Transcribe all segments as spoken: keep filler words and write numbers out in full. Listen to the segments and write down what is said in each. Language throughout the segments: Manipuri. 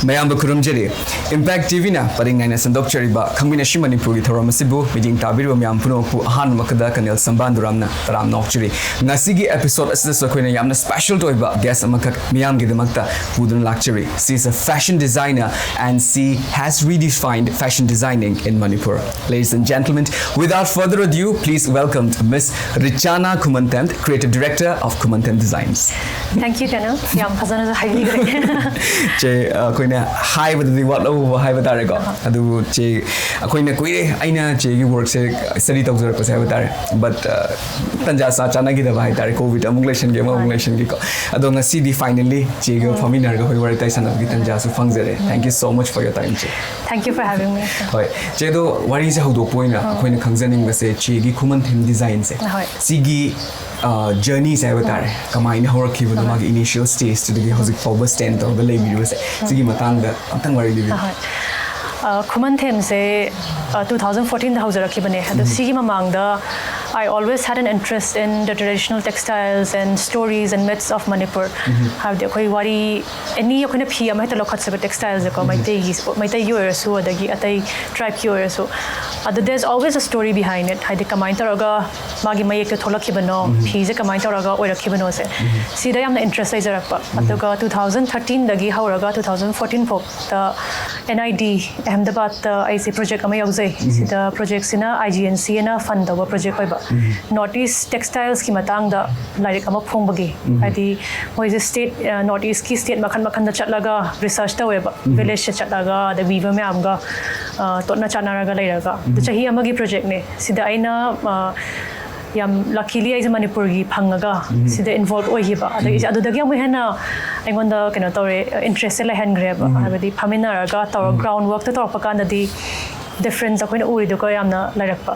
ꯃꯌꯥꯝꯕꯨ ꯈꯨꯔꯨꯝꯖꯔꯤ꯫ Impact ꯇꯤ ꯚꯤꯅ ꯄꯔꯤꯡ ꯅꯥꯏꯅ ꯁꯟꯗꯣꯛꯆꯔꯤꯕ ꯈꯪꯃꯤꯟꯅꯁꯤ ꯃꯅꯤꯄꯨꯔꯒꯤ ꯊꯧꯔꯝ ꯑꯁꯤꯕꯨ ꯃꯤꯠꯌꯦꯡ ꯇꯥꯕꯤꯔꯤꯕ ꯃꯌꯥꯝ ꯄꯨꯝꯅꯃꯛꯄꯨ ꯑꯍꯥꯟꯕꯃꯛꯇꯗ ꯀꯅꯦꯜ ꯁꯝꯕꯥꯟꯗꯨꯔꯥꯝꯅ ꯇꯔꯥꯝꯅ ꯑꯣꯛꯆꯔꯤ꯫ ꯉꯁꯤꯒꯤ episode ꯑꯁꯤꯗꯁꯨ ꯑꯩꯈꯣꯏꯅ ꯌꯥꯝꯅ special ꯑꯣꯏꯕ guest ꯑꯃꯈꯛ ꯃꯤꯌꯥꯝꯒꯤꯗꯃꯛꯇ ꯄꯨꯗꯨꯅ ꯂꯥꯛꯆꯔꯤ꯫ She is a fashion designer and she has redefined fashion designing in Manipur. Ladies and gentlemen, without further ado, please welcome Miss Richana Khumanthemb, Creative Director of Khumanthemb Designs. Thank you, Tenno. ꯌꯥꯝ ꯐꯖꯅꯁꯨ ꯍꯥꯏꯕꯤꯈ꯭ꯔꯦ꯫ ꯆꯦ, ꯑꯩꯈꯣꯏꯅ ꯍꯥꯏꯕꯗꯗꯤ ꯋꯥꯠꯍꯧꯕ ꯍꯥꯏꯕ ꯇꯥꯔꯦꯀꯣ꯫ ꯑꯗꯨꯕꯨ ꯆꯦ, ꯑꯩꯈꯣꯏꯅ ꯀꯨꯏꯔꯦ ꯑꯩꯅ ꯆꯦꯒꯤ workꯁꯦ study ꯇꯧꯖꯔꯛꯄꯁꯦ ꯍꯥꯏꯕ ꯇꯥꯔꯦ꯫ But ꯇꯟꯖꯥ ꯆꯥ ꯆꯥꯅꯈꯤꯗꯕ ꯍꯥꯏ ꯇꯥꯔꯦ, COVID ꯑꯃꯨꯛ ꯂꯩꯁꯟꯒꯤ, ꯑꯃꯨꯛ ꯂꯩꯁꯟꯒꯤꯀꯣ꯫ ꯑꯗꯣ ꯉꯁꯤꯗꯤ finally ꯆꯦꯒ ꯐꯝꯃꯤꯟꯅꯔꯒ ꯑꯩꯈꯣꯏ ꯋꯥꯔꯤ ꯋꯥꯇꯥꯏ ꯁꯥꯟꯅꯕꯒꯤ ꯇꯟꯖꯥꯁꯨ ꯐꯪꯖꯔꯦ꯫ Thank you so much for your time, ꯆꯦ꯫ Thank you for having me. ꯍꯣꯏ ꯆꯦ, ꯑꯗꯣ ꯋꯥꯔꯤꯁꯦ ꯍꯧꯗꯣꯛꯄ ꯑꯣꯏꯅ ꯑꯩꯈꯣꯏꯅ ꯈꯪꯖꯅꯤꯡꯕꯁꯦ, ꯆꯦꯒꯤ Khumanthemb Designꯁꯦ, ꯍꯣꯏ꯫ ꯁꯤꯒꯤ journeyꯁꯦ ꯍꯥꯏꯕ ꯇꯥꯔꯦ, ꯀꯃꯥꯏꯅ ꯍꯧꯔꯛꯈꯤꯕꯅꯣ, ꯃꯥꯒꯤ initial stageꯇꯨꯗꯒꯤ ꯍꯧꯖꯤꯛ ꯐꯥꯎꯕ stand ꯇꯧꯔꯒ ꯂꯩꯕꯤꯔꯤꯕꯁꯦ, ꯁꯤꯒꯤ ꯃꯇꯥꯡꯗ ꯑꯝꯇꯪ ꯋꯥꯔꯤ ꯂꯤꯕꯤꯌꯨ꯫ ꯍꯣꯏ꯫ Khumanthembꯁꯦ two thousand fourteenꯗ ꯍꯧꯖꯔꯛꯈꯤꯕꯅꯦ꯫ ꯑꯗꯣ ꯁꯤꯒꯤ ꯃꯃꯥꯡꯗ I always had an interest in the traditional textiles and stories and myths of Manipur. ꯍꯥꯏꯕꯗꯤ ꯑꯩꯈꯣꯏ ꯋꯥꯔꯤ, any ꯑꯩꯈꯣꯏꯅ ꯐꯤ ꯑꯃ ꯍꯦꯛꯇ ꯂꯧꯈꯠꯁꯦꯕ, textileꯁꯦꯀꯣ, ꯃꯩꯇꯩꯒꯤ, ꯃꯩꯇꯩꯒꯤ ꯑꯣꯏꯔꯁꯨ ꯑꯗꯒꯤ ꯑꯇꯩ tribeꯀꯤ ꯑꯣꯏꯔꯁꯨ, ꯑꯗꯣ there's always a story behind it. ꯍꯥꯏꯗꯤ ꯀꯃꯥꯏꯅ ꯇꯧꯔꯒ ꯃꯥꯒꯤ ꯃꯌꯦꯛꯇꯣ ꯊꯣꯛꯂꯛꯈꯤꯕꯅꯣ, ꯐꯤꯁꯦ ꯀꯃꯥꯏꯅ ꯇꯧꯔꯒ ꯑꯣꯏꯔꯛꯈꯤꯕꯅꯣꯁꯦ, ꯁꯤꯗ ꯌꯥꯝꯅ interest ꯂꯩꯖꯔꯛꯄ꯫ ꯑꯗꯨꯒ two thousand thirteenꯗꯒꯤ ꯍꯧꯔꯒ two thousand fourteen ꯐꯥꯎꯗ NID ꯑꯍꯃꯗꯕꯥꯗꯇ ꯑꯩꯁꯦ project ꯑꯃ ꯌꯥꯎꯖꯩ꯫ ꯁꯤꯗ projectꯁꯤꯅ IGNCꯅ fund ꯇꯧꯕ project ꯑꯣꯏꯕ, North East textilesꯀꯤ ꯃꯇꯥꯡꯗ ꯂꯥꯏꯔꯤꯛ ꯑꯃ ꯐꯣꯡꯕꯒꯤ꯫ ꯍꯥꯏꯗꯤ ꯃꯣꯏꯁꯦ state, North Eastꯀꯤ state ꯃꯈꯜ ꯃꯈꯜꯗ ꯆꯠꯂꯒ research ꯇꯧꯋꯦꯕ, villageꯇ ꯆꯠꯂꯒ ꯑꯗ weaver ꯃꯌꯥꯝꯒ ꯇꯣꯠꯅ ꯆꯥꯟꯅꯔꯒ ꯂꯩꯔꯒ꯫ ꯑꯗꯨ ꯆꯍꯤ ꯑꯃꯒꯤ projectꯅꯦ꯫ ꯁꯤꯗ ꯑꯩꯅ ꯌꯥꯝ luckily ꯑꯩꯁꯦ ꯃꯅꯤꯄꯨꯔꯒꯤ ꯐꯪꯉꯒ ꯁꯤꯗ involve ꯑꯣꯏꯈꯤꯕ꯫ ꯑꯗꯒꯤ ꯑꯗꯨꯗꯒꯤ ꯑꯃꯨꯛ ꯍꯦꯟꯅ ꯑꯩꯉꯣꯟꯗ, ꯀꯩꯅꯣ ꯇꯧꯔꯦ, interestꯁꯦ ꯂꯩꯍꯟꯈ꯭ꯔꯦꯕ꯫ ꯍꯥꯏꯕꯗꯤ ꯐꯝꯃꯤꯟꯅꯔꯒ ꯇꯧꯔ ground workꯇ ꯇꯧꯔꯛꯄ ꯀꯥꯟꯗꯗꯤ difference ꯑꯩꯈꯣꯏꯅ ꯎꯔꯤꯗꯨꯒ ꯌꯥꯝꯅ ꯂꯩꯔꯛꯄ꯫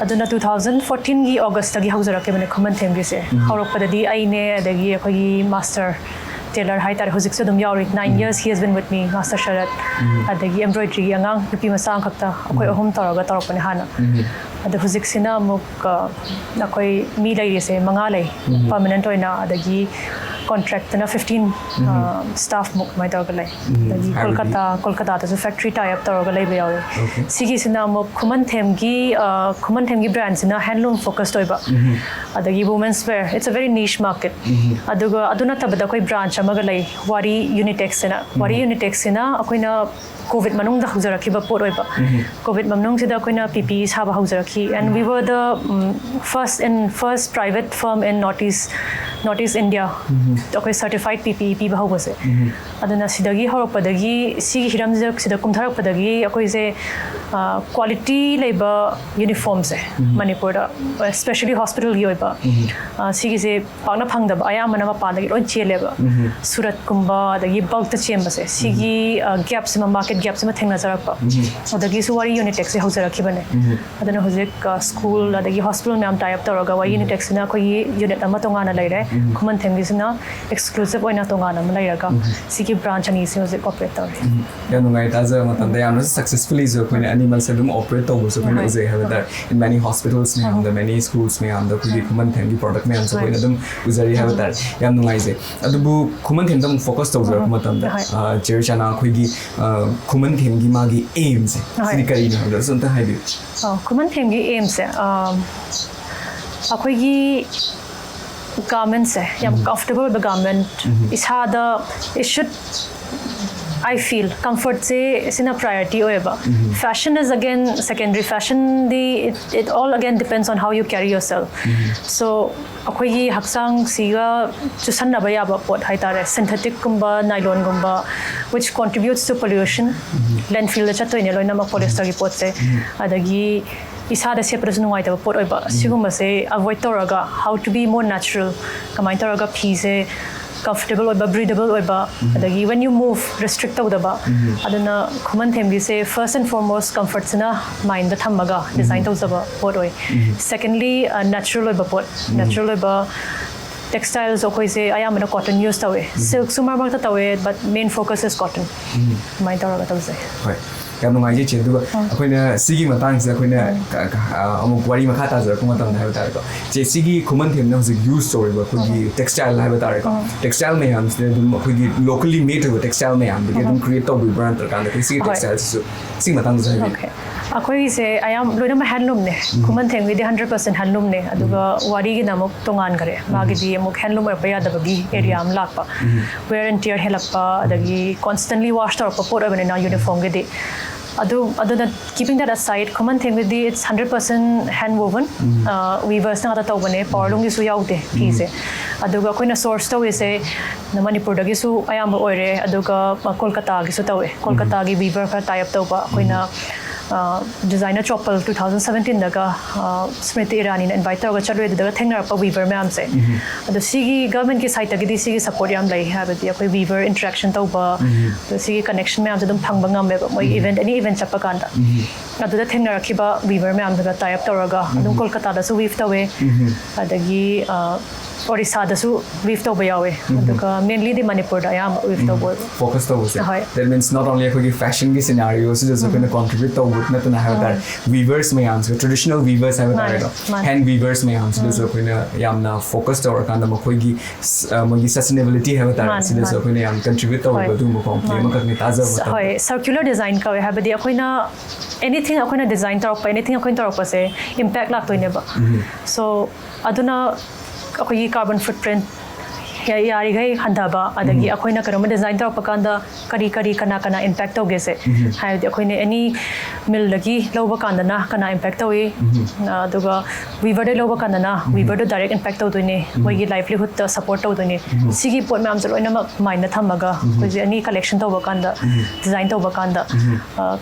ꯑꯗꯨꯅ two thousand fourteenꯒꯤ Augustꯇꯒꯤ ꯍꯧꯖꯔꯛꯈꯤꯕꯅꯦ Khumanthembꯒꯤꯁꯦ꯫ ꯍꯧꯔꯛꯄꯗꯗꯤ ꯑꯩꯅꯦ, ꯑꯗꯒꯤ ꯑꯩꯈꯣꯏꯒꯤ master tailor ꯍꯥꯏꯇꯥꯔꯦ, ꯍꯧꯖꯤꯛꯁꯨ ꯑꯗꯨꯝ ꯌꯥꯎꯔꯤ, nine years he has been with me, master ꯁꯔꯠ꯫ ꯑꯗꯒꯤ embroideryꯒꯤ ꯑꯉꯥꯡ ꯅꯨꯄꯤ ꯃꯆꯥ ꯑꯃꯈꯛꯇ ꯑꯩꯈꯣꯏ ꯑꯍꯨꯝ ꯇꯧꯔꯒ ꯇꯧꯔꯛꯄꯅꯦ ꯍꯥꯟꯅ꯫ ꯑꯗꯣ ꯍꯧꯖꯤꯛꯁꯤꯅ ꯑꯃꯨꯛ ꯑꯩꯈꯣꯏ ꯃꯤ ꯂꯩꯔꯤꯁꯦ ꯃꯉꯥ ꯂꯩ꯫ Permanent ꯑꯣꯏꯅ, ꯑꯗꯒꯤ ꯀꯣꯟꯇ꯭ꯔꯦꯛꯇꯅ ꯐꯤꯐꯇꯤꯟ ꯁ꯭ꯇꯥꯐꯃꯨꯛ ꯑꯗꯨꯃꯥꯏꯅ ꯇꯧꯔꯒ ꯂꯩ꯫ ꯑꯗꯒꯤ ꯀꯣꯜꯀꯇꯥ ꯀꯣꯜꯀꯇꯥꯗꯁꯨ ꯐꯦꯛꯇ꯭ꯔꯤ ꯇꯥꯏ ꯑꯞ ꯇꯧꯔꯒ ꯂꯩꯕ ꯌꯥꯎꯋꯤ꯫ ꯁꯤꯒꯤꯁꯤꯅ ꯑꯃꯨꯛ ꯈꯨꯃꯟꯊꯦꯝꯒꯤ ꯈꯨꯃꯟꯊꯦꯝꯒꯤ ꯕ꯭ꯔꯥꯟꯁꯤꯅ ꯍꯦꯟꯂꯨꯝ ꯐꯣꯀꯁ ꯑꯣꯏꯕ, ꯑꯗꯒꯤ women's wire, it's a very niche market꯫ ꯑꯗꯨꯒ ꯑꯗꯨ ꯅꯠꯇꯕꯗ ꯑꯩꯈꯣꯏ ꯕ꯭ꯔꯥꯟꯁ ꯑꯃꯒ ꯂꯩ, ꯋꯥꯔꯤ ꯌꯨꯅꯤꯇꯦꯛꯁꯤꯅ꯫ ꯋꯥꯔꯤ ꯌꯨꯅꯤꯇꯦꯛꯁꯤꯅ ꯑꯩꯈꯣꯏꯅ ꯀꯣꯚꯤꯗ ꯃꯅꯨꯡꯗ ꯍꯧꯖꯔꯛꯈꯤꯕ ꯄꯣꯠ ꯑꯣꯏꯕ꯫ ꯀꯣꯚꯤꯗ ꯃꯅꯨꯡꯁꯤꯗ ꯑꯩꯈꯣꯏꯅ ꯄꯤ ꯄꯤ ꯏ ꯁꯥꯕ ꯍꯧꯖꯔꯛꯈꯤ, and we were the first in first private firm in North East, North East India꯫ ꯑꯩꯈꯣꯏ ꯁꯔꯇꯤꯐꯥꯏꯠ ꯄꯤ ꯄꯤ ꯏ ꯄꯤꯕ ꯍꯧꯕꯁꯦ꯫ ꯑꯗꯨꯅ ꯁꯤꯗꯒꯤ ꯍꯧꯔꯛꯄꯗꯒꯤ, ꯁꯤꯒꯤ ꯍꯤꯔꯝꯁꯤꯗ ꯁꯤꯗ ꯀꯨꯝꯊꯔꯛꯄꯗꯒꯤ ꯑꯩꯈꯣꯏꯁꯦ ꯀ꯭ꯋꯥꯂꯤꯇꯤ ꯂꯩꯕ ꯌꯨꯅꯤꯐꯣꯔꯝꯁꯦ ꯃꯅꯤꯄꯨꯔꯗ, ꯁ꯭ꯄꯦꯁꯦꯜꯂꯤ ꯍꯣꯁꯄꯤꯇꯥꯜꯒꯤ ꯑꯣꯏꯕ, ꯁꯤꯒꯤꯁꯦ ꯄꯥꯛꯅ ꯐꯪꯗꯕ, ꯑꯌꯥꯝꯕꯅ ꯃꯄꯥꯟꯗꯒꯤ ꯂꯣꯏ ꯆꯦꯜꯂꯦꯕ꯫ ꯁꯨꯔꯠꯀꯨꯝꯕ ꯑꯗꯒꯤ ꯕꯜꯛꯇ ꯆꯦꯟꯕꯁꯦ, ꯁꯤꯒꯤ ꯒꯦꯞꯁꯤꯃ, ꯃꯥꯔꯀꯦꯠ ꯒꯦꯞꯁꯤꯃ ꯊꯦꯡꯅꯖꯔꯛꯄ꯫ ꯑꯗꯒꯤꯁꯨ ꯋꯥꯔꯤ ꯌꯨꯅꯤꯇꯦꯛꯁꯦ ꯍꯧꯖꯔꯛꯈꯤꯕꯅꯦ꯫ ꯑꯗꯨꯅ ꯍꯧꯖꯤꯛ ꯁ꯭ꯀꯨꯜ ꯑꯗꯒꯤ ꯍꯣꯁꯄꯤꯇꯥꯜ ꯃꯌꯥꯝ ꯇꯥꯏ ꯑꯞ ꯇꯧꯔꯒ ꯋꯥꯔꯤ ꯌꯨꯅꯤꯇꯦꯛꯁꯤꯅ ꯑꯩꯈꯣꯏꯒꯤ ꯌꯨꯅꯤꯠ ꯑꯃ ꯇꯣꯉꯥꯟꯅ ꯂꯩꯔꯦ꯫ ꯈꯨꯃꯟꯊꯦꯝꯒꯤꯁꯤꯅ ꯑꯦꯛꯁꯀ꯭ꯂꯨꯁꯤꯞ ꯑꯣꯏꯅ ꯇꯣꯉꯥꯟꯅ ꯑꯃ ꯂꯩꯔꯒ, ꯁꯤꯒꯤ ꯕ꯭ꯔꯥꯟꯁ ꯑꯅꯤꯁꯤ ꯍꯧꯖꯤꯛ ꯑꯣꯄꯔꯦꯠ ꯇꯧꯔꯤ꯫ ꯌꯥꯝ ꯅꯨꯡꯉꯥꯏ ꯇꯥꯖꯕ ꯃꯇꯝꯗ꯫ ꯌꯥꯝꯅꯁꯨ ꯁꯛꯁꯦꯁꯐꯨꯜꯂꯤꯁꯨ ꯑꯩꯈꯣꯏꯅ ꯑꯅꯤꯃꯛꯁꯦ ꯑꯗꯨꯝ ꯑꯣꯄꯔꯦꯠ ꯇꯧꯕꯁꯨ ꯑꯩꯈꯣꯏꯅ ꯎꯖꯩ ꯍꯥꯏꯕ ꯇꯥꯔꯦ꯫ In many hospitals ꯃꯌꯥꯝꯗ, many schools ꯃꯌꯥꯝꯗ ꯑꯩꯈꯣꯏꯒꯤ ꯈꯨꯃꯟꯊꯦꯝꯒꯤ ꯄ꯭ꯔꯗꯛ ꯃꯌꯥꯝꯁꯦ ꯑꯩꯈꯣꯏꯅ ꯑꯗꯨꯝ ꯎꯖꯔꯤ ꯍꯥꯏꯕ ꯇꯥꯔꯦ꯫ ꯌꯥꯝ ꯅꯨꯡꯉꯥꯏꯖꯩ꯫ ꯑꯗꯨꯕꯨ ꯈꯨꯃꯟꯊꯦꯝꯗ ꯑꯃꯨꯛ ꯐꯣꯀꯁ ꯇꯧꯖꯔꯛꯄ ꯃꯇꯝꯗ, ꯆꯦ ꯔꯤꯆꯥꯅꯥ, ꯑꯩꯈꯣꯏꯒꯤ ꯈꯨꯃꯟꯊꯦꯝꯒꯤ ꯃꯥꯒꯤ ꯑꯦꯝꯁꯦ ꯁꯤꯗꯤ ꯀꯔꯤꯅꯣ ꯍꯥꯏꯕꯗꯣ ꯑꯝꯇ ꯍꯥꯏꯕꯤꯌꯨ꯫ ꯈꯨꯃꯟꯊꯦꯝꯒꯤ ꯑꯦꯝꯁꯦ ꯑꯩꯈꯣꯏꯒꯤ ꯒꯥꯔꯃꯦꯟꯁꯦ ꯌꯥꯝ ꯀꯝꯐꯣꯔꯇꯦꯕꯜ ꯑꯣꯏꯕ ꯒꯥꯔꯃꯦꯟ, ꯏꯁꯥꯗ, it should, I feel, ꯀꯝꯐꯣꯔꯠꯁꯦ ꯁꯤꯅ ꯄ꯭ꯔꯥꯏꯌꯣꯔꯤꯇꯤ ꯑꯣꯏꯌꯦꯕ꯫ Fashion is again secondary, ꯐꯦꯁꯟꯗꯤ it, it all again depends on how you carry yourself. So ꯑꯩꯈꯣꯏꯒꯤ ꯍꯛꯆꯥꯡꯁꯤꯒ ꯆꯨꯁꯟꯅꯕ ꯌꯥꯕ ꯄꯣꯠ ꯍꯥꯏꯇꯥꯔꯦ, ꯁꯤꯟꯊꯦꯇꯤꯛꯀꯨꯝꯕ, ꯅꯥꯏꯂꯣꯟꯒꯨꯝꯕ, which contributes to pollution, ꯂꯦꯟꯐꯤꯜꯗ ꯆꯠꯇꯣꯏꯅꯦ ꯂꯣꯏꯅꯃꯛ ꯄꯣꯂꯤꯁꯇꯔꯒꯤ ꯄꯣꯠꯁꯦ꯫ ꯑꯗꯒꯤ ꯏꯁꯥꯗ ꯁꯦꯠꯄꯗꯁꯨ ꯅꯨꯡꯉꯥꯏꯇꯕ ꯄꯣꯠ ꯑꯣꯏꯕ, ꯁꯤꯒꯨꯝꯕꯁꯦ ꯑꯦꯚꯣꯏꯗ ꯇꯧꯔꯒ, how to be more natural, ꯀꯃꯥꯏꯅ ꯇꯧꯔꯒ ꯐꯤꯁꯦ ꯀꯝꯐꯣꯔꯇꯦꯕꯜ ꯑꯣꯏꯕ, ꯕ꯭ꯔꯤꯗꯦꯕꯜ ꯑꯣꯏꯕ, ꯑꯗꯒꯤ when you move restrict ꯇꯧꯗꯕ꯫ ꯑꯗꯨꯅ ꯈꯨꯃꯟꯊꯦꯝꯒꯤꯁꯦ first and foremost ꯀꯝꯐꯣꯔꯠꯁꯤꯅ ꯃꯥꯏꯟꯗ ꯊꯝꯃꯒ ꯗꯤꯖꯥꯏꯟ ꯇꯧꯖꯕ ꯄꯣꯠ ꯑꯣꯏ꯫ Secondly, natural ꯑꯣꯏꯕ ꯄꯣꯠ, natural ꯑꯣꯏꯕ textiles ꯑꯩꯈꯣꯏꯁꯦ ꯑꯌꯥꯝꯕꯅ cotton use ꯇꯧꯋꯦ꯫ Silkꯁꯨ ꯃꯔꯛ ꯃꯔꯛꯇ ꯇꯧꯋꯦ, but main focus is cotton꯫ ꯑꯗꯨꯃꯥꯏꯅ ꯇꯧꯔꯒ ꯇꯧꯖꯩ꯫ ꯍꯣꯏ꯫ ꯌꯥꯝ ꯅꯨꯡꯉꯥꯏꯖꯩ ꯆꯦ꯫ ꯑꯗꯨꯒ ꯑꯩꯈꯣꯏꯅ ꯁꯤꯒꯤ ꯃꯇꯥꯡꯁꯤꯗ ꯑꯩꯈꯣꯏꯅ ꯀ- ꯀ- ꯑ, ꯑꯃꯨꯛ ꯋꯥꯔꯤ ꯃꯈꯥ ꯇꯥꯖꯔꯛꯄ ꯃꯇꯝꯗ ꯍꯥꯏꯕ ꯇꯥꯔꯦꯀꯣ, ꯆꯦ, ꯁꯤꯒꯤ ꯈꯨꯃꯟ ꯊꯦꯝꯅ ꯍꯧꯖꯤꯛ ꯌꯨꯁ ꯇꯧꯔꯤꯕ ꯑꯩꯈꯣꯏꯒꯤ ꯇꯦꯛꯁꯇꯥꯏꯜ ꯍꯥꯏꯕ ꯇꯥꯔꯦꯀꯣ, ꯇꯦꯛꯁꯇꯥꯏꯜ ꯃꯌꯥꯝꯁꯤꯗ ꯑꯗꯨꯝ ꯑꯩꯈꯣꯏꯒꯤ ꯂꯣꯀꯦꯜꯂꯤ ꯃꯦꯗ ꯑꯣꯏꯕ ꯇꯦꯛꯁꯇꯥꯏꯜ ꯃꯌꯥꯝꯗꯒꯤ ꯑꯗꯨꯝ ꯀ꯭ꯔꯤꯌꯦꯠ ꯇꯧꯕꯤꯕ꯭ꯔꯥ, ꯅꯠꯇ꯭ꯔꯀꯥꯟꯗ ꯑꯩꯈꯣꯏ ꯁꯤꯒꯤ ꯍꯣꯏ꯫ ꯇꯦꯛꯁꯇꯥꯏꯜꯁꯤꯁꯨ ꯁꯤꯒꯤ ꯃꯇꯥꯡꯗꯁꯨ ꯍꯥꯏꯕꯤꯌꯨ꯫ ꯑꯣꯀꯦ, ꯑꯩꯈꯣꯏꯒꯤꯁꯦ ꯑꯌꯥꯝ ꯂꯣꯏꯅꯃꯛ ꯍꯦꯟꯂꯨꯝꯅꯦ꯫ ꯈꯨꯃꯟ ꯊꯦꯝꯒꯤꯗꯤ ꯍꯟꯗ꯭ꯔꯦꯠ ꯄꯔꯁꯦꯟ ꯍꯦꯟꯂꯨꯝꯅꯦ, ꯑꯗꯨꯒ ꯋꯥꯔꯤꯒꯤꯅ ꯑꯃꯨꯛ ꯇꯣꯉꯥꯟꯈꯔꯦ꯫ ꯃꯥꯒꯤꯗꯤ ꯑꯃꯨꯛ ꯍꯦꯟꯂꯨꯝ ꯑꯣꯏꯔꯛꯄ ꯌꯥꯗꯕꯒꯤ ꯑꯦꯔꯤꯌꯥ ꯑꯃ ꯂꯥꯛꯄ, ꯋꯦꯌꯔ ꯑꯦꯟ ꯇꯤꯌꯔ ꯍꯦꯜꯂꯛꯄ, ꯑꯗꯒꯤ ꯀꯣꯟꯁꯇꯦꯟꯂꯤ ꯋꯥꯁ ꯇꯧꯔꯛꯄ ꯄꯣꯠ ꯑꯣꯏꯕꯅꯤꯅ ꯌꯨꯅꯤꯐꯣꯔꯝꯒꯤꯗꯤ꯫ ꯑꯗꯨ ꯑꯗꯨꯅ, keeping that aside, Khuman ꯊꯦꯝꯒꯤꯗꯤ it's hundred percent hand woven, weavers ꯅ ꯉꯥꯛꯇ ꯇꯧꯕꯅꯦ, ꯄꯋꯥꯔꯂꯨꯝꯒꯤꯁꯨ ꯌꯥꯎꯗꯦ ꯐꯤꯁꯦ꯫ ꯑꯗꯨꯒ ꯑꯩꯈꯣꯏꯅ ꯁꯣꯔꯁ ꯇꯧꯔꯤꯁꯦ ꯃꯅꯤꯄꯨꯔꯗꯒꯤꯁꯨ ꯑꯌꯥꯝꯕ ꯑꯣꯏꯔꯦ, ꯑꯗꯨꯒ ꯀꯣꯜꯀꯇꯥꯒꯤꯁꯨ ꯇꯧꯋꯦ꯫ ꯀꯣꯜꯀꯇꯥꯒꯤ ꯋꯤꯚꯔ ꯈꯔ ꯇꯥꯏ ꯑꯞ ꯇꯧꯕ ꯑꯩꯈꯣꯏꯅ, ꯗꯤꯖꯥꯏꯅꯔ ꯆꯣꯄꯜ ꯇꯨ ꯊꯥꯎꯖꯟ ꯁꯕꯦꯟꯇꯤꯟꯗꯒ ꯁ꯭ꯃ꯭ꯔꯤꯇꯤ ꯏꯔꯥꯅꯤꯅ ꯏꯟꯚꯥꯏꯠ ꯇꯧꯔꯒ ꯆꯠꯂꯨꯏ꯫ ꯑꯗꯨꯗꯒ ꯊꯦꯡꯅꯔꯛꯄ ꯋꯤꯚꯔ ꯃꯌꯥꯝꯁꯦ꯫ ꯑꯗꯣ ꯁꯤꯒꯤ ꯒꯚꯔꯟꯃꯦꯟꯠꯀꯤ ꯁꯥꯏꯠꯇꯒꯤꯗꯤ ꯁꯤꯒꯤ ꯁꯄꯣꯔꯠ ꯌꯥꯝ ꯂꯩ, ꯍꯥꯏꯕꯗꯤ ꯑꯩꯈꯣꯏ ꯋꯤꯚꯔ ꯏꯟꯇꯔꯦꯛꯁꯟ ꯇꯧꯕ, ꯑꯗꯣ ꯁꯤꯒꯤ ꯀꯅꯦꯛꯁꯟ ꯃꯌꯥꯝꯁꯦ ꯑꯗꯨꯝ ꯐꯪꯕ ꯉꯝꯃꯦꯕ, ꯃꯣꯏ ꯏꯚꯦꯟꯠ, ꯑꯦꯅꯤ ꯏꯚꯦꯟꯠ ꯆꯠꯄ ꯀꯥꯟꯗ ꯑꯗꯨꯗ ꯊꯦꯡꯅꯔꯛꯈꯤꯕ ꯋꯤꯚꯔ ꯃꯌꯥꯝꯗꯨꯒ ꯇꯥꯏ ꯑꯞ ꯇꯧꯔꯒ ꯑꯗꯨꯝ ꯀꯣꯜꯀꯇꯥꯗꯁꯨ ꯋꯤꯚ ꯇꯧꯋꯦ, ꯑꯗꯒꯤ ꯑꯣꯔꯤꯁꯥꯗꯁꯨ ꯋꯤꯚ ꯇꯧꯕ ꯌꯥꯎꯋꯦ꯫ ꯑꯗꯨꯒ ꯃꯦꯟꯂꯤꯗꯤ ꯃꯅꯤꯄꯨꯔꯗ ꯑꯌꯥꯝꯕ ꯋꯤꯚ ꯇꯧꯕ ꯑꯣꯏꯕ꯫ ꯐꯣꯀꯁ ꯇꯧꯕꯁꯦ꯫ ꯍꯣꯏ꯫ That means not only ꯑꯩꯈꯣꯏꯒꯤ ꯐꯦꯁꯟꯒꯤ ꯁꯤꯅꯥꯔꯤꯑꯣꯁꯤꯗꯁꯨ ꯑꯩꯈꯣꯏꯅ ꯀꯣꯟꯇ꯭ꯔꯤꯕ꯭ꯌꯨꯠ ꯇꯧꯕ ꯅꯠꯇꯅ ꯍꯥꯏꯕ ꯇꯥꯔꯦ, ꯋꯤꯚꯔꯁ ꯃꯌꯥꯝꯁꯦ, ꯇ꯭ꯔꯦꯗꯤꯁꯅꯦꯜ ꯋꯤꯚꯔꯁ ꯍꯥꯏꯕ ꯃꯥꯅꯦ, ꯇꯥꯔꯦꯀꯣ, ꯃꯥꯅꯦ꯫ ꯍꯦꯟ ꯋꯤꯚꯔꯁ ꯃꯌꯥꯝꯁꯤꯗꯁꯨ ꯑꯩꯈꯣꯏꯅ ꯌꯥꯝꯅ ꯐꯣꯀꯁ ꯇꯧꯔꯀꯥꯟꯗ ꯃꯈꯣꯏꯒꯤ ꯁ- ꯑ, ꯃꯣꯏꯒꯤ ꯁꯁꯇꯦꯅꯦꯕꯤꯂꯤꯇꯤ ꯍꯥꯏꯕ ꯇꯥꯔꯦ, ꯃꯥꯅꯦ, ꯁꯤꯗꯁꯨ ꯃꯥꯅꯦ꯫ ꯑꯩꯈꯣꯏꯅ ꯌꯥꯝ ꯀꯟꯇ꯭ꯔꯤꯕ꯭ꯌꯨꯠ ꯇꯧꯔꯤꯕ ꯍꯣꯏ꯫ ꯑꯗꯨꯒꯨꯝꯕ ꯄꯣꯏꯟꯠ ꯃꯥꯅꯦ꯫ ꯑꯃꯈꯛꯅꯤ ꯇꯥꯖꯕ ꯃꯇꯝꯗ꯫ ꯍꯣꯏ, ꯁꯔꯀ꯭ꯌꯨꯂꯔ ꯗꯤꯖꯥꯏꯟ ꯀꯧꯋꯦ, ꯍꯥꯏꯕꯗꯤ ꯑꯩꯈꯣꯏꯅ ꯑꯦꯅꯤꯊꯤꯡ ꯑꯩꯈꯣꯏꯅ ꯗꯤꯖꯥꯏꯟ ꯇꯧꯔꯛꯄ, ꯑꯦꯅꯤꯊꯤꯡ ꯑꯩꯈꯣꯏꯅ ꯇꯧꯔꯛꯄꯁꯦ ꯏꯝꯄꯦꯛ ꯂꯥꯛꯇꯣꯏꯅꯦꯕ꯫ ꯁꯣ ꯑꯗꯨꯅ ꯑꯩꯈꯣꯏꯒꯤ ꯀꯥꯔꯕꯟ ꯐꯨꯠꯄ꯭ꯔꯤꯟꯠ ꯌꯥꯔꯤꯈꯩ ꯍꯟꯊꯕ, ꯑꯗꯒꯤ ꯑꯩꯈꯣꯏꯅ ꯀꯩꯅꯣꯝꯃ ꯗꯤꯖꯥꯏꯟ ꯇꯧꯔꯛꯄ ꯀꯥꯟꯗ ꯀꯔꯤ ꯀꯔꯤ ꯀꯅꯥ ꯀꯅꯥ ꯏꯝꯄꯦꯛ ꯇꯧꯒꯦꯁꯦ꯫ ꯍꯥꯏꯕꯗꯤ ꯑꯩꯈꯣꯏꯅ ꯑꯦꯅꯤ ꯃꯤꯜꯗꯒꯤ ꯂꯧꯕ ꯀꯥꯟꯗꯅ ꯀꯅꯥ ꯏꯝꯄꯦꯛ ꯇꯧꯏ, ꯑꯗꯨꯒ ꯋꯤꯚꯔꯗꯩ ꯂꯧꯕ ꯀꯥꯟꯗꯅ ꯋꯤꯚꯔꯗꯣ ꯗꯥꯏꯔꯦꯛ ꯏꯝꯄꯦꯛ ꯇꯧꯗꯣꯏꯅꯦ, ꯃꯣꯏꯒꯤ ꯂꯥꯏꯚꯂꯤꯍꯨꯗꯇ ꯁꯄꯣꯔꯠ ꯇꯧꯗꯣꯏꯅꯦ꯫ ꯁꯤꯒꯤ ꯄꯣꯠ ꯃꯌꯥꯝꯁꯦ ꯂꯣꯏꯅꯃꯛ ꯃꯥꯏꯟꯗ ꯊꯝꯃꯒ ꯑꯩꯈꯣꯏꯁꯦ ꯑꯦꯅꯤ ꯀꯂꯦꯛꯁꯟ ꯇꯧꯕ ꯀꯥꯟꯗ, ꯗꯤꯖꯥꯏꯟ ꯇꯧꯕ ꯀꯥꯟꯗ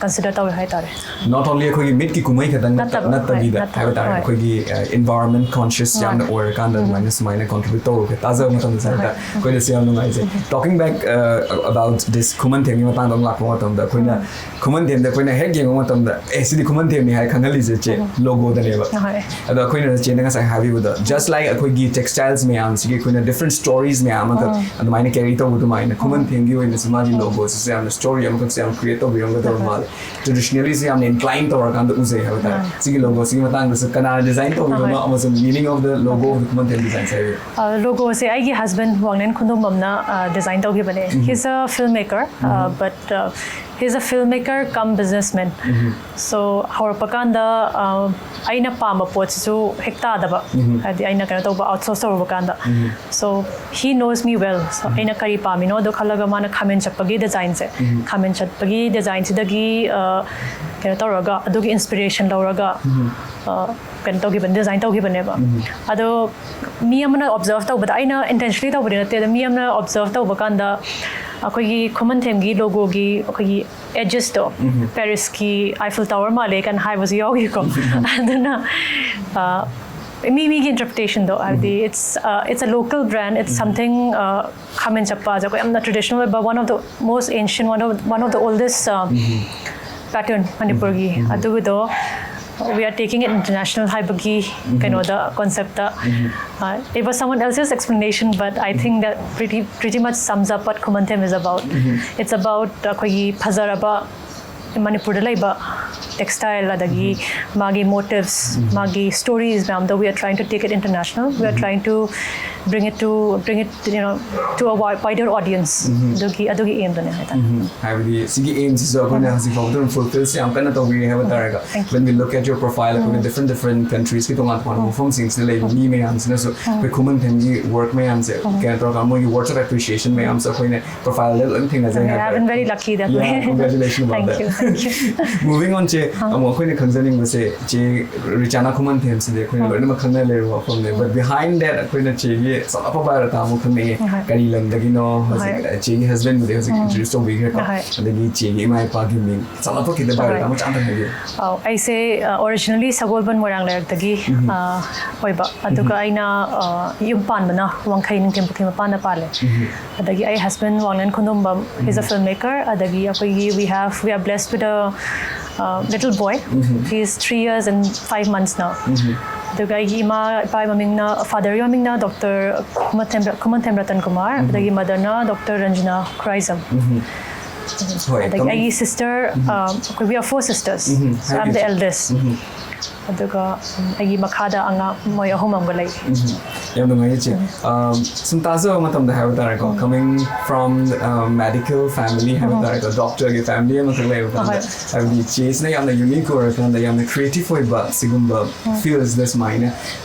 ꯀꯟꯁꯤꯗꯔ ꯇꯧꯋꯦ ꯍꯥꯏꯇꯥꯔꯦ꯫ ꯅꯣꯠ ꯑꯣꯟꯂꯤ ꯑꯩꯈꯣꯏꯒꯤ ꯃꯤꯠꯀꯤ ꯀꯨꯝꯍꯩ ꯈꯛꯇꯪ ꯅꯠꯇ- ꯅꯠꯇꯕ, ꯍꯣꯏ, ꯅꯠꯇꯕꯤꯗ ꯅꯠꯇꯕ, ꯍꯥꯏꯕ ꯇꯥꯔꯦ, ꯍꯣꯏ꯫ ꯑꯩꯈꯣꯏꯒꯤ ꯏꯟꯚꯥꯏꯔꯣꯟꯃꯦꯟꯠ ꯀꯣꯟꯁꯤꯌꯁ ꯌꯥꯝꯅ ꯃꯥꯅꯦ꯫ ꯑꯣꯏꯔꯀꯥꯟꯗ ꯑꯗꯨꯃꯥꯏꯅ ꯁꯨꯃꯥꯏꯅ ꯀꯣꯟꯇ꯭ꯔꯤꯕ꯭ꯌꯨꯠ ꯇꯧꯔꯒ ꯇꯥꯖꯕ ꯃꯇꯝꯗ ꯑꯩꯈꯣꯏꯗꯁꯨ ꯌꯥꯝ ꯅꯨꯡꯉꯥꯏꯖꯩ꯫ Talking back, uh, about this ꯈꯨꯃꯟ ꯊꯦꯝꯒꯤ ꯃꯇꯥꯡꯗ ꯑꯃꯨꯛ ꯂꯥꯛꯄ ꯃꯇꯝꯗ, ꯑꯩꯈꯣꯏꯅ ꯈꯨꯃꯟ ꯊꯦꯝꯗ ꯑꯩꯈꯣꯏꯅ ꯍꯦꯛ ꯌꯦꯡꯕ ꯃꯇꯝꯗ, "ꯑꯦ, ꯁꯤꯗꯤ ꯈꯨꯃꯟ ꯊꯦꯝꯅꯤ" ꯍꯥꯏ ꯈꯪꯍꯜꯂꯤꯁꯦ, ꯆꯦ, logo ꯗꯅꯦꯕ꯫ ꯑꯗꯣ ꯑꯩꯈꯣꯏꯅ ꯆꯦꯅ ꯉꯁꯥꯏ ꯍꯥꯏꯕꯤꯕꯗꯣ, just like ꯑꯩꯈꯣꯏꯒꯤ textiles ꯃꯌꯥꯝꯁꯤꯒꯤ ꯑꯩꯈꯣꯏꯅ different stories ꯃꯌꯥꯝ ꯑꯃꯈꯛ ꯑꯗꯨꯃꯥꯏꯅ carry ꯇꯧꯕ ꯑꯗꯨꯃꯥꯏꯅ, ꯈꯨꯃꯟ ꯊꯦꯝꯒꯤ ꯑꯣꯏꯅꯁꯨ ꯃꯥꯒꯤ logo ꯁꯤꯁꯨ ꯌꯥꯝꯅ story ꯑꯃꯈꯛꯁꯦ ꯌꯥꯝ create ꯇꯧꯕꯤꯔꯝꯒꯗꯕ ꯃꯥꯜꯂꯦ꯫ Traditionally ꯁꯤ ꯌꯥꯝꯅ incline ꯇꯧꯔꯀꯥꯟꯗ ꯎꯖꯩ ꯍꯥꯏꯕ ꯇꯥꯔꯦ꯫ ꯁꯤꯒꯤ logo ꯁꯤꯒꯤ ꯃꯇꯥꯡꯗꯁꯨ ꯀꯅꯥꯅ design ꯇꯧꯕꯤꯕꯅꯣ ꯑꯃꯁꯨꯡ meaning of the logo of the Khuman ꯊꯦꯝ design ꯁꯦ ꯍꯥꯏꯕꯤꯌꯨ꯫ ꯂꯣꯒꯣꯁꯦ ꯑꯩꯒꯤ husband ꯋꯥꯡꯂꯦꯟ ꯈꯨꯟꯗꯣꯝꯕꯝꯅ design ꯇꯧꯈꯤꯕꯅꯦ꯫ He's a filmmaker, but he's a filmmaker cum businessman. So ꯍꯧꯔꯛꯄ ꯀꯥꯟꯗ ꯑꯩꯅ ꯄꯥꯝꯕ ꯄꯣꯠꯁꯤꯁꯨ ꯍꯦꯛ ꯇꯥꯗꯕ, ꯍꯥꯏꯗꯤ ꯑꯩꯅ ꯀꯩꯅꯣ ꯇꯧꯕ, outsource ꯇꯧꯔꯨꯕ ꯀꯥꯟꯗ꯫ So he knows me well. So ꯑꯩꯅ ꯀꯔꯤ ꯄꯥꯝꯃꯤꯅꯣ ꯑꯗꯣ ꯈꯜꯂꯒ ꯃꯥꯅ ꯈꯥꯃꯦꯟ ꯆꯠꯄꯒꯤ design ꯁꯦ, ꯈꯥꯃꯦꯟ ꯆꯠꯄꯒꯤ design ꯁꯤꯗꯒꯤ ꯀꯩꯅꯣ ꯇꯧꯔꯒ, ꯑꯗꯨꯒꯤ inspiration ꯂꯧꯔꯒ ꯀꯩꯅꯣ ꯇꯧꯈꯤꯕꯅꯦ, design ꯇꯧꯈꯤꯕꯅꯦꯕ꯫ ꯑꯗꯣ ꯃꯤ ꯑꯃꯅ observe ꯇꯧꯕꯗ, ꯑꯩꯅ intentionally ꯇꯧꯕꯗꯤ ꯅꯠꯇꯦ, ꯑꯗꯣ ꯃꯤ ꯑꯃꯅ observe ꯇꯧꯕ ꯀꯥꯟꯗ ꯑꯩꯈꯣꯏꯒꯤ ꯈꯨꯃꯟ ꯊꯦꯝꯒꯤ logo ꯒꯤ ꯑꯩꯈꯣꯏꯒꯤ edges ꯇꯣ, Paris ꯀꯤ Eiffel Tower ꯃꯥꯜꯂꯦ ꯀꯥꯏꯅ ꯍꯥꯏꯕꯁꯨ ꯌꯥꯎꯈꯤꯀꯣ꯫ ꯑꯗꯨꯅ ꯃꯤ ꯃꯤꯒꯤ interpretation ꯗꯣ, ꯍꯥꯏꯕꯗꯤ it's, it's a local brand, it's something, ꯈꯥꯃꯦꯟ ꯆꯠꯄꯁꯦ ꯑꯩꯈꯣꯏ ꯌꯥꯝꯅ traditional ꯑꯣꯏꯕ, one of the most ancient, one of, one of the oldest pattern ꯃꯅꯤꯄꯨꯔꯒꯤ꯫ ꯑꯗꯨꯒꯤꯗꯣ we are taking it international ꯍꯥꯏꯕꯒꯤ ꯀꯩꯅꯣꯗ, concept ꯇ, it was someone else's explanation, but I think that pretty, pretty much sums up what Khuman ꯊꯦꯝ is about. It's about ꯑꯩꯈꯣꯏꯒꯤ ꯐꯖꯔꯕ ꯃꯅꯤꯄꯨꯔꯗ ꯂꯩꯕ textile, ꯑꯗꯒꯤ ꯃꯥꯒꯤ motifs, ꯃꯥꯒꯤ stories ꯃꯌꯥꯝꯗꯣ, we are trying to take it international. We are trying to bring it to, bring it, you know, to a wider audience. ꯑꯗꯨꯒꯤ, ꯑꯗꯨꯒꯤ aim ꯗꯨꯅꯦ ꯍꯥꯏꯇꯥꯔꯦ꯫ ꯍꯥꯏꯕꯗꯤ ꯁꯤꯒꯤ aim ꯁꯤꯁꯨ ꯑꯩꯈꯣꯏꯅ ꯍꯧꯖꯤꯛ ꯐꯥꯎꯕꯗ ꯑꯗꯨꯝ fulfill ꯁꯦ ꯌꯥꯝ ꯀꯟꯅ ꯇꯧꯕꯤꯔꯤ ꯍꯥꯏꯕ ꯇꯥꯔꯦꯀꯣ꯫ When we look at your profile, ꯑꯩꯈꯣꯏꯅ different different countries ꯀꯤ ꯇꯣꯉꯥꯟ ꯇꯣꯉꯥꯟꯕ ꯃꯐꯝꯁꯤꯡꯁꯤꯗ ꯂꯩꯕ ꯃꯤ ꯃꯌꯥꯝꯁꯤꯅꯁꯨ ꯑꯩꯈꯣꯏ ꯈꯨꯃꯟ ꯊꯦꯝꯒꯤ work ꯃꯌꯥꯝꯁꯦ ꯀꯩꯅꯣ ꯇꯧꯔꯒ, ꯃꯣꯏꯒꯤ words of appreciation ꯃꯌꯥꯝꯁꯦ ꯑꯩꯈꯣꯏꯅ profile ꯗ ꯂꯣꯏ ꯊꯦꯡꯅꯖꯩ ꯍꯥꯏꯇꯥꯔꯦ꯫ I've been very lucky that way. Congratulations about that. Thank you, thank you. Moving on, ꯆꯦ, ꯑꯃꯨꯛ ꯑꯩꯈꯣꯏꯅ ꯈꯪꯖꯅꯤꯡꯕꯁꯦ, ꯆꯦ ꯔꯤꯆꯥꯅꯥ ꯈꯨꯃꯟꯊꯦꯝꯁꯤꯗꯤ ꯑꯩꯈꯣꯏꯅ ꯂꯣꯏꯅꯃꯛ ꯈꯪꯅ ꯂꯩꯔꯕ ꯋꯥꯐꯝꯅꯦ, but behind that ꯑꯩꯈꯣꯏꯅ ꯆꯦꯒꯤ ꯆꯥꯎꯔꯥꯛꯄ bio data ꯑꯃꯨꯛ ꯈꯪꯅꯤꯡꯉꯦ꯫ ꯀꯔꯤ ꯂꯝꯗꯒꯤꯅꯣ, ꯍꯧꯖꯤꯛ ꯆꯦꯒꯤ husbandꯕꯨꯗꯤ ꯍꯧꯖꯤꯛ introduce ꯇꯧꯕꯤꯈ꯭ꯔꯦꯀꯣ, ꯑꯗꯒꯤ ꯆꯦꯒꯤ ꯏꯃꯥ ꯏꯄꯥꯒꯤ ꯃꯤꯡ ꯆꯥꯎꯔꯥꯛꯄ ꯈꯤꯇ bio data ꯃꯆꯥ ꯑꯝꯇ ꯍꯥꯏꯕꯤꯌꯨ꯫ ꯑꯧ, ꯑꯩꯁꯦ ꯑꯣꯔꯤꯖꯤꯅꯦꯂꯤ ꯁꯒꯣꯜꯕꯟ ꯃꯣꯏꯔꯥꯡ ꯂꯩꯔꯛꯇꯒꯤ ꯑ, ꯑꯣꯏꯕ, ꯑꯗꯨꯒ ꯑꯩꯅ ꯑ, ꯌꯨꯝ ꯄꯥꯟꯕꯅ ꯋꯥꯡꯈꯩ ꯅꯤꯡꯊꯦꯝ ꯄꯨꯈ꯭ꯔꯤ ꯃꯄꯥꯟꯗ ꯄꯥꯜꯂꯦ꯫ ꯑꯗꯒꯤ ꯑꯩ husband ꯋꯥꯡꯂꯦꯟ ꯈꯣꯡꯗꯣꯝꯕꯝ, he's a filmmaker, ꯑꯗꯒꯤ ꯑꯩꯈꯣꯏꯒꯤ we have we are blessed with a uh, little boy. He is three years and five months now. ꯑꯗꯨꯒ ꯑꯩꯒꯤ ꯏꯃꯥ ꯏꯄꯥꯒꯤ ꯃꯃꯤꯡꯅ, ꯐꯥꯗꯔꯒꯤ ꯃꯃꯤꯡꯅ ꯗꯣꯛꯇꯔ ꯈꯨꯃꯟꯊꯦꯝ ꯈꯨꯃꯟꯊꯦꯝ ꯔꯇꯟ ꯀꯨꯃꯥꯔ, ꯑꯗꯒꯤ ꯃꯗꯔꯅ ꯗꯣꯛꯇꯔ ꯔꯟꯖꯅꯥ ꯈꯨꯔꯥꯏꯖꯝ꯫ ꯍꯣꯏ, ꯑꯗꯒꯤ ꯑꯩꯒꯤ ꯁꯤꯁꯇꯔ, ꯑꯩꯈꯣꯏ we are four sisters, so I'm the eldest. ꯑꯗꯨꯒ ꯎꯝ, ꯑꯩꯒꯤ ꯃꯈꯥꯗ ꯑꯉꯥꯡ ꯃꯣꯏ ꯑꯍꯨꯝ ꯑꯃꯒ ꯂꯩ꯫ ꯌꯥꯝ ꯅꯨꯡꯉꯥꯏꯌꯦ ꯆꯦ꯫ ꯁꯨꯝ ꯇꯥꯖꯕ ꯃꯇꯝꯗ ꯍꯥꯏꯕ ꯇꯥꯔꯦꯀꯣ, coming from medical family ꯍꯥꯏꯕ ꯇꯥꯔꯦꯀꯣ, ꯗꯣꯛꯇꯔꯒꯤ family ꯑꯃꯈꯛ ꯂꯩꯕ ꯀꯥꯟꯗ, ꯍꯥꯏꯕꯗꯤ ꯆꯦꯁꯤꯅ ꯌꯥꯝꯅ unique ꯑꯣꯏꯔꯀꯥꯟꯗ ꯌꯥꯝꯅ creative ꯑꯣꯏꯕ ꯁꯤꯒꯨꯝꯕ fieldsꯗ ꯁꯨꯃꯥꯏꯅ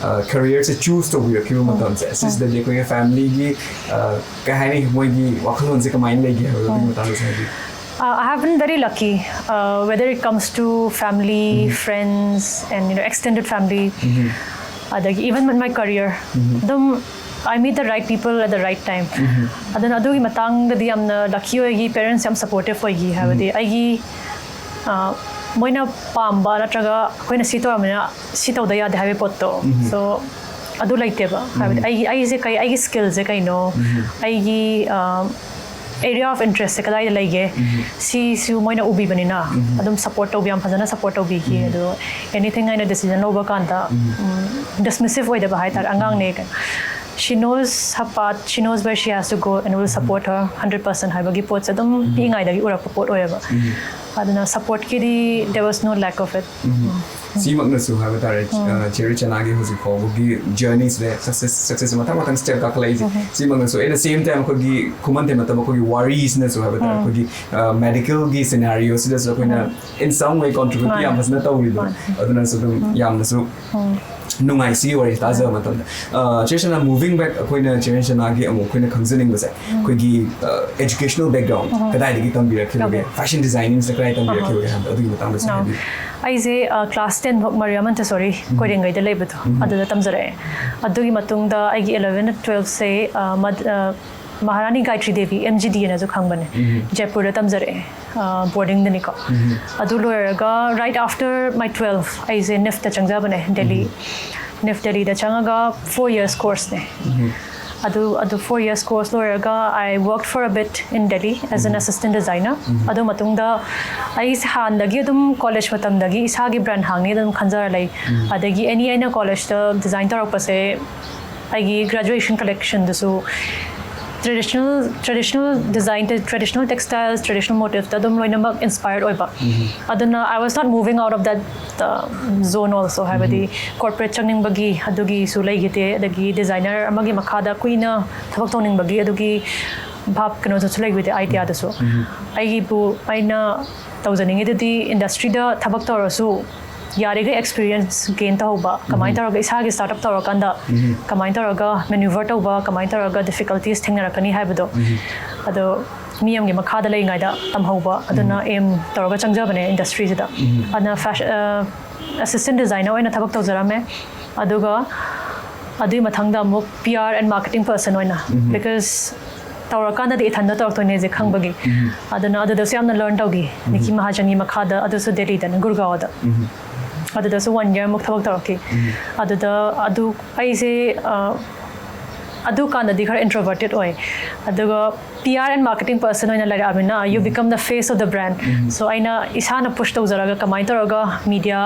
careerꯁꯦ choose ꯇꯧꯕꯤꯔꯛꯈꯤꯕ ꯃꯇꯝꯁꯦ, ꯁꯤꯁꯤꯗꯗꯤ ꯑꯩꯈꯣꯏꯒꯤ familyꯒꯤ ꯀꯩ ꯍꯥꯏꯅꯤ, ꯃꯣꯏꯒꯤ ꯋꯥꯈꯜꯂꯣꯟꯁꯦ ꯀꯃꯥꯏꯅ ꯂꯩꯒꯦ ꯍꯥꯏꯕꯗꯨꯒꯤ ꯃꯇꯥꯡꯗꯁꯨ ꯍꯥꯏꯕꯤꯌꯨ꯫ Uh, I have been very lucky, uh, whether it comes to family, friends, and you know, extended family. ꯑꯗꯒꯤ even with my career, ꯑꯗꯨꯝ I meet the right people at the right time. ꯑꯗꯨꯅ ꯑꯗꯨꯒꯤ ꯃꯇꯥꯡꯗꯗꯤ ꯌꯥꯝꯅ lucky ꯑꯣꯏꯒꯤ, parents ꯌꯥꯝ supportive ꯑꯣꯏꯒꯤ, ꯍꯥꯏꯕꯗꯤ ꯑꯩꯒꯤ ꯑ, ꯃꯣꯏꯅ ꯄꯥꯝꯕ ꯅꯠꯇ꯭ꯔꯒ ꯑꯩꯈꯣꯏꯅ ꯁꯤ ꯇꯧꯔꯕꯅꯤꯅ ꯁꯤ ꯇꯧꯗ ꯌꯥꯗꯦ ꯍꯥꯏꯕꯒꯤ ꯄꯣꯠꯇꯣ꯫ So ꯑꯗꯨ ꯂꯩꯇꯦꯕ, ꯍꯥꯏꯕꯗꯤ ꯑꯩꯒꯤ ꯑꯩꯁꯦ ꯀꯩ, ꯑꯩꯒꯤ skillꯁꯦ ꯀꯩꯅꯣ, ꯑꯩꯒꯤ area of interestꯁꯦ ꯀꯗꯥꯏꯗ ꯂꯩꯒꯦ, ꯁꯤꯁꯨ ꯃꯣꯏꯅ ꯎꯕꯤꯕꯅꯤꯅ ꯑꯗꯨꯝ support ꯇꯧꯕꯤ, ꯌꯥꯝ ꯐꯖꯅ support ꯇꯧꯕꯤꯈꯤ꯫ ꯑꯗꯣ anything ꯑꯩꯅ decision ꯂꯧꯕ ꯀꯥꯟꯗ dismissive ꯑꯣꯏꯗꯕ ꯍꯥꯏꯇꯥꯔꯦ, ꯑꯉꯥꯡꯅꯦ ꯀꯩꯅꯣ, she knows her path, she knows where she has to go and will support her hundred percent ꯍꯥꯏꯕꯒꯤ ꯄꯣꯠꯁꯦ ꯑꯗꯨꯝ ꯄꯤꯛꯏꯉꯩꯗꯒꯤ ꯎꯔꯛꯄ ꯄꯣꯠ ꯑꯣꯏꯌꯦꯕ꯫ ꯑꯗꯨꯅ supportꯀꯤꯗꯤ there was no lack of it. ꯁꯤꯃꯛꯅꯁꯨ ꯍꯥꯏꯕ ꯇꯥꯔꯦ, ꯆꯦ ꯔꯤꯆꯅꯥꯒꯤ ꯍꯧꯖꯤꯛ ꯐꯥꯎꯕꯒꯤ journeyꯁꯤꯗ success success ꯃꯊꯪ ꯃꯊꯪ step ꯀꯥꯈꯠꯂꯛꯏꯁꯦ꯫ ꯁꯤꯃꯛꯅꯁꯨ at the same time ꯑꯩꯈꯣꯏꯒꯤ ꯈꯨꯃꯟꯊꯦꯝ ꯅꯠꯇꯕ ꯑꯩꯈꯣꯏꯒꯤ ꯋꯥꯔꯤꯁꯤꯅꯁꯨ ꯍꯥꯏꯕ ꯇꯥꯔꯦ, ꯑꯩꯈꯣꯏꯒꯤ medicalꯒꯤ scenarioꯁꯤꯗꯁꯨ ꯑꯩꯈꯣꯏꯅ in some way contribute ꯌꯥꯝ ꯐꯖꯅ ꯇꯧꯔꯤꯗꯣ, ꯑꯗꯨꯅꯁꯨ ꯑꯗꯨꯝ ꯌꯥꯝꯅꯁꯨ ꯅꯨꯡꯉꯥꯏ ꯁꯤꯒꯤ ꯋꯥꯔꯤ ꯇꯥꯖꯕ ꯃꯇꯝꯗ꯫ ꯑ, ꯆꯦ ꯔꯟꯖꯅꯥ, moving back, ꯑꯩꯈꯣꯏꯅ ꯆꯦ ꯔꯟꯖꯅꯥꯒꯤ ꯑꯃꯨꯛ ꯑꯩꯈꯣꯏꯅ ꯈꯪꯖꯅꯤꯡꯕꯁꯦ, ꯑꯩꯈꯣꯏꯒꯤ, ꯑ, educational background ꯀꯗꯥꯏꯗꯒꯤ ꯇꯝꯕꯤꯔꯛꯈꯤꯕꯒꯦ? Okay. Fashion designingꯁꯦ ꯀꯗꯥꯏ ꯇꯝꯕꯤꯔꯛꯈꯤꯕꯒꯦ ꯍꯥꯏꯕꯗꯣ ꯑꯗꯨꯒꯤ ꯃꯇꯥꯡꯗꯁꯨ No. ꯍꯥꯏꯕꯤꯌꯨ꯫ ꯑꯩꯁꯦ ꯀ꯭ꯂꯥꯁ ꯇꯦꯟ ꯐꯥꯎ ꯃꯔꯤꯌꯥ ꯃꯟꯇꯦꯁꯣꯔꯤ ꯀꯣꯏꯔꯦꯡꯒꯩꯗ ꯂꯩꯕꯗꯣ ꯑꯗꯨꯗ ꯇꯝꯖꯔꯛꯑꯦ꯫ ꯑꯗꯨꯒꯤ ꯃꯇꯨꯡꯗ ꯑꯩꯒꯤ eleven twelveꯁꯦ ꯃꯍꯥꯔꯥꯅꯤ ꯒꯥꯌꯇ꯭ꯔꯤ ꯗꯦꯕꯤ, M G D ꯍꯥꯏꯅꯁꯨ ꯈꯪꯕꯅꯦ, ꯖꯩꯄꯨꯔꯗ ꯇꯝꯖꯔꯛꯑꯦ꯫ ꯕꯣꯔꯗꯤꯡꯗꯅꯤꯀꯣ꯫ ꯑꯗꯨ ꯂꯣꯏꯔꯒ right after my twelve ꯑꯩꯁꯦ ꯅꯤꯐꯇ ꯆꯪꯖꯕꯅꯦ, ꯗꯦꯜꯂꯤ꯫ ꯅꯤꯐ ꯗꯦꯜꯂꯤꯗ ꯆꯪꯉꯒ four years courseꯅꯦ꯫ ꯑꯗꯨ ꯑꯗꯨ four years course ꯂꯣꯏꯔꯒ I worked for a bit in Delhi as an assistant designer. ꯑꯗꯨ ꯃꯇꯨꯡꯗ ꯑꯩꯁꯦ ꯍꯥꯟꯅꯗꯒꯤ ꯑꯗꯨꯝ ꯀꯣꯂꯦꯖ ꯃꯇꯝꯗꯒꯤ ꯏꯁꯥꯒꯤ ꯕ꯭ꯔꯥꯟ ꯍꯥꯡꯅꯤ ꯑꯗꯨꯝ ꯈꯟꯖꯔ ꯂꯩ꯫ ꯑꯗꯒꯤ ꯑꯦꯅꯤ ꯑꯩꯅ ꯀꯣꯂꯦꯖꯇ ꯗꯤꯖꯥꯏꯟ ꯇꯧꯔꯛꯄꯁꯦ ꯑꯩꯒꯤ graduation collectionꯗꯁꯨ traditional traditional design, traditional textiles, traditional motiveꯇ ꯑꯗꯨꯝ ꯂꯣꯏꯅꯃꯛ inspired ꯑꯣꯏꯕ꯫ ꯑꯗꯨꯅ I was not moving out of that zone also, ꯍꯥꯏꯕꯗꯤ corporate ꯆꯪꯅꯤꯡꯕꯒꯤ ꯑꯗꯨꯒꯤꯁꯨ ꯂꯩꯈꯤꯗꯦ, ꯑꯗꯒꯤ ꯗꯤꯖꯥꯏꯅꯔ ꯑꯃꯒꯤ ꯃꯈꯥꯗ ꯀꯨꯏꯅ ꯊꯕꯛ ꯇꯧꯅꯤꯡꯕꯒꯤ ꯑꯗꯨꯒꯤ ꯚꯥꯞ ꯀꯩꯅꯣꯗꯨꯁꯨ ꯂꯩꯈꯤꯗꯦ, ideaꯗꯨꯁꯨ꯫ ꯑꯩꯒꯤꯕꯨ ꯑꯩꯅ ꯇꯧꯖꯅꯤꯡꯉꯤꯗꯨꯗꯤ industryꯗ ꯊꯕꯛ ꯇꯧꯔꯁꯨ ꯌꯥꯔꯤꯈꯩ experience gain ꯇꯧꯍꯧꯕ, ꯀꯃꯥꯏꯅ ꯇꯧꯔꯒ ꯏꯁꯥꯒꯤ startup ꯇꯧꯔꯀꯥꯟꯗ ꯀꯃꯥꯏꯅ ꯇꯧꯔꯒ maneuver ꯇꯧꯕ, ꯀꯃꯥꯏꯅ ꯇꯧꯔꯒ difficulties ꯊꯦꯡꯅꯔꯛꯀꯅꯤ ꯍꯥꯏꯕꯗꯣ꯫ ꯑꯗꯣ ꯃꯤ ꯑꯃꯒꯤ ꯃꯈꯥꯗ ꯂꯩꯔꯤꯉꯩꯗ ꯇꯝꯍꯧꯕ, ꯑꯗꯨꯅ aim ꯇꯧꯔꯒ ꯆꯪꯖꯕꯅꯦ industryꯁꯤꯗ꯫ ꯑꯗꯨꯅ fashion, assistant designer ꯑꯣꯏꯅ ꯊꯕꯛ ꯇꯧꯖꯔꯝꯃꯦ꯫ ꯑꯗꯨꯒ ꯑꯗꯨꯒꯤ ꯃꯊꯪꯗ ꯑꯃꯨꯛ P R and marketing person ꯑꯣꯏꯅ, because ꯇꯧꯔꯀꯥꯟꯗꯗꯤ ꯏꯊꯟꯗ ꯇꯧꯔꯛꯇꯣꯏꯅꯦꯁꯦ ꯈꯪꯕꯒꯤ꯫ ꯑꯗꯨꯅ ꯑꯗꯨꯗꯁꯨ ꯌꯥꯝꯅ learn ꯇꯧꯈꯤ꯫ ꯅꯤꯀꯤ ꯃꯍꯥꯖꯟꯒꯤ ꯃꯈꯥꯗ, ꯑꯗꯨꯁꯨ ꯗꯦꯜꯂꯤꯗꯅꯦ, ꯒꯨꯔꯒꯥꯎꯗ꯫ ꯑꯗꯨꯗꯁꯨ one year ꯃꯨꯛ ꯊꯕꯛ ꯇꯧꯔꯛꯈꯤ꯫ ꯑꯗꯨꯗ ꯑꯗꯨ ꯑꯩꯁꯦ ꯑ, ꯑꯗꯨ ꯀꯥꯟꯗꯗꯤ ꯈꯔ introverted ꯑꯣꯏ꯫ ꯑꯗꯨꯒ P R and marketing person ꯑꯣꯏꯅ ꯂꯩꯔꯛꯑꯕꯅꯤꯅ, you become the face of the brand. So ꯑꯩꯅ ꯏꯁꯥꯅ push ꯇꯧꯖꯔꯒ ꯀꯃꯥꯏꯅ ꯇꯧꯔꯒ media,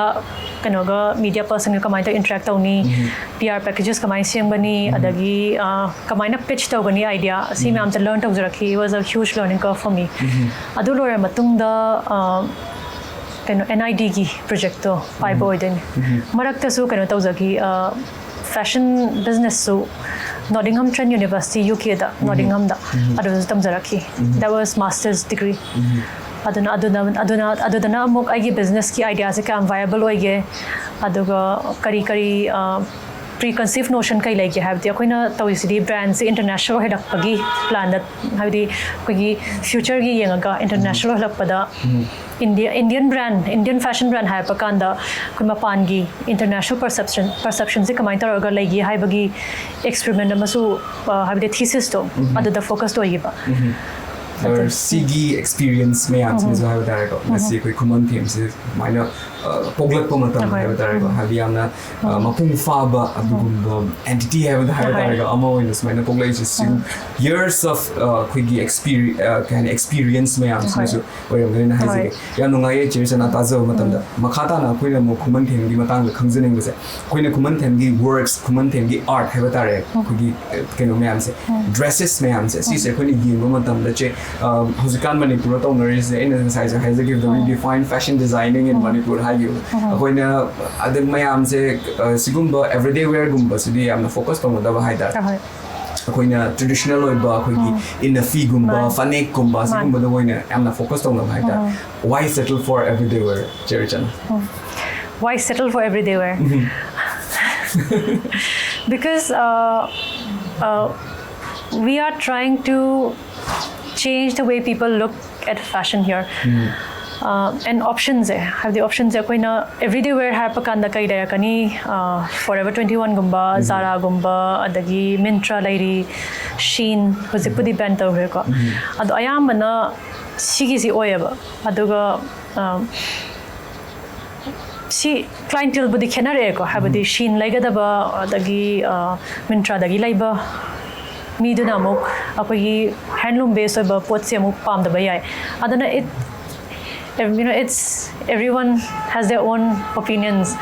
ꯀꯩꯅꯣꯒ, media personꯒ ꯀꯃꯥꯏꯅ ꯇꯧꯔꯒ interact ꯇꯧꯅꯤ, P R packages ꯀꯃꯥꯏꯅ ꯁꯦꯝꯒꯅꯤ, ꯑꯗꯒꯤ ꯑ, ꯀꯃꯥꯏꯅ pitch ꯇꯧꯒꯅꯤ, idea, ꯁꯤ ꯃꯌꯥꯝꯁꯦ learn ꯇꯧꯖꯔꯛꯈꯤ. It was a huge learning curve for me. ꯑꯗꯨ ꯂꯣꯏꯔ ꯃꯇꯨꯡꯗ ꯑ, ꯀꯩꯅꯣ, N I Dꯒꯤ projectꯇꯣ ꯄꯥꯏꯕ ꯑꯣꯏꯗꯣꯏꯅꯦ꯫ ꯃꯔꯛꯇꯁꯨ ꯀꯩꯅꯣ ꯇꯧꯖꯈꯤ, ꯑ, fashion businessꯁꯨ Nottingham Trent University, UKꯗ, Nottinghamꯗ, ꯑꯗꯨꯗꯁꯨ ꯇꯝꯖꯔꯛꯈꯤ꯫ That was master's degree. ꯑꯗꯨꯅ ꯑꯗꯨꯅ ꯑꯗꯨꯅ ꯑꯗꯨꯗꯅ ꯑꯃꯨꯛ ꯑꯩꯒꯤ ꯕꯤꯖꯤꯅꯦꯁꯀꯤ ꯑꯥꯏꯗꯤꯌꯥꯁꯦ ꯀꯌꯥꯝ ꯚꯥꯏꯌꯦꯕꯜ ꯑꯣꯏꯒꯦ, ꯑꯗꯨꯒ ꯀꯔꯤ ꯀꯔꯤ ꯄ꯭ꯔꯤ ꯀꯟꯁꯤꯞ ꯅꯣꯁꯟ ꯀꯩ ꯂꯩꯒꯦ? ꯍꯥꯏꯕꯗꯤ ꯑꯩꯈꯣꯏꯅ ꯇꯧꯔꯤꯁꯤꯗꯤ ꯕ꯭ꯔꯥꯟꯁꯦ ꯏꯟꯇꯔꯅꯦꯁꯅꯦꯜ ꯑꯣꯏꯍꯜꯂꯛꯄꯒꯤ ꯄ꯭ꯂꯥꯟꯗ, ꯍꯥꯏꯕꯗꯤ ꯑꯩꯈꯣꯏꯒꯤ ꯐ꯭ꯌꯨꯆꯔꯒꯤ ꯌꯦꯡꯉꯒ ꯏꯟꯇꯔꯅꯦꯁꯅꯦꯜ ꯑꯣꯏꯍꯜꯂꯛꯄꯗ India Indian brand, Indian fashion brand ꯍꯥꯏꯔꯛꯄ ꯀꯥꯟꯗ ꯑꯩꯈꯣꯏ ꯃꯄꯥꯟꯒꯤ ꯏꯟꯇꯔꯅꯦꯁꯅꯦꯜ ꯄꯔꯁꯦꯞꯁꯟ ꯄꯔꯁꯦꯞꯁꯟꯁꯦ ꯀꯃꯥꯏꯅ ꯇꯧꯔꯒ ꯂꯩꯒꯦ ꯍꯥꯏꯕꯒꯤ ꯑꯦꯛꯁꯄꯦꯔꯤꯃꯦꯟ ꯑꯃꯁꯨ, ꯑ, ꯍꯥꯏꯕꯗꯤ ꯊꯤꯁꯤꯁꯇꯣ ꯑꯗꯨꯗ ꯐꯣꯀꯁ ꯑꯣꯏꯈꯤꯕ꯫ ꯑꯗꯣ ꯁꯤꯒꯤ ꯑꯦꯛꯁꯄꯤꯔꯤꯌꯟꯁ ꯃꯌꯥꯝꯁꯤꯅꯁꯨ ꯍꯥꯏꯕ ꯇꯥꯔꯦꯀꯣ, ꯉꯁꯤ ꯑꯩꯈꯣꯏ ꯈꯨꯃꯟ ꯊꯦꯝꯁꯦ ꯁꯨꯃꯥꯏꯅ, ꯑ, ꯄꯣꯛꯂꯛꯄ ꯃꯇꯝꯗ ꯍꯣꯏ꯫ ꯍꯥꯏꯕ ꯇꯥꯔꯦꯀꯣ, ꯍꯥꯏꯕꯗꯤ ꯌꯥꯝꯅ, ꯑ, ꯃꯄꯨꯡ ꯐꯥꯕ ꯑꯗꯨꯒꯨꯝꯕ ꯑꯦꯟꯇꯤꯇꯤ ꯍꯥꯏꯕ ꯍꯥꯏꯕ ꯍꯣꯏ꯫ ꯇꯥꯔꯦꯀꯣ, ꯑꯃ ꯑꯣꯏꯅ ꯁꯨꯃꯥꯏꯅ ꯄꯣꯛꯂꯛꯏꯁꯦ꯫ ꯁꯤ ꯌꯔꯁ ꯑꯣꯐ ꯑꯩꯈꯣꯏꯒꯤ ꯑꯦꯛꯁꯄꯤꯔꯤ ꯀꯩ ꯍꯥꯏꯅꯤ, ꯑꯦꯛꯁꯄꯤꯔꯤꯌꯟꯁ ꯃꯌꯥꯝꯁꯤꯅꯁꯨ ꯑꯣꯏꯔꯝꯒꯅꯤꯅ ꯍꯥꯏꯖꯒꯦ꯫ ꯍꯣꯏ꯫ ꯌꯥꯝ ꯅꯨꯡꯉꯥꯏꯌꯦ ꯆꯦ ꯔꯆꯅꯥ ꯇꯥꯖꯕ ꯃꯇꯝꯗ꯫ ꯃꯈꯥ ꯇꯥꯅ ꯑꯩꯈꯣꯏꯅ ꯑꯃꯨꯛ ꯈꯨꯃꯟ ꯊꯦꯝꯒꯤ ꯃꯇꯥꯡꯗ ꯈꯪꯖꯅꯤꯡꯕꯁꯦ, ꯑꯩꯈꯣꯏꯅ ꯈꯨꯃꯟ ꯊꯦꯝꯒꯤ ꯋꯥꯔꯛꯁ, ꯈꯨꯃꯟ ꯊꯦꯝꯒꯤ ꯑꯥꯔꯠ ꯍꯥꯏꯕ ꯇꯥꯔꯦ, ꯑꯩꯈꯣꯏꯒꯤ, ꯑ, ꯀꯩꯅꯣ ꯃꯌꯥꯝꯁꯦ, ꯗ꯭ꯔꯦꯁꯦꯁ ꯃꯌꯥꯝꯁꯦ, ꯁꯤꯁꯦ ꯑꯩꯈꯣꯏꯅ ꯌꯦꯡꯕ ꯃꯇꯝꯗ ꯆꯦ, ꯑ, ꯍꯧꯖꯤꯛꯀꯥꯟ ꯃꯅꯤꯄꯨꯔꯗ ꯇꯧꯅꯔꯤꯁꯦ, ꯑꯩꯅ ꯉꯁꯥꯏꯁꯨ ꯍꯥꯏꯖꯈꯤꯕꯗꯣ, ꯔꯤꯗꯤꯐꯥꯏꯟ ꯐꯦꯁꯟ ꯗꯤꯖꯥꯏꯅꯤꯡ ꯏꯟ ꯃꯅꯤꯄꯨꯔ ꯍꯥꯏꯈꯤꯕꯗꯣ, ꯑꯩꯈꯣꯏꯅ ꯑꯗꯨ ꯃꯌꯥꯝꯁꯦ, ꯑ, ꯁꯤꯒꯨꯝꯕ ꯑꯦꯕ꯭ꯔꯤꯗꯦ ꯋꯦꯌꯔꯒꯨꯝꯕꯁꯤꯗꯤ ꯌꯥꯝꯅ ꯐꯣꯀꯁ ꯇꯧꯅꯗꯕ ꯍꯥꯏꯇꯥꯔꯦ꯫ ꯍꯣꯏ꯫ ꯑꯩꯈꯣꯏꯅ ꯇ꯭ꯔꯦꯗꯤꯁꯅꯦꯜ ꯑꯣꯏꯕ ꯑꯩꯈꯣꯏꯒꯤ ꯏꯟꯅ ꯐꯤꯒꯨꯝꯕ, ꯃꯥꯅꯤ꯫ ꯐꯅꯦꯛꯀꯨꯝꯕ, ꯃꯥꯅꯤ꯫ ꯁꯤꯒꯨꯝꯕꯗ ꯑꯣꯏꯅ ꯌꯥꯝꯅ ꯐꯣꯀꯁ ꯇꯧꯅꯕ ꯍꯥꯏꯇꯥꯔꯦ꯫ Why settle for everyday wear, ꯆꯦ ꯔꯆꯅꯥ? Why settle for everyday wear? Because uh, uh, we are trying to change the way people look at fashion here. Uh, and options ꯁꯦ, ꯍꯥꯏꯕꯗꯤ ꯑꯣꯞꯁꯟꯁꯦ ꯑꯩꯈꯣꯏꯅ ꯑꯦꯕ꯭ꯔꯤꯗꯦ ꯋꯦꯌꯔ ꯍꯥꯏꯔꯛꯄ ꯀꯥꯟꯗ ꯀꯩ ꯂꯩꯔꯛꯀꯅꯤ? ꯐꯣꯔ ꯑꯦꯕꯔ ꯇ꯭ꯋꯦꯟꯇꯤ ꯋꯥꯟꯒꯨꯝꯕ, ꯖꯥꯔꯥꯒꯨꯝꯕ, ꯑꯗꯒꯤ ꯃꯤꯟꯇ꯭ꯔꯥ ꯂꯩꯔꯤ, ꯁꯤꯟ, ꯍꯧꯖꯤꯛꯄꯨꯗꯤ ꯕꯦꯟ ꯇꯧꯈ꯭ꯔꯦꯀꯣ꯫ ꯑꯗꯣ ꯑꯌꯥꯝꯕꯅ ꯁꯤꯒꯤꯁꯤ ꯑꯣꯏꯌꯦꯕ꯫ ꯑꯗꯨꯒ ꯑ, ꯁꯤ ꯀ꯭ꯂꯥꯏꯟꯇꯦꯜꯕꯨꯗꯤ ꯈꯦꯠꯅꯔꯛꯑꯦꯀꯣ, ꯍꯥꯏꯕꯗꯤ ꯁꯤꯟ ꯂꯩꯒꯗꯕ ꯑꯗꯒꯤ, ꯑ, ꯃꯤꯟꯇ꯭ꯔꯥꯗꯒꯤ ꯂꯩꯕ ꯃꯤꯗꯨꯅ ꯑꯃꯨꯛ ꯑꯩꯈꯣꯏꯒꯤ ꯍꯦꯟꯂꯨꯝ ꯕꯦꯁ ꯑꯣꯏꯕ ꯄꯣꯠꯁꯦ ꯑꯃꯨꯛ ꯄꯥꯝꯗꯕ ꯌꯥꯏ꯫ ꯑꯗꯨꯅ it, you know, it's, everyone has their own opinions.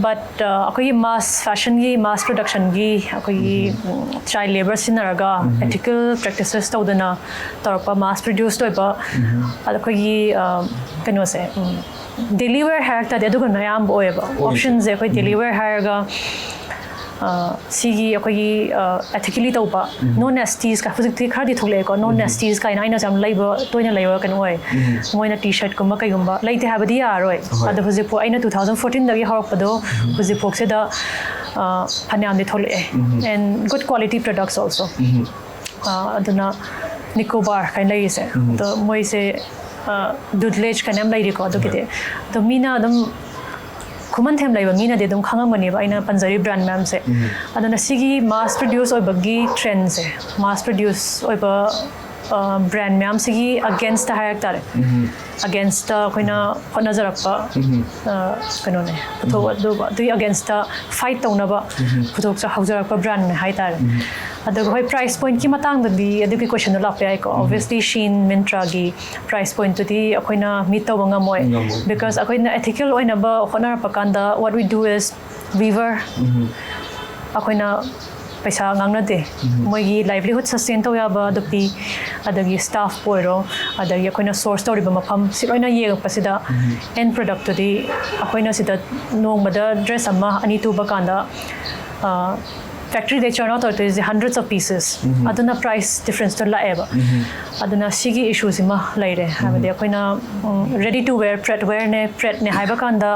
But uh, ꯑꯩꯈꯣꯏꯒꯤ ꯃꯥꯁ ꯐꯦꯁꯟꯒꯤ, ꯃꯥꯁ ꯄ꯭ꯔꯗꯛꯁꯟꯒꯤ ꯑꯩꯈꯣꯏꯒꯤ ꯆꯥꯏꯜ ꯂꯦꯕꯔ ꯁꯤꯖꯤꯟꯅꯔꯒ, ꯑꯦꯊꯤꯀꯦꯜ ꯄ꯭ꯔꯦꯛꯇꯤꯁꯦꯁ ꯇꯧꯗꯅ ꯇꯧꯔꯛꯄ, ꯃꯥꯁ ꯄ꯭ꯔꯗ꯭ꯌꯨꯁ ꯑꯣꯏꯕ, ꯑꯗ ꯑꯩꯈꯣꯏꯒꯤ, ꯑ, ꯀꯩꯅꯣꯁꯦ, ꯗꯦꯂꯤ ꯋꯦꯌꯔ ꯍꯥꯏꯔꯛꯇꯗꯤ ꯑꯗꯨꯒꯨꯝꯕ ꯑꯌꯥꯝꯕ ꯑꯣꯏꯌꯦꯕ꯫ ꯑꯣꯏ꯫ ꯑꯣꯞꯁꯟꯁꯦ ꯑꯩꯈꯣꯏ ꯗꯦꯂꯤ ꯋꯦꯌꯔ ꯍꯥꯏꯔꯒ ꯁꯤꯒꯤ ꯑꯩꯈꯣꯏꯒꯤ ꯑꯦꯊꯤꯀꯦꯂꯤ ꯇꯧꯕ ꯅꯣ ꯅꯦꯁꯇꯤꯁ ꯀ ꯍꯧꯖꯤꯛꯇꯤ ꯈꯔꯗꯤ ꯊꯣꯛꯂꯛꯑꯦꯀꯣ, ꯅꯣ ꯅꯦꯁꯇꯤꯁ ꯀꯥꯏꯅ ꯑꯩꯅꯁꯨ ꯌꯥꯝ ꯂꯩꯕ, ꯇꯣꯏꯅ ꯂꯩꯕ ꯀꯩꯅꯣ ꯑꯣꯏ꯫ ꯃꯣꯏꯅ ꯇꯤ ꯁꯔꯠꯀꯨꯝꯕ ꯀꯩꯒꯨꯝꯕ ꯂꯩꯇꯦ ꯍꯥꯏꯕꯗꯤ ꯌꯥꯔꯣꯏ꯫ ꯑꯗꯣ ꯍꯧꯖꯤꯛꯐꯥꯎ ꯑꯩꯅ ꯇꯨ ꯊꯥꯎꯖꯟ ꯐꯣꯔꯇꯤꯟꯗꯒꯤ ꯍꯧꯔꯛꯄꯗꯣ ꯍꯧꯖꯤꯛꯐꯥꯎꯁꯤꯗ ꯐꯅꯌꯥꯝꯗꯤ ꯊꯣꯛꯂꯛꯑꯦ꯫ And good quality products also. ꯑꯗꯨꯅ ꯅꯤꯀꯣꯕꯥꯔ ꯀꯥꯏꯅ ꯂꯩꯔꯤꯁꯦ, ꯑꯗꯣ ꯃꯣꯏꯁꯦ ꯗꯨꯗꯂꯦꯖ ꯀꯥꯏꯅ ꯌꯥꯝ ꯂꯩꯔꯤꯀꯣ꯫ ꯑꯗꯨꯒꯤꯗꯤ ꯑꯗꯣ ꯃꯤꯅ ꯑꯗꯨꯝ ꯈꯨꯃꯟꯊꯦꯝ ꯂꯩꯕ ꯃꯤꯅꯗꯤ ꯑꯗꯨꯝ ꯈꯪꯉꯝꯒꯅꯦꯕ ꯑꯩꯅ ꯄꯟꯖꯔꯤ ꯕ꯭ꯔꯥꯟ ꯃꯌꯥꯝꯁꯦ꯫ ꯑꯗꯨꯅ ꯁꯤꯒꯤ ꯃꯥꯁ ꯄ꯭ꯔꯗ꯭ꯌꯨꯁ ꯑꯣꯏꯕꯒꯤ ꯇ꯭ꯔꯦꯟꯁꯦ, ꯃꯥꯁ ꯄ꯭ꯔꯗ꯭ꯌꯨꯁ ꯑꯣꯏꯕ ꯕ꯭ꯔꯥꯟ ꯃꯌꯥꯝꯁꯤꯒꯤ ꯑꯒꯦꯟꯁꯇ ꯍꯥꯏꯔꯛ ꯇꯥꯔꯦ, ꯑꯒꯦꯟꯁꯇ ꯑꯩꯈꯣꯏꯅ ꯍꯣꯠꯅꯖꯔꯛꯄ ꯀꯩꯅꯣꯅꯦ, ꯄꯨꯊꯣꯛ ꯑꯗꯨꯒꯤ ꯑꯒꯦꯟꯁꯇ ꯐꯥꯏꯠ ꯇꯧꯅꯕ ꯄꯨꯊꯣꯛꯆ ꯍꯧꯖꯔꯛꯄ ꯕ꯭ꯔꯥꯟꯅꯦ ꯍꯥꯏꯇꯥꯔꯦ꯫ ꯑꯗꯨꯒ ꯍꯣꯏ, ꯄ꯭ꯔꯥꯏꯁ ꯄꯣꯏꯟꯠꯀꯤ ꯃꯇꯥꯡꯗꯗꯤ ꯑꯗꯨꯒꯤ ꯀꯣꯏꯁꯟꯗꯣ ꯂꯥꯛꯄ ꯌꯥꯏꯀꯣ꯫ ꯑꯣꯕꯤꯌꯁꯂꯤ ꯁꯤꯟ, ꯃꯤꯟꯇ꯭ꯔꯥꯒꯤ ꯄ꯭ꯔꯥꯏꯁ ꯄꯣꯏꯟꯠꯇꯨꯗꯤ ꯑꯩꯈꯣꯏꯅ ꯃꯤꯠ ꯇꯧꯕ ꯉꯝꯃꯣꯏ꯫ ꯕꯤꯀꯣꯁ ꯑꯩꯈꯣꯏꯅ ꯑꯦꯊꯤꯀꯦꯜ ꯑꯣꯏꯅꯕ ꯍꯣꯠꯅꯔꯛꯄ ꯀꯥꯟꯗ, what we do is, ꯋꯤꯚꯔ ꯑꯩꯈꯣꯏꯅ ꯄꯩꯁꯥ ꯉꯥꯡꯅꯗꯦ꯫ ꯃꯣꯏꯒꯤ ꯂꯥꯏꯚꯂꯤꯍꯨꯗ ꯁꯁꯇꯦꯟ ꯇꯧ ꯌꯥꯕ ꯑꯗꯨ ꯄꯤ꯫ ꯑꯗꯒꯤ ꯁ꯭ꯇꯥꯐꯄꯨ ꯑꯣꯏꯔꯣ, ꯑꯗꯒꯤ ꯑꯩꯈꯣꯏꯅ ꯁꯣꯔꯁ ꯇꯧꯔꯤꯕ ꯃꯐꯝ, ꯁꯤ ꯂꯣꯏꯅ ꯌꯦꯡꯉꯛꯄꯁꯤꯗ ꯑꯦꯟ ꯄ꯭ꯔꯗꯛꯇꯨꯗꯤ ꯑꯩꯈꯣꯏꯅ ꯁꯤꯗ ꯅꯣꯡꯃꯗ ꯗ꯭ꯔꯦꯁ ꯑꯃ ꯑꯅꯤ ꯇꯨꯕ ꯀꯥꯟꯗ, ꯐꯦꯛꯇ꯭ꯔꯤꯗꯩ Charan out ꯇꯧꯔꯛꯇꯣꯏꯁꯦ hundreds of pieces. ꯑꯗꯨꯅ ꯄ꯭ꯔꯥꯏꯁ ꯗꯤꯐ꯭ꯔꯦꯟꯁꯇꯣ ꯂꯥꯛꯑꯦꯕ꯫ ꯑꯗꯨꯅ ꯁꯤꯒꯤ ꯏꯁꯨꯁꯤꯃ ꯂꯩꯔꯦ꯫ ꯍꯥꯏꯕꯗꯤ ꯑꯩꯈꯣꯏꯅ ready to wear, ꯄ꯭ꯔꯦꯠ ꯋꯦꯌꯔꯅꯦ, ꯄ꯭ꯔꯦꯠꯅꯦ ꯍꯥꯏꯕ ꯀꯥꯟꯗ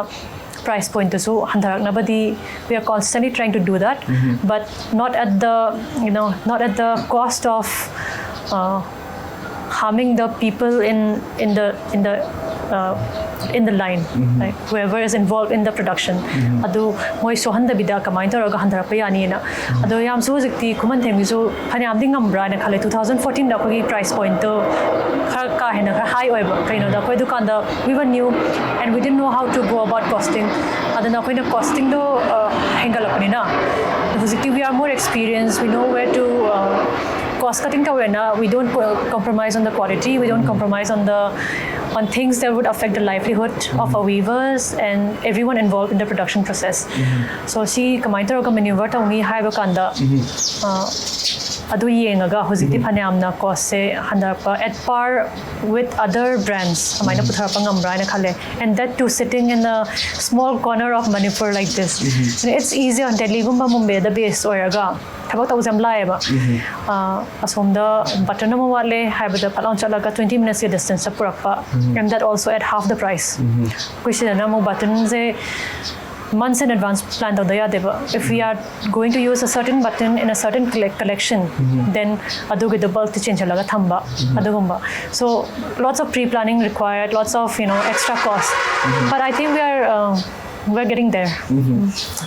price ꯄꯣꯏꯟꯠꯇꯨꯁꯨ ꯍꯟꯊꯔꯛꯅꯕꯗꯤ, we are constantly trying to do that, but not at the, you know, not at the cost of uh, harming the people in in the in the uh, in the line, like whoever is involved in the production. ꯑꯗꯨ ꯃꯣꯏ ꯁꯣꯛꯍꯟꯗꯕꯤꯗ ꯀꯃꯥꯏꯅ ꯇꯧꯔꯒ ꯍꯟꯊꯔꯛꯄ ꯌꯥꯅꯤꯅ꯫ ꯑꯗꯣ ꯌꯥꯝꯁꯨ ꯍꯧꯖꯤꯛꯇꯤ ꯈꯨꯃꯟ ꯊꯦꯝꯒꯤꯁꯨ ꯐꯅꯌꯥꯝꯗꯤ ꯉꯝꯕ꯭ꯔꯥ ꯍꯥꯏꯅ ꯈꯜꯂꯦ꯫ ꯇꯨ ꯊꯥꯎꯖꯟ ꯐꯣꯔꯇꯤꯟꯗ ꯑꯩꯈꯣꯏꯒꯤ ꯄ꯭ꯔꯥꯏꯁ ꯄꯣꯏꯟꯠꯇꯣ ꯈꯔ ꯀꯥ ꯍꯦꯟꯅ ꯈꯔ ꯍꯥꯏ ꯑꯣꯏꯕ꯫ ꯀꯩꯅꯣꯗ ꯑꯩꯈꯣꯏ ꯗꯨꯀꯥꯟꯗ we were new and we didn't know how to go about costing. ꯑꯗꯨꯅ ꯑꯩꯈꯣꯏꯅ ꯀꯣꯁꯇꯤꯡꯗꯣ ꯍꯦꯟꯒꯠꯂꯛꯄꯅꯤꯅ ꯍꯧꯖꯤꯛꯇꯤ we are more experienced, we know where to uh, cost cutting ꯇꯧꯔꯦꯅ, we don't compromise on the quality, we don't compromise on the on things that would affect the livelihood of our weavers and everyone involved in the production process. So ꯁꯤ ꯀꯃꯥꯏꯅ ꯇꯧꯔꯒ ꯃꯦꯅ꯭ꯌꯨꯚꯔ ꯇꯧꯅꯤ ꯍꯥꯏꯕ ꯀꯥꯟꯗ, ꯑ, ꯑꯗꯨ ꯌꯦꯡꯉꯒ ꯍꯧꯖꯤꯛꯇꯤ ꯐꯅꯌꯥꯝꯅ ꯀꯣꯁꯁꯦ ꯍꯟꯊꯔꯛꯄ, at par with other brands ꯑꯗꯨꯃꯥꯏꯅ ꯄꯨꯊꯔꯛꯄ ꯉꯝꯕ꯭ꯔꯥ ꯍꯥꯏꯅ ꯈꯜꯂꯦ, and that too sitting in a small corner of Manipur like this. It's easier, ꯗꯦꯜꯂꯤꯒꯨꯝꯕ ꯃꯨꯝꯕꯩꯗ ꯕꯦꯁ ꯑꯣꯏꯔꯒ ꯊꯕꯛ ꯇꯧꯕꯁꯦ ꯌꯥꯝ ꯂꯥꯏꯌꯦꯕ꯫ ꯑꯁꯣꯝꯗ ꯕꯇꯟ ꯑꯃ ꯋꯥꯠꯂꯦ ꯍꯥꯏꯕꯗ ꯐꯠ ꯂꯥꯎꯅ ꯆꯠꯂꯒ twenty minutes ꯀꯤ distance ꯇ ꯄꯨꯔꯛꯄ, and that also at half the price. ꯑꯩꯈꯣꯏ ꯁꯤꯗꯅ ꯑꯃꯨꯛ ꯕꯇꯟꯁꯦ months in advance plan ꯇꯧꯗ ꯌꯥꯗꯦꯕ. If we are going to use a certain button in a certain collection, then ꯑꯗꯨꯒꯤꯗꯣ bulk ꯇ ꯆꯦꯟꯁꯤꯜꯂꯒ ꯊꯝꯕ, ꯑꯗꯨꯒꯨꯝꯕ. So lots of pre planning required, lots of, you know, extra cost. But I think we are uh, we're getting there.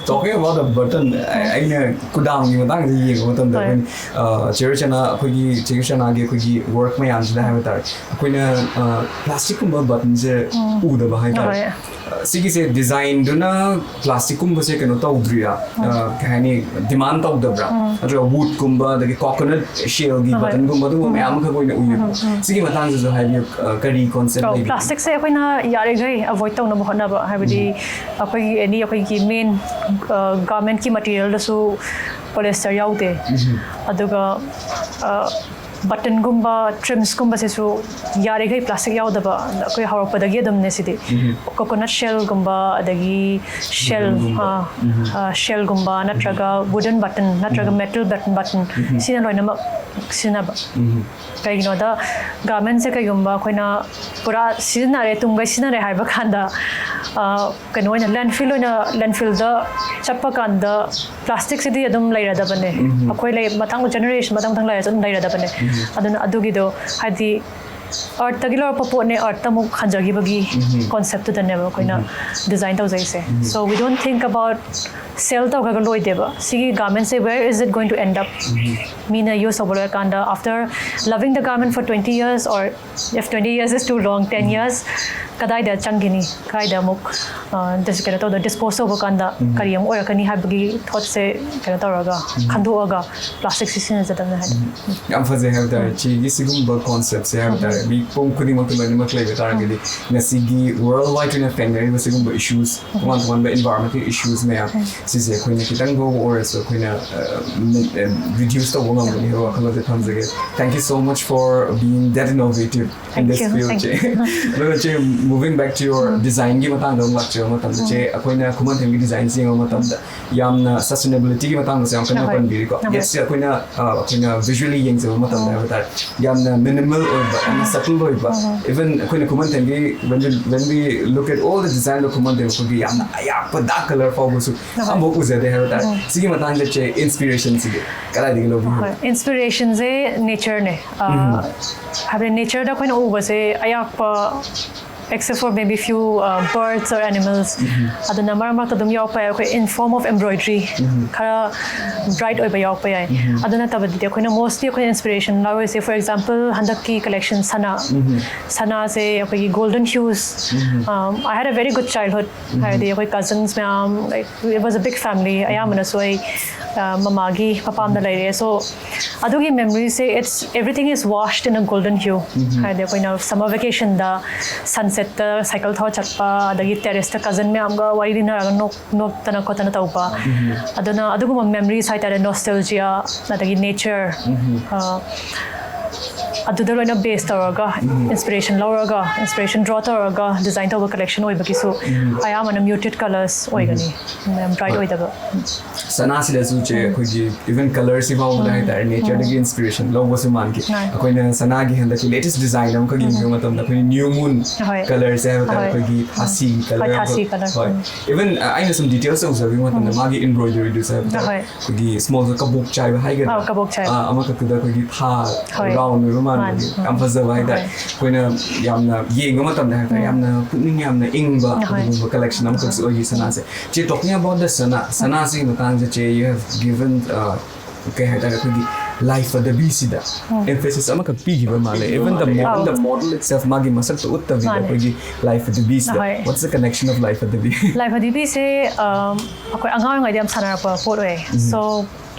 Talking about the button, ꯑꯩꯅ ꯀꯨꯗꯥꯝꯒꯤ ꯃꯇꯥꯡꯗ ꯌꯦꯡꯕ ꯃꯇꯝꯗ ꯑꯩꯈꯣꯏ ꯆꯦ ꯔꯆꯅꯥ, ꯑꯩꯈꯣꯏꯒꯤ ꯆꯦ ꯔꯆꯅꯥꯒꯤ ꯑꯩꯈꯣꯏꯒꯤ work ꯃꯌꯥꯝꯁꯤꯗ ꯍꯥꯏꯕ ꯇꯥꯔꯦ, ꯑꯩꯈꯣꯏꯅ plastic ꯀꯨꯝꯕ button ꯁꯦ ꯎꯗꯕ ꯍꯥꯏꯇꯥꯔꯦ꯫ ꯁꯤꯒꯤꯁꯦ design ꯗꯨꯅ plastic ꯀꯨꯝꯕꯁꯦ ꯀꯩꯅꯣ ꯇꯧꯗ꯭ꯔꯤꯔꯥ? ꯀꯩ ꯍꯥꯏꯅꯤ, demand ꯇꯧꯗꯕ꯭ꯔꯥ? ꯅꯠꯇ꯭ꯔꯒ wood ꯀꯨꯝꯕ, ꯑꯗꯒꯤ coconut shell ꯒꯤ button ꯒꯨꯝꯕ, ꯑꯗꯨꯒꯨꯝꯕ ꯃꯌꯥꯝ ꯑꯃꯈꯛ ꯑꯣꯏꯅ ꯎꯏꯌꯦꯕ꯫ ꯁꯤꯒꯤ ꯃꯇꯥꯡꯁꯤꯁꯨ ꯍꯥꯏꯕꯤꯌꯨ, ꯀꯔꯤ concept ꯂꯩꯕꯤꯒꯦ? Plastic ꯁꯦ ꯑꯩꯈꯣꯏꯅ ꯌꯥꯔꯤꯈꯩ avoid ꯇꯧꯅꯕ ꯍꯣꯠꯅꯕ, ꯍꯥꯏꯕꯗꯤ ꯑꯩꯈꯣꯏꯒꯤ any ꯑꯩꯈꯣꯏꯒꯤ main garment ꯀꯤ material ꯗꯁꯨ polyester ꯌꯥꯎꯗꯦ꯫ ꯑꯗꯨꯒ button ꯒꯨꯝꯕ, trims ꯀꯨꯝꯕꯁꯤꯁꯨ ꯌꯥꯔꯤꯈꯩ plastic ꯌꯥꯎꯗꯕ, ꯑꯩꯈꯣꯏ ꯍꯧꯔꯛꯄꯗꯒꯤ ꯑꯗꯨꯝꯅꯦ ꯁꯤꯗꯤ꯫ Coconut shell ꯒꯨꯝꯕ, ꯑꯗꯒꯤ shell, shell ꯒꯨꯝꯕ ꯅꯠꯇ꯭ꯔꯒ wooden button ꯅꯠꯇ꯭ꯔꯒ metal button, ꯁꯤꯅ ꯂꯣꯏꯅꯃꯛ ꯁꯤꯖꯤꯟꯅꯕ꯫ ꯀꯩꯒꯤꯅꯣꯗ, garment ꯁꯦ ꯀꯩꯒꯨꯝꯕ ꯑꯩꯈꯣꯏꯅ ꯄꯨꯔꯥ ꯁꯤꯖꯤꯟꯅꯔꯦ, ꯇꯨꯡꯈꯩ ꯁꯤꯖꯤꯟꯅꯔꯦ ꯍꯥꯏꯕ ꯀꯥꯟꯗ ꯀꯩꯅꯣ ꯑꯣꯏꯅ landfill ꯑꯣꯏꯅ, landfill ꯗ ꯆꯠꯄ ꯀꯥꯟꯗ plastic ꯁꯤꯗꯤ ꯑꯗꯨꯝ ꯂꯩꯔꯗꯕꯅꯦ꯫ ꯑꯩꯈꯣꯏ ꯂꯩ, ꯃꯊꯪ generation ꯃꯊꯪ ꯃꯊꯪ ꯂꯩꯔꯁꯨ ꯑꯗꯨꯝ ꯂꯩꯔꯗꯕꯅꯦ꯫ ꯑꯗꯨꯅ ꯑꯗꯨꯒꯤꯗꯣ ꯍꯥꯏꯗꯤ earth ꯇꯒꯤ ꯂꯧꯔꯛꯄ ꯄꯣꯠꯅꯦ earth ꯇ ꯑꯃꯨꯛ ꯍꯟꯖꯈꯤꯕꯒꯤ concept ꯇꯨꯗꯅꯦꯕ ꯑꯩꯈꯣꯏꯅ design ꯇꯧꯖꯩꯁꯦ꯫ So we don't think about sell ꯇꯧꯈ꯭ꯔꯒ ꯂꯣꯏꯗꯦꯕ꯫ ꯁꯤꯒꯤ garment say where is it going to end up? ꯃꯤꯅ use ꯇꯧꯕ ꯂꯣꯏꯔꯀꯥꯟꯗ, after loving the garment for twenty years, or if twenty years is too long, ten years, ꯀꯗꯥꯏꯗ ꯆꯪꯈꯤꯅꯤ? ꯀꯗꯥꯏꯗ ꯑꯃꯨꯛ ꯀꯩꯅꯣ ꯇꯧꯗ, dispose ꯇꯧꯕ ꯀꯥꯟꯗ ꯀꯔꯤ ꯑꯃꯨꯛ ꯑꯣꯏꯔꯛꯀꯅꯤ ꯍꯥꯏꯕꯒꯤ thought ꯁꯦ ꯀꯩꯅꯣ ꯇꯧꯔꯒ, ꯈꯟꯗꯣꯛꯑꯒ plastic ꯁꯤ ꯁꯤꯖꯤꯟꯅꯖꯗꯕꯅꯦ ꯍꯥꯏꯗꯤ꯫ ꯌꯥꯝ ꯐꯖꯩ ꯍꯥꯏꯕ ꯇꯥꯔꯦ꯫ ꯆꯦꯒꯤ ꯁꯤꯒꯨꯝꯕ concept ꯁꯦ ꯍꯥꯏꯕ ꯇꯥꯔꯦ, ꯃꯤꯄꯨꯝ ꯈꯨꯗꯤꯡꯃꯛꯇ ꯂꯣꯏꯅꯃꯛ ꯂꯩꯕ ꯇꯥꯔꯒꯗꯤ, ꯉꯁꯤꯒꯤ world wide ꯑꯣꯏꯅ ꯊꯦꯡꯅꯔꯤꯕ ꯁꯤꯒꯨꯝꯕ issues, ꯇꯣꯉꯥꯟ ꯇꯣꯉꯥꯟꯕ environment ꯀꯤ issues ꯃꯌꯥꯝ, ꯁꯤꯁꯦ ꯑꯩꯈꯣꯏꯅ ꯈꯤꯇꯪꯗ ꯑꯣꯏꯔꯁꯨ ꯑꯩꯈꯣꯏꯅ ꯔꯤꯗ꯭ꯌꯨꯁ ꯇꯧꯕ ꯉꯝꯒꯅꯤ ꯍꯥꯏꯕ ꯋꯥꯈꯜꯂꯣꯟꯁꯦ ꯊꯝꯖꯒꯦ. Thank you so much for being that innovative in Thank this you, field, thank ꯆꯦ. ꯑꯗꯨꯒ ꯆꯦ, moving back to your design ꯒꯤ ꯃꯇꯥꯡꯗ ꯑꯃꯨꯛ ꯂꯥꯛꯆꯕ ꯃꯇꯝꯗ, ꯆꯦ, ꯑꯩꯈꯣꯏꯅ ꯈꯨꯃꯟꯊꯦꯝꯒꯤ design ꯁꯦ ꯌꯦꯡꯕ ꯃꯇꯝꯗ ꯌꯥꯝꯅ sustainability ꯒꯤ ꯃꯇꯥꯡꯗꯁꯨ ꯌꯥꯝ ꯀꯟꯅ ꯑꯍꯣꯏ. ꯄꯟꯕꯤꯔꯤꯀꯣ. ꯑꯍꯣꯏ. Yes, ꯆꯦ, ꯑꯩꯈꯣꯏꯅ ꯑ, ꯑꯩꯈꯣꯏꯅ visually ꯌꯦꯡꯖꯕ ꯃꯇꯝꯗ ꯍꯥꯏꯕ ꯇꯥꯔꯦ, ꯌꯥꯝꯅ minimal ꯑꯣꯏꯕ, ꯌꯥꯝꯅ subtle ꯑꯣꯏꯕ. Even ꯑꯩꯈꯣꯏꯅ ꯈꯨꯃꯟꯊꯦꯝꯒꯤ, when we, when we look at all the design of ꯈꯨꯃꯟꯊꯦꯝ, ꯑꯩꯈꯣꯏꯒꯤ ꯌꯥꯝꯅ ꯑꯌꯥꯛꯄ dark colour ꯐꯥꯎꯕꯁꯨ ꯑꯃꯐꯥꯎ ꯎꯖꯗꯦ ꯍꯥꯏꯕ ꯇꯥꯔꯦ. ꯁꯤꯒꯤ ꯃꯇꯥꯡꯗ, ꯆꯦ, inspiration ꯁꯤꯗꯤ ꯀꯗꯥꯏꯗꯒꯤ ꯂꯧꯕꯤꯕ? ꯍꯣꯏ, inspiration ꯁꯦ nature ꯅꯦ. ꯍꯥꯏꯕꯗꯤ nature ꯗ ꯑꯩꯈꯣꯏꯅ ꯎꯕꯁꯦ ꯑꯌꯥꯛꯄ, except for maybe few uh, birds or animals. ꯑꯗꯨꯅ ꯃꯔꯛ ꯃꯔꯛꯇ ꯑꯗꯨꯝ ꯌꯥꯎꯔꯛꯄ ꯌꯥꯏ, ꯑꯩꯈꯣꯏ in form of embroidery ꯈꯔ bright ꯑꯣꯏꯕ ꯌꯥꯎꯔꯛꯄ ꯌꯥꯏ. ꯑꯗꯨ ꯅꯠꯇꯕꯗꯗꯤ ꯑꯩꯈꯣꯏꯅ mostly ꯑꯩꯈꯣꯏꯅ inspiration ꯂꯧꯔꯤꯁꯦ, for example, ꯍꯟꯗꯛꯀꯤ collection ꯁꯅꯥ, ꯁꯅꯥꯁꯦ ꯑꯩꯈꯣꯏꯒꯤ golden hues. Um, I had a very good childhood. ꯍꯥꯏꯗꯤ ꯑꯩꯈꯣꯏ cousins ꯃꯌꯥꯝ, like, it was a big family. ꯑꯌꯥꯝꯕꯅꯁꯨ ꯑꯩ ꯑ, ꯃꯃꯥꯒꯤ ꯃꯄꯥꯝꯗ ꯂꯩꯔꯦ. So ꯑꯗꯨꯒꯤ memory say, it's, everything is washed in a golden hue. ꯍꯥꯏꯗꯤ ꯑꯩꯈꯣꯏꯅ summer vacation ꯗ sunset ꯇ cycle ꯊꯧꯔ ꯆꯠꯄ, ꯑꯗꯒꯤ terrace ꯇ cousin ꯃꯌꯥꯝꯒ ꯋꯥꯔꯤ ꯂꯤꯅꯔꯒ ꯅꯣꯛ ꯅꯣꯛꯇꯅ ꯈꯣꯠꯇꯅ ꯇꯧꯕ. ꯑꯗꯨꯅ ꯑꯗꯨꯒꯨꯝꯕ memories ꯍꯥꯏꯇꯥꯔꯦ, nostalgia, ꯑꯗꯒꯤ nature, ꯑ, ꯑꯗꯨꯗ ꯂꯣꯏꯅ base ꯇꯧꯔꯒ, inspiration ꯂꯧꯔꯒ, inspiration draw ꯇꯧꯔꯒ design ꯇꯧꯕ collection ꯑꯣꯏꯕꯒꯤꯁꯨ ꯑꯌꯥꯝꯕꯅ muted colours ꯑꯣꯏꯒꯅꯤ, ꯌꯥꯝ bright ꯑꯣꯏꯗꯕ. ꯁꯅꯥꯁꯤꯗꯁꯨ, ꯆꯦ, ꯑꯩꯈꯣꯏꯒꯤ even colour ꯁꯤ ꯐꯥꯎꯕꯗ ꯍꯥꯏꯇꯥꯔꯦ, nature ꯗꯒꯤ inspiration ꯂꯧꯕꯁꯨ ꯃꯥꯟꯈꯤ. ꯃꯥꯅꯤ. ꯑꯩꯈꯣꯏꯅ ꯁꯅꯥꯒꯤ ꯍꯟꯗꯛꯀꯤ latest design ꯑꯃꯈꯛ ꯌꯦꯡꯕ ꯃꯇꯝꯗ ꯑꯩꯈꯣꯏꯅ new moon ꯍꯣꯏ. colour ꯁꯦ ꯍꯥꯏꯕ ꯇꯥꯔꯦ, ꯍꯣꯏ. ꯑꯩꯈꯣꯏꯒꯤ ꯊꯥꯁꯤ colour ꯍꯣꯏ, ꯌꯥꯎꯕ. ꯊꯥꯁꯤ colour. ꯍꯣꯏ. Even ꯑ, ꯑꯩꯅ ꯁꯨꯝ details ꯎꯖꯕꯒꯤ ꯃꯇꯝꯗ ꯃꯥꯒꯤ embroidery ꯗꯨꯁꯨ ꯍꯥꯏꯕ ꯇꯥꯔꯦ, ꯍꯣꯏ. ꯑꯩꯈꯣꯏꯒꯤ small ꯀꯕꯣꯛ ꯆꯥꯏꯕ ꯍꯥꯏꯒꯗ꯭ꯔꯥ? ꯑꯧ, ꯀꯕꯣꯛ ꯆꯥꯏꯕ. ꯑ, ꯑꯃꯈꯛꯇꯨꯗ ꯑꯩꯈꯣꯏꯒꯤ ꯊꯥ ꯍꯣꯏ. round ꯑꯣꯏꯕ ꯃꯥꯟꯕꯒꯤ ꯃꯥꯅꯤ. ꯌꯥꯝ ꯐꯖꯕ ꯍꯥꯏꯇꯥꯔꯦ. ꯍꯣꯏ. ꯑꯩꯈꯣꯏꯅ ꯌꯥꯝꯅ ꯌꯦꯡꯕ ꯃꯇꯝꯗ ꯍꯥꯏꯇꯥꯔꯦ, ꯌꯥꯝꯅ ꯄꯨꯛꯅꯤꯡ ꯌꯥꯝꯅ ꯏꯪꯕ ꯍꯣꯏ. ꯑꯗꯨꯒꯨꯝꯕ collection ꯑꯃꯈꯛꯁꯨ ꯑꯣꯏꯈꯤ ꯁꯅꯥꯁꯦ. ꯆꯦ, talking about the ꯁꯅꯥ, ꯁꯅꯥꯁꯤꯒꯤ ꯃꯇꯥꯡꯁꯦ, ꯆꯦ, you have given, uh, ꯀꯩ ꯍꯥꯏꯇꯥꯔꯦ, ꯑꯩꯈꯣꯏꯒꯤ ꯂꯥꯏ ꯐꯗꯕꯤꯁꯤꯗ emphasis ꯑꯃꯈꯛ ꯄꯤꯈꯤꯕ ꯃꯥꯜꯂꯦ. Even the model, ꯑꯧ. the model itself, ꯃꯥꯒꯤ ꯃꯁꯛꯇꯣ ꯎꯠꯇꯕꯤꯗ ꯃꯥꯅꯦ. ꯑꯩꯈꯣꯏꯒꯤ ꯂꯥꯏ ꯐꯗꯕꯤꯁꯤꯗ. ꯍꯣꯏ. What's the connection of ꯂꯥꯏ ꯐꯗꯕꯤ? ꯂꯥꯏ ꯐꯗꯤꯕꯤꯁꯦ, ꯑꯝ, ꯑꯩꯈꯣꯏ ꯑꯉꯥꯡ ꯑꯣꯏꯔꯤꯉꯩꯗ ꯌꯥꯝ ꯁꯥꯟꯅꯔꯛꯄ ꯄꯣꯠ ꯑꯣꯏ. So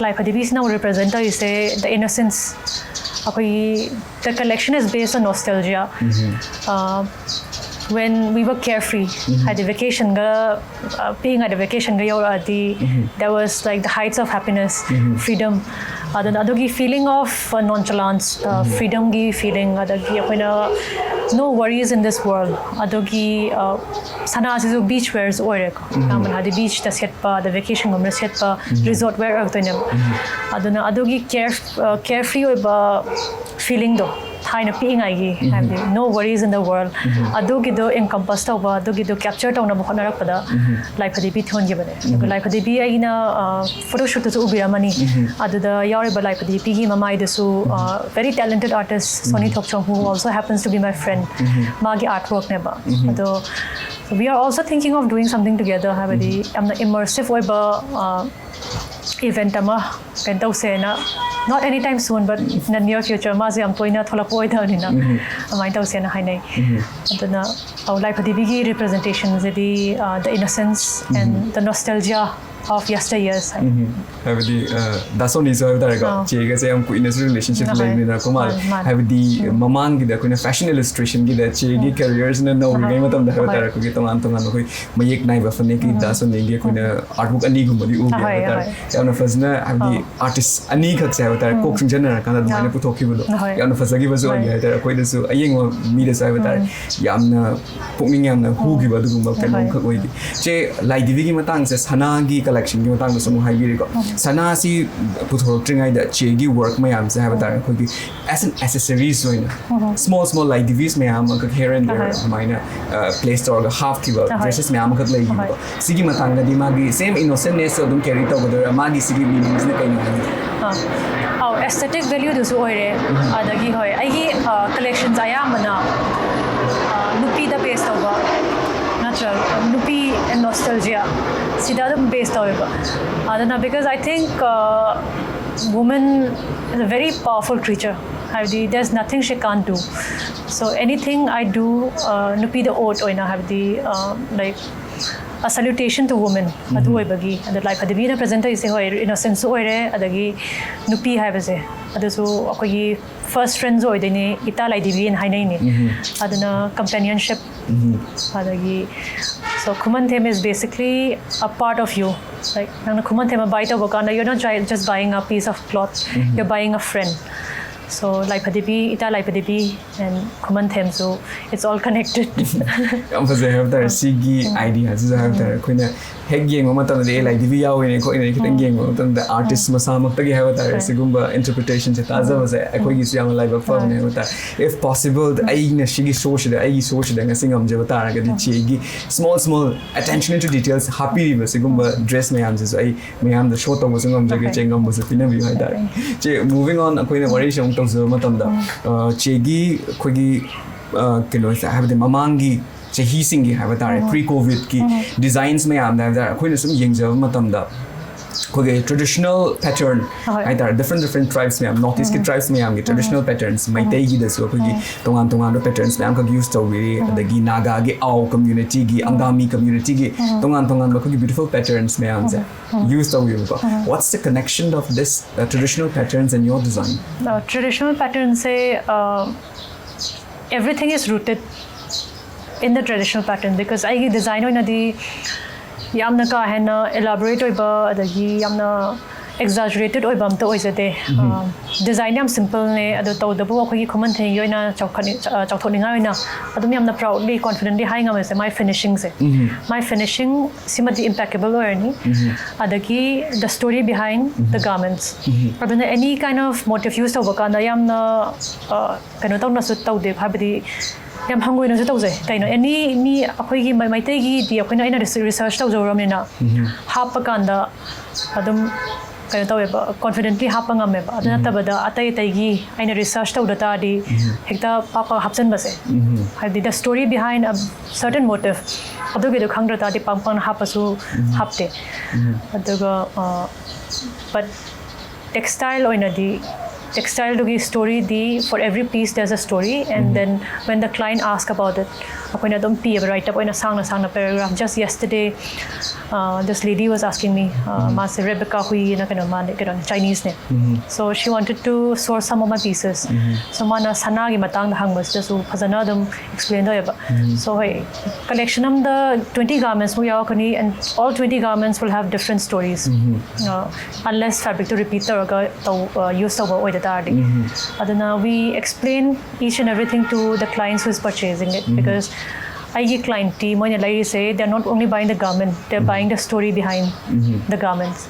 ꯂꯥꯏ ꯐꯗꯤꯕꯤꯁꯤꯅ ꯑꯃꯨꯛ represent ꯇꯧꯔꯤꯁꯦ the innocence, ꯑꯩꯈꯣꯏꯒꯤ the collection is based on nostalgia. ꯑ, When we were carefree, ꯍꯥꯏꯗꯤ vacationꯒ, ꯄꯤꯛꯏꯉꯩꯗ vacationꯒ ꯌꯧꯔꯛꯑꯗꯤ, that was like the heights of happiness, freedom. ꯑꯗꯨꯅ ꯑꯗꯨꯒꯤ feeling of nonchalance, freedomꯒꯤ feeling, ꯑꯗꯒꯤ ꯑꯩꯈꯣꯏꯅ no worries in this world, ꯑꯗꯨꯒꯤ ꯁꯅꯥꯁꯤꯁꯨ beach wears ꯑꯣꯏꯔꯦꯀꯣ, ꯑꯌꯥꯝꯕꯅ ꯍꯥꯏꯗꯤ beachꯇ ꯁꯦꯠꯄ, ꯑꯗ vacationꯒꯨꯝꯕꯗ ꯁꯦꯠꯄ resort wear ꯑꯣꯏꯔꯛꯇꯣꯏꯅꯦꯕ. ꯑꯗꯨꯅ ꯑꯗꯨꯒꯤ care, carefree ꯑꯣꯏꯕ feelingꯗꯣ, ꯊꯥꯏꯅ ꯄꯤꯛꯏꯉꯩꯒꯤ, ꯍꯥꯏꯕꯗꯤ no worries in the world, ꯑꯗꯨꯒꯤꯗꯣ encompass ꯇꯧꯕ, ꯑꯗꯨꯒꯤꯗꯣ capture ꯇꯧꯅꯕ ꯍꯣꯠꯅꯔꯛꯄꯗ ꯂꯥꯏꯐꯗꯤ ꯄꯤ ꯊꯣꯟꯈꯤꯕꯅꯦ. ꯑꯗꯨꯒ ꯂꯥꯏꯐꯗꯤ ꯄꯤ ꯑꯩꯅ photoshoottꯗꯁꯨ ꯎꯕꯤꯔꯝꯃꯅꯤ. ꯑꯗꯨꯗ ꯌꯥꯎꯔꯤꯕ ꯂꯥꯏꯐꯗꯤ ꯄꯤꯒꯤ ꯃꯃꯥꯏꯗꯨꯁꯨ very talented artist Sony Thokchom, who also happens to be my friend, ꯃꯥꯒꯤ artworkꯅꯦꯕ. ꯑꯗꯣ we are also thinking of doing something together, ꯍꯥꯏꯕꯗꯤ ꯌꯥꯝꯅ immersive ꯑꯣꯏꯕ event ꯑꯃ ꯀꯩꯅꯣ ꯇꯧꯁꯦꯅ, not any time soon, but in the near future, ꯃꯥꯁꯦ ꯌꯥꯝ ꯇꯣꯏꯅ ꯊꯣꯛꯂꯛꯄ ꯑꯣꯏꯗꯕꯅꯤꯅ ꯑꯗꯨꯃꯥꯏꯅ ꯇꯧꯁꯦꯅ ꯍꯥꯏꯅꯩ. ꯑꯗꯨꯅ ꯑꯧ, ꯂꯥꯏꯐꯗꯤꯕꯤꯒꯤ representationꯁꯤꯗꯤ the innocence and the nostalgia of yesteryears ꯍꯥꯏ. ꯍꯥꯏꯕꯗꯤ ꯗꯥꯁꯣꯅꯤꯁꯨ ꯍꯥꯏꯕ ꯇꯥꯔꯦꯀꯣ, ꯆꯦꯒꯁꯦ ꯌꯥꯝ ꯀꯨꯏꯅꯁꯨ relationship ꯂꯩꯃꯤꯟꯅꯔꯛꯄ ꯃꯥꯜꯂꯦ. ꯍꯥꯏꯕꯗꯤ ꯃꯃꯥꯡꯒꯤꯗ ꯑꯩꯈꯣꯏꯅ fashion illustrationꯒꯤꯗ ꯆꯦꯒꯤ careerꯁꯤꯅ ꯅꯧꯔꯤꯉꯩ ꯃꯇꯝꯗ ꯍꯥꯏꯕ ꯇꯥꯔꯦ, ꯑꯩꯈꯣꯏꯒꯤ ꯇꯣꯉꯥꯟ ꯇꯣꯉꯥꯟꯕ ꯑꯩꯈꯣꯏ ꯃꯌꯦꯛ ꯅꯥꯏꯕ ꯐꯅꯦꯛꯀꯤ ꯗꯥꯁꯣꯅꯤꯒꯤ ꯑꯩꯈꯣꯏꯅ artwork ꯑꯅꯤꯒꯨꯝꯕꯗꯤ ꯎꯈꯤ ꯍꯥꯏꯕ ꯇꯥꯔꯦ. ꯌꯥꯝꯅ ꯐꯖꯅ, ꯍꯥꯏꯕꯗꯤ artist ꯑꯅꯤꯈꯛꯁꯦ ꯍꯥꯏꯕ ꯇꯥꯔꯦ, ꯀꯣꯛ ꯆꯨꯡꯁꯤꯟꯅꯔꯀꯥꯟꯗ ꯑꯗꯨꯃꯥꯏꯅ ꯄꯨꯊꯣꯛꯈꯤꯕꯗꯣ ꯌꯥꯝꯅ ꯐꯖꯈꯤꯕꯁꯨ ꯑꯣꯏꯈꯤ ꯍꯥꯏ ꯇꯥꯔꯦ. ꯑꯩꯈꯣꯏꯗꯁꯨ, ꯑꯌꯦꯡꯕ ꯃꯤꯗꯁꯨ ꯍꯥꯏꯕ ꯇꯥꯔꯦ, ꯌꯥꯝꯅ ꯄꯨꯛꯅꯤꯡ ꯌꯥꯝꯅ ꯍꯨꯈꯤꯕ ꯑꯗꯨꯒꯨꯝꯕ ꯀꯩꯅꯣꯝꯈꯛ ꯑꯣꯏꯈꯤ. ꯆꯦ, ꯂꯥꯏꯙꯤꯕꯤꯒꯤ ꯃꯇꯥꯡꯁꯦ, ꯁꯅꯥꯒꯤ collectionꯒꯤ ꯃꯇꯥꯡꯗꯁꯨ ꯑꯃꯨꯛ ꯍꯥꯏꯕꯤꯔꯤꯀꯣ. ꯁꯅꯥꯁꯤ ꯄꯨꯊꯣꯔꯛꯇ꯭ꯔꯤꯉꯩꯗ ꯆꯦꯒꯤ work ꯃꯌꯥꯝꯁꯦ ꯍꯥꯏꯕ ꯇꯥꯔꯦ, ꯑꯩꯈꯣꯏꯒꯤ as an accessories ꯑꯣꯏꯅ small small ꯂꯥꯏꯙꯤꯕꯤꯁ ꯃꯌꯥꯝ ꯑꯃꯈꯛ here and there ꯑꯗꯨꯃꯥꯏꯅ place ꯇꯧꯔꯒ ꯍꯥꯞꯈꯤꯕ dresses ꯃꯌꯥꯝ ꯑꯃꯈꯛ ꯂꯩꯈꯤꯕꯀꯣ. ꯁꯤꯒꯤ ꯃꯇꯥꯡꯗꯗꯤ ꯃꯥꯒꯤ same innocentnessꯁꯨ ꯑꯗꯨꯝ carry ꯇꯧꯒꯗꯣꯏꯔꯥ? ꯃꯥꯒꯤ ꯁꯤꯒꯤ meaningꯁꯤꯅ ꯀꯩꯅꯣ ꯍꯥꯏꯅꯤꯡꯉꯤ? ꯑꯧ, aesthetic valueꯗꯨꯁꯨ ꯑꯣꯏꯔꯦ. ꯑꯗꯒꯤ ꯍꯣꯏ, ꯑꯩꯒꯤ collections ꯑꯌꯥꯝꯕꯅ ꯅꯨꯄꯤꯗ base ꯇꯧꯕ ꯅꯠꯇ꯭ꯔꯒ ꯅꯨꯄꯤ nostalgia ꯁꯤꯗ ꯑꯗꯨꯝ base ꯇꯧꯋꯦꯕ. ꯑꯗꯨꯅ because I think woman is a very powerful creature, ꯍꯥꯏꯕꯗꯤ there's nothing she can't do. So anything I do, ꯅꯨꯄꯤꯗ ode ꯑꯣꯏꯅ, ꯍꯥꯏꯕꯗꯤ like A salutation to women ꯑꯗꯨ ꯑꯣꯏꯕꯒꯤ, ꯑꯗꯣ ꯂꯥꯏꯐꯗꯤꯕꯤꯅ ꯄ꯭ꯔꯖꯦꯟ ꯇꯧꯔꯤꯁꯦ, ꯍꯣꯏ, ꯏꯅꯣꯁꯦꯟꯁꯨ ꯑꯣꯏꯔꯦ, ꯑꯗꯒꯤ ꯅꯨꯄꯤ ꯍꯥꯏꯕꯁꯦ ꯑꯗꯨꯁꯨ ꯑꯩꯈꯣꯏꯒꯤ ꯐꯥꯔꯁ ꯐ꯭ꯔꯦꯟꯁꯨ ꯑꯣꯏꯗꯣꯏꯅꯦ, ꯏꯇꯥ ꯂꯥꯏꯗꯤꯕꯤꯅ ꯍꯥꯏꯅꯩꯅꯦ꯫ ꯑꯗꯨꯅ ꯀꯝꯄꯦꯅꯤꯌꯟꯁꯤꯞ, ꯑꯗꯒꯤ, so Khumanthem is basically a part of you. Like, ꯅꯪꯅ ꯈꯨꯃꯟꯊꯦꯝ buy ꯇꯧꯕ ꯀꯥꯟꯗ, you're not just buying a piece of cloth, you're buying a friend. So ꯂꯥꯏꯐꯗꯤꯕꯤ, ꯏꯇꯥ ꯂꯥꯏꯐꯗꯤꯕꯤ and ꯈꯨꯃꯟꯊꯦꯝꯁꯨ, it's all connected. ꯌꯥꯝ ꯐꯖꯩ ꯍꯥꯏꯕ ꯇꯥꯔꯦ꯫ ꯁꯤꯒꯤ ꯑꯥꯏꯗꯤꯌꯥꯁꯤꯁꯨ ꯍꯥꯏꯕ ꯇꯥꯔꯦ, ꯑꯩꯈꯣꯏꯅ ꯍꯦꯛ ꯌꯦꯡꯕ ꯃꯇꯝꯗ ꯑꯦ ꯂꯥꯏꯗꯤꯕꯤ ꯌꯥꯎꯋꯤꯅꯦ ꯈꯣꯠꯂꯤꯅꯦ ꯈꯤꯇꯪ ꯌꯦꯡꯕ ꯃꯇꯝꯗ ꯑꯥꯔꯇꯤꯁ ꯃꯁꯥꯃꯛꯇꯒꯤ ꯍꯥꯏꯕ ꯇꯥꯔꯦ, ꯁꯤꯒꯨꯝꯕ ꯏꯟꯇꯔꯄ꯭ꯔꯤꯇꯦꯁꯟꯁꯦ ꯇꯥꯖꯕꯁꯦ ꯑꯩꯈꯣꯏꯒꯤꯁꯨ ꯌꯥꯝꯅ ꯂꯥꯏꯕꯛ ꯐꯕꯅꯦ ꯍꯥꯏꯕ ꯇꯥꯔꯦ꯫ If possible, ꯑꯩꯅ ꯁꯤꯒꯤ ꯁꯣꯁꯤꯗ, ꯑꯩꯒꯤ ꯁꯣꯁꯤꯗ ꯉꯁꯤ ꯉꯝꯖꯕ ꯇꯥꯔꯒꯗꯤ ꯆꯦꯒꯤ small small attention to details ꯍꯥꯞꯄꯤꯔꯤꯕ ꯁꯤꯒꯨꯝꯕ ꯗ꯭ꯔꯦꯁ ꯃꯌꯥꯝꯁꯤꯁꯨ ꯑꯩ ꯃꯌꯥꯝꯗ ꯁꯣ ꯇꯧꯕꯁꯨ ꯉꯝꯖꯒꯦ, ꯆꯦ ꯉꯝꯕꯁꯨ ꯄꯤꯅꯕꯤꯌꯨ ꯍꯥꯏꯇꯥꯔꯦ꯫ ꯆꯦ, moving on, ꯑꯩꯈꯣꯏꯅ ꯋꯥꯔꯤꯁꯦ ꯑꯃꯨꯛ ꯇꯧꯖꯕ ꯃꯇꯝꯗ, ꯑ, ꯆꯦꯒꯤ ꯑꯩꯈꯣꯏꯒꯤ, ꯑ, ꯀꯩꯅꯣꯁꯦ, ꯍꯥꯏꯕꯗꯤ ꯃꯃꯥꯡꯒꯤ ꯆꯍꯤꯁꯤꯡꯒꯤ ꯍꯥꯏꯕ ꯇꯥꯔꯦ, ꯄ꯭ꯔꯤ ꯀꯣꯚꯤꯗꯀꯤ ꯗꯤꯖꯥꯏꯟꯁ ꯃꯌꯥꯝꯗ ꯍꯥꯏꯕ ꯇꯥꯔꯦ, ꯑꯩꯈꯣꯏꯅ ꯁꯨꯝ ꯌꯦꯡꯖꯕ ꯃꯇꯝꯗ ꯑꯩꯈꯣꯏꯒꯤ ꯇ꯭ꯔꯦꯗꯤꯁꯅꯦꯜ ꯄꯦꯇꯔꯟ ꯍꯣꯏ꯫ ꯍꯥꯏꯇꯥꯔꯦ, ꯗꯤꯐ꯭ꯔꯦꯟ ꯗꯤꯐ꯭ꯔꯦꯟ ꯇ꯭ꯔꯥꯏꯕꯁ ꯃꯌꯥꯝ, ꯅꯣꯔꯠ ꯏꯁꯀꯤ ꯇ꯭ꯔꯥꯏꯕꯁ ꯃꯌꯥꯝꯒꯤ ꯇ꯭ꯔꯦꯗꯤꯁꯅꯦꯜ ꯄꯦꯇꯔꯟꯁ, ꯃꯩꯇꯩꯒꯤꯗꯁꯨ ꯑꯩꯈꯣꯏꯒꯤ ꯇꯣꯉꯥꯟ ꯇꯣꯉꯥꯟꯕ ꯄꯦꯇꯔꯟꯁ ꯃꯌꯥꯝꯈꯛ ꯌꯨꯁ ꯇꯧꯕꯤꯔꯤ, ꯑꯗꯒꯤ ꯅꯥꯒꯥꯒꯤ ꯑꯥꯎ ꯀꯝꯃ꯭ꯌꯨꯅꯤꯇꯤꯒꯤ, ꯑꯪꯒꯥꯃꯤ ꯀꯝꯃ꯭ꯌꯨꯅꯤꯇꯤꯒꯤ ꯇꯣꯉꯥꯟ ꯇꯣꯉꯥꯟꯕ ꯑꯩꯈꯣꯏꯒꯤ ꯕ꯭ꯌꯨꯇꯤꯐꯨꯜ ꯄꯦꯇꯔꯟꯁ ꯃꯌꯥꯝꯁꯦ use ꯇꯧꯕꯤꯕꯀꯣ꯫ What's the connection of this, uh, traditional patterns and your design? Traditional ꯄꯦꯇꯔꯟꯁꯦ, everything is rooted in the traditional pattern, because ꯑꯩꯒꯤ ꯗꯤꯖꯥꯏꯟ ꯑꯣꯏꯅꯗꯤ ꯌꯥꯝꯅ ꯀꯥ ꯍꯦꯟꯅ ꯏꯂꯥꯕꯣꯔꯦꯠ ꯑꯣꯏꯕ ꯑꯗꯒꯤ ꯌꯥꯝꯅ ꯑꯦꯛꯖꯥꯖꯨꯔꯦꯇꯦꯠ ꯑꯣꯏꯕ ꯑꯝꯇ ꯑꯣꯏꯖꯗꯦ꯫ ꯗꯤꯖꯥꯏꯟ ꯌꯥꯝ ꯁꯤꯝꯄꯜꯅꯦ, ꯑꯗꯣ ꯇꯧꯕꯇꯕꯨ ꯑꯩꯈꯣꯏꯒꯤ ꯈꯨꯃꯟꯊꯦꯝꯒꯤ ꯑꯣꯏꯅ ꯆꯥꯎꯈꯠꯅꯤꯡ-, ꯑ, ꯆꯥꯎꯊꯣꯛꯅꯤꯡꯉꯥꯏ ꯑꯣꯏꯅ ꯑꯗꯨꯝ ꯌꯥꯝꯅ ꯄ꯭ꯔꯥꯎꯠꯂꯤ, ꯀꯣꯟꯐꯤꯗꯦꯟꯠꯂꯤ ꯍꯥꯏ ꯉꯝꯃꯤꯁꯦ ꯃꯥꯏ ꯐꯤꯅꯤꯁꯤꯡꯁꯦ꯫ ꯃꯥꯏ ꯐꯤꯅꯤꯁꯤꯡ ꯁꯤꯃꯗꯤ ꯏꯝꯄꯦꯀꯦꯕꯜ ꯑꯣꯏꯔꯅꯤ꯫ ꯑꯗꯒꯤ the story behind the garments, ꯑꯗꯨꯅ any kind of motif use ꯇꯧꯕ ꯀꯥꯟꯗ ꯌꯥꯝꯅ, ꯑ, ꯀꯩꯅꯣ ꯇꯧꯅꯁꯨ ꯇꯧꯗꯦ, ꯍꯥꯏꯕꯗꯤ ꯌꯥꯝ ꯍꯪꯒꯣꯏꯅꯁꯨ ꯇꯧꯖꯩ꯫ ꯀꯩꯅꯣ, ꯑꯦꯅꯤ ꯃꯤ ꯑꯩꯈꯣꯏꯒꯤ ꯃꯩ-, ꯃꯩꯇꯩꯒꯤꯗꯤ ꯑꯩꯈꯣꯏꯅ, ꯑꯩꯅ ꯔꯤꯁꯔꯆ ꯇꯧꯖꯧꯔꯕꯅꯤꯅ ꯍꯥꯞꯄ ꯀꯥꯟꯗ ꯑꯗꯨꯝ ꯀꯩꯅꯣ ꯇꯧꯋꯦꯕ, ꯀꯣꯟꯐꯤꯗꯦꯟꯠꯂꯤ ꯍꯥꯞꯄ ꯉꯝꯃꯦꯕ꯫ ꯑꯗꯨ ꯅꯠꯇꯕꯗ ꯑꯇꯩ ꯑꯇꯩꯒꯤ ꯑꯩꯅ ꯔꯤꯁꯔꯆ ꯇꯧꯗ ꯇꯥꯔꯗꯤ ꯍꯦꯛꯇ ꯄꯥꯛ ꯄꯥꯛ ꯍꯥꯞꯆꯤꯟꯕꯁꯦ, ꯍꯥꯏꯕꯗꯤ the story behind a certain motif, ꯑꯗꯨꯒꯤꯗꯣ ꯈꯪꯗ꯭ꯔ ꯇꯥꯔꯗꯤ ꯄꯥꯛ ꯄꯥꯛꯅ ꯍꯥꯞꯄꯁꯨ ꯍꯥꯞꯇꯦ꯫ ꯑꯗꯨꯒ, but textile ꯑꯣꯏꯅꯗꯤ textileꯗꯨꯒꯤ storyꯗꯤ, for every piece there's a story, and then when the client ask about it, ꯑꯩꯈꯣꯏꯅ ꯑꯗꯨꯝ ꯄꯤꯌꯦꯕ, write up ꯑꯣꯏꯅ ꯁꯥꯡꯅ ꯁꯥꯡꯅ, paragraph. Just yesterday, uh, this lady was asking me, uh, ꯃꯥꯁꯦ Rebecca Hui ꯅ ꯀꯩꯅꯣ, ꯃꯥꯅꯦ, ꯀꯩꯅꯣꯅꯦ, Chineseꯅꯦ. So she wanted to source some of my pieces. So ꯃꯥꯅ ꯁꯅꯥꯒꯤ ꯃꯇꯥꯡꯗ ꯍꯪꯕꯁꯤꯗꯁꯨ ꯐꯖꯅ ꯑꯗꯨꯝ explain ꯇꯧꯋꯦꯕ. So ꯍꯣꯏ, collection ꯑꯃꯗ twenty garments ꯃꯨꯛ ꯌꯥꯎꯔꯛꯀꯅꯤ, and all twenty garments will have different stories. Uh, unless fabricꯇꯨ repeat ꯇꯧꯔꯒ ꯇꯧ, uh, use ꯇꯧꯕ ꯑꯣꯏꯗ ꯇꯥꯔꯗꯤ. ꯑꯗꯨꯅ we explain each and everything to the clients who is purchasing it, because ꯑꯩꯒꯤ clientꯇꯤ ꯃꯣꯏꯅ ꯂꯩꯔꯤꯁꯦ, they're not only buying the garment, they're buying the story behind the garments.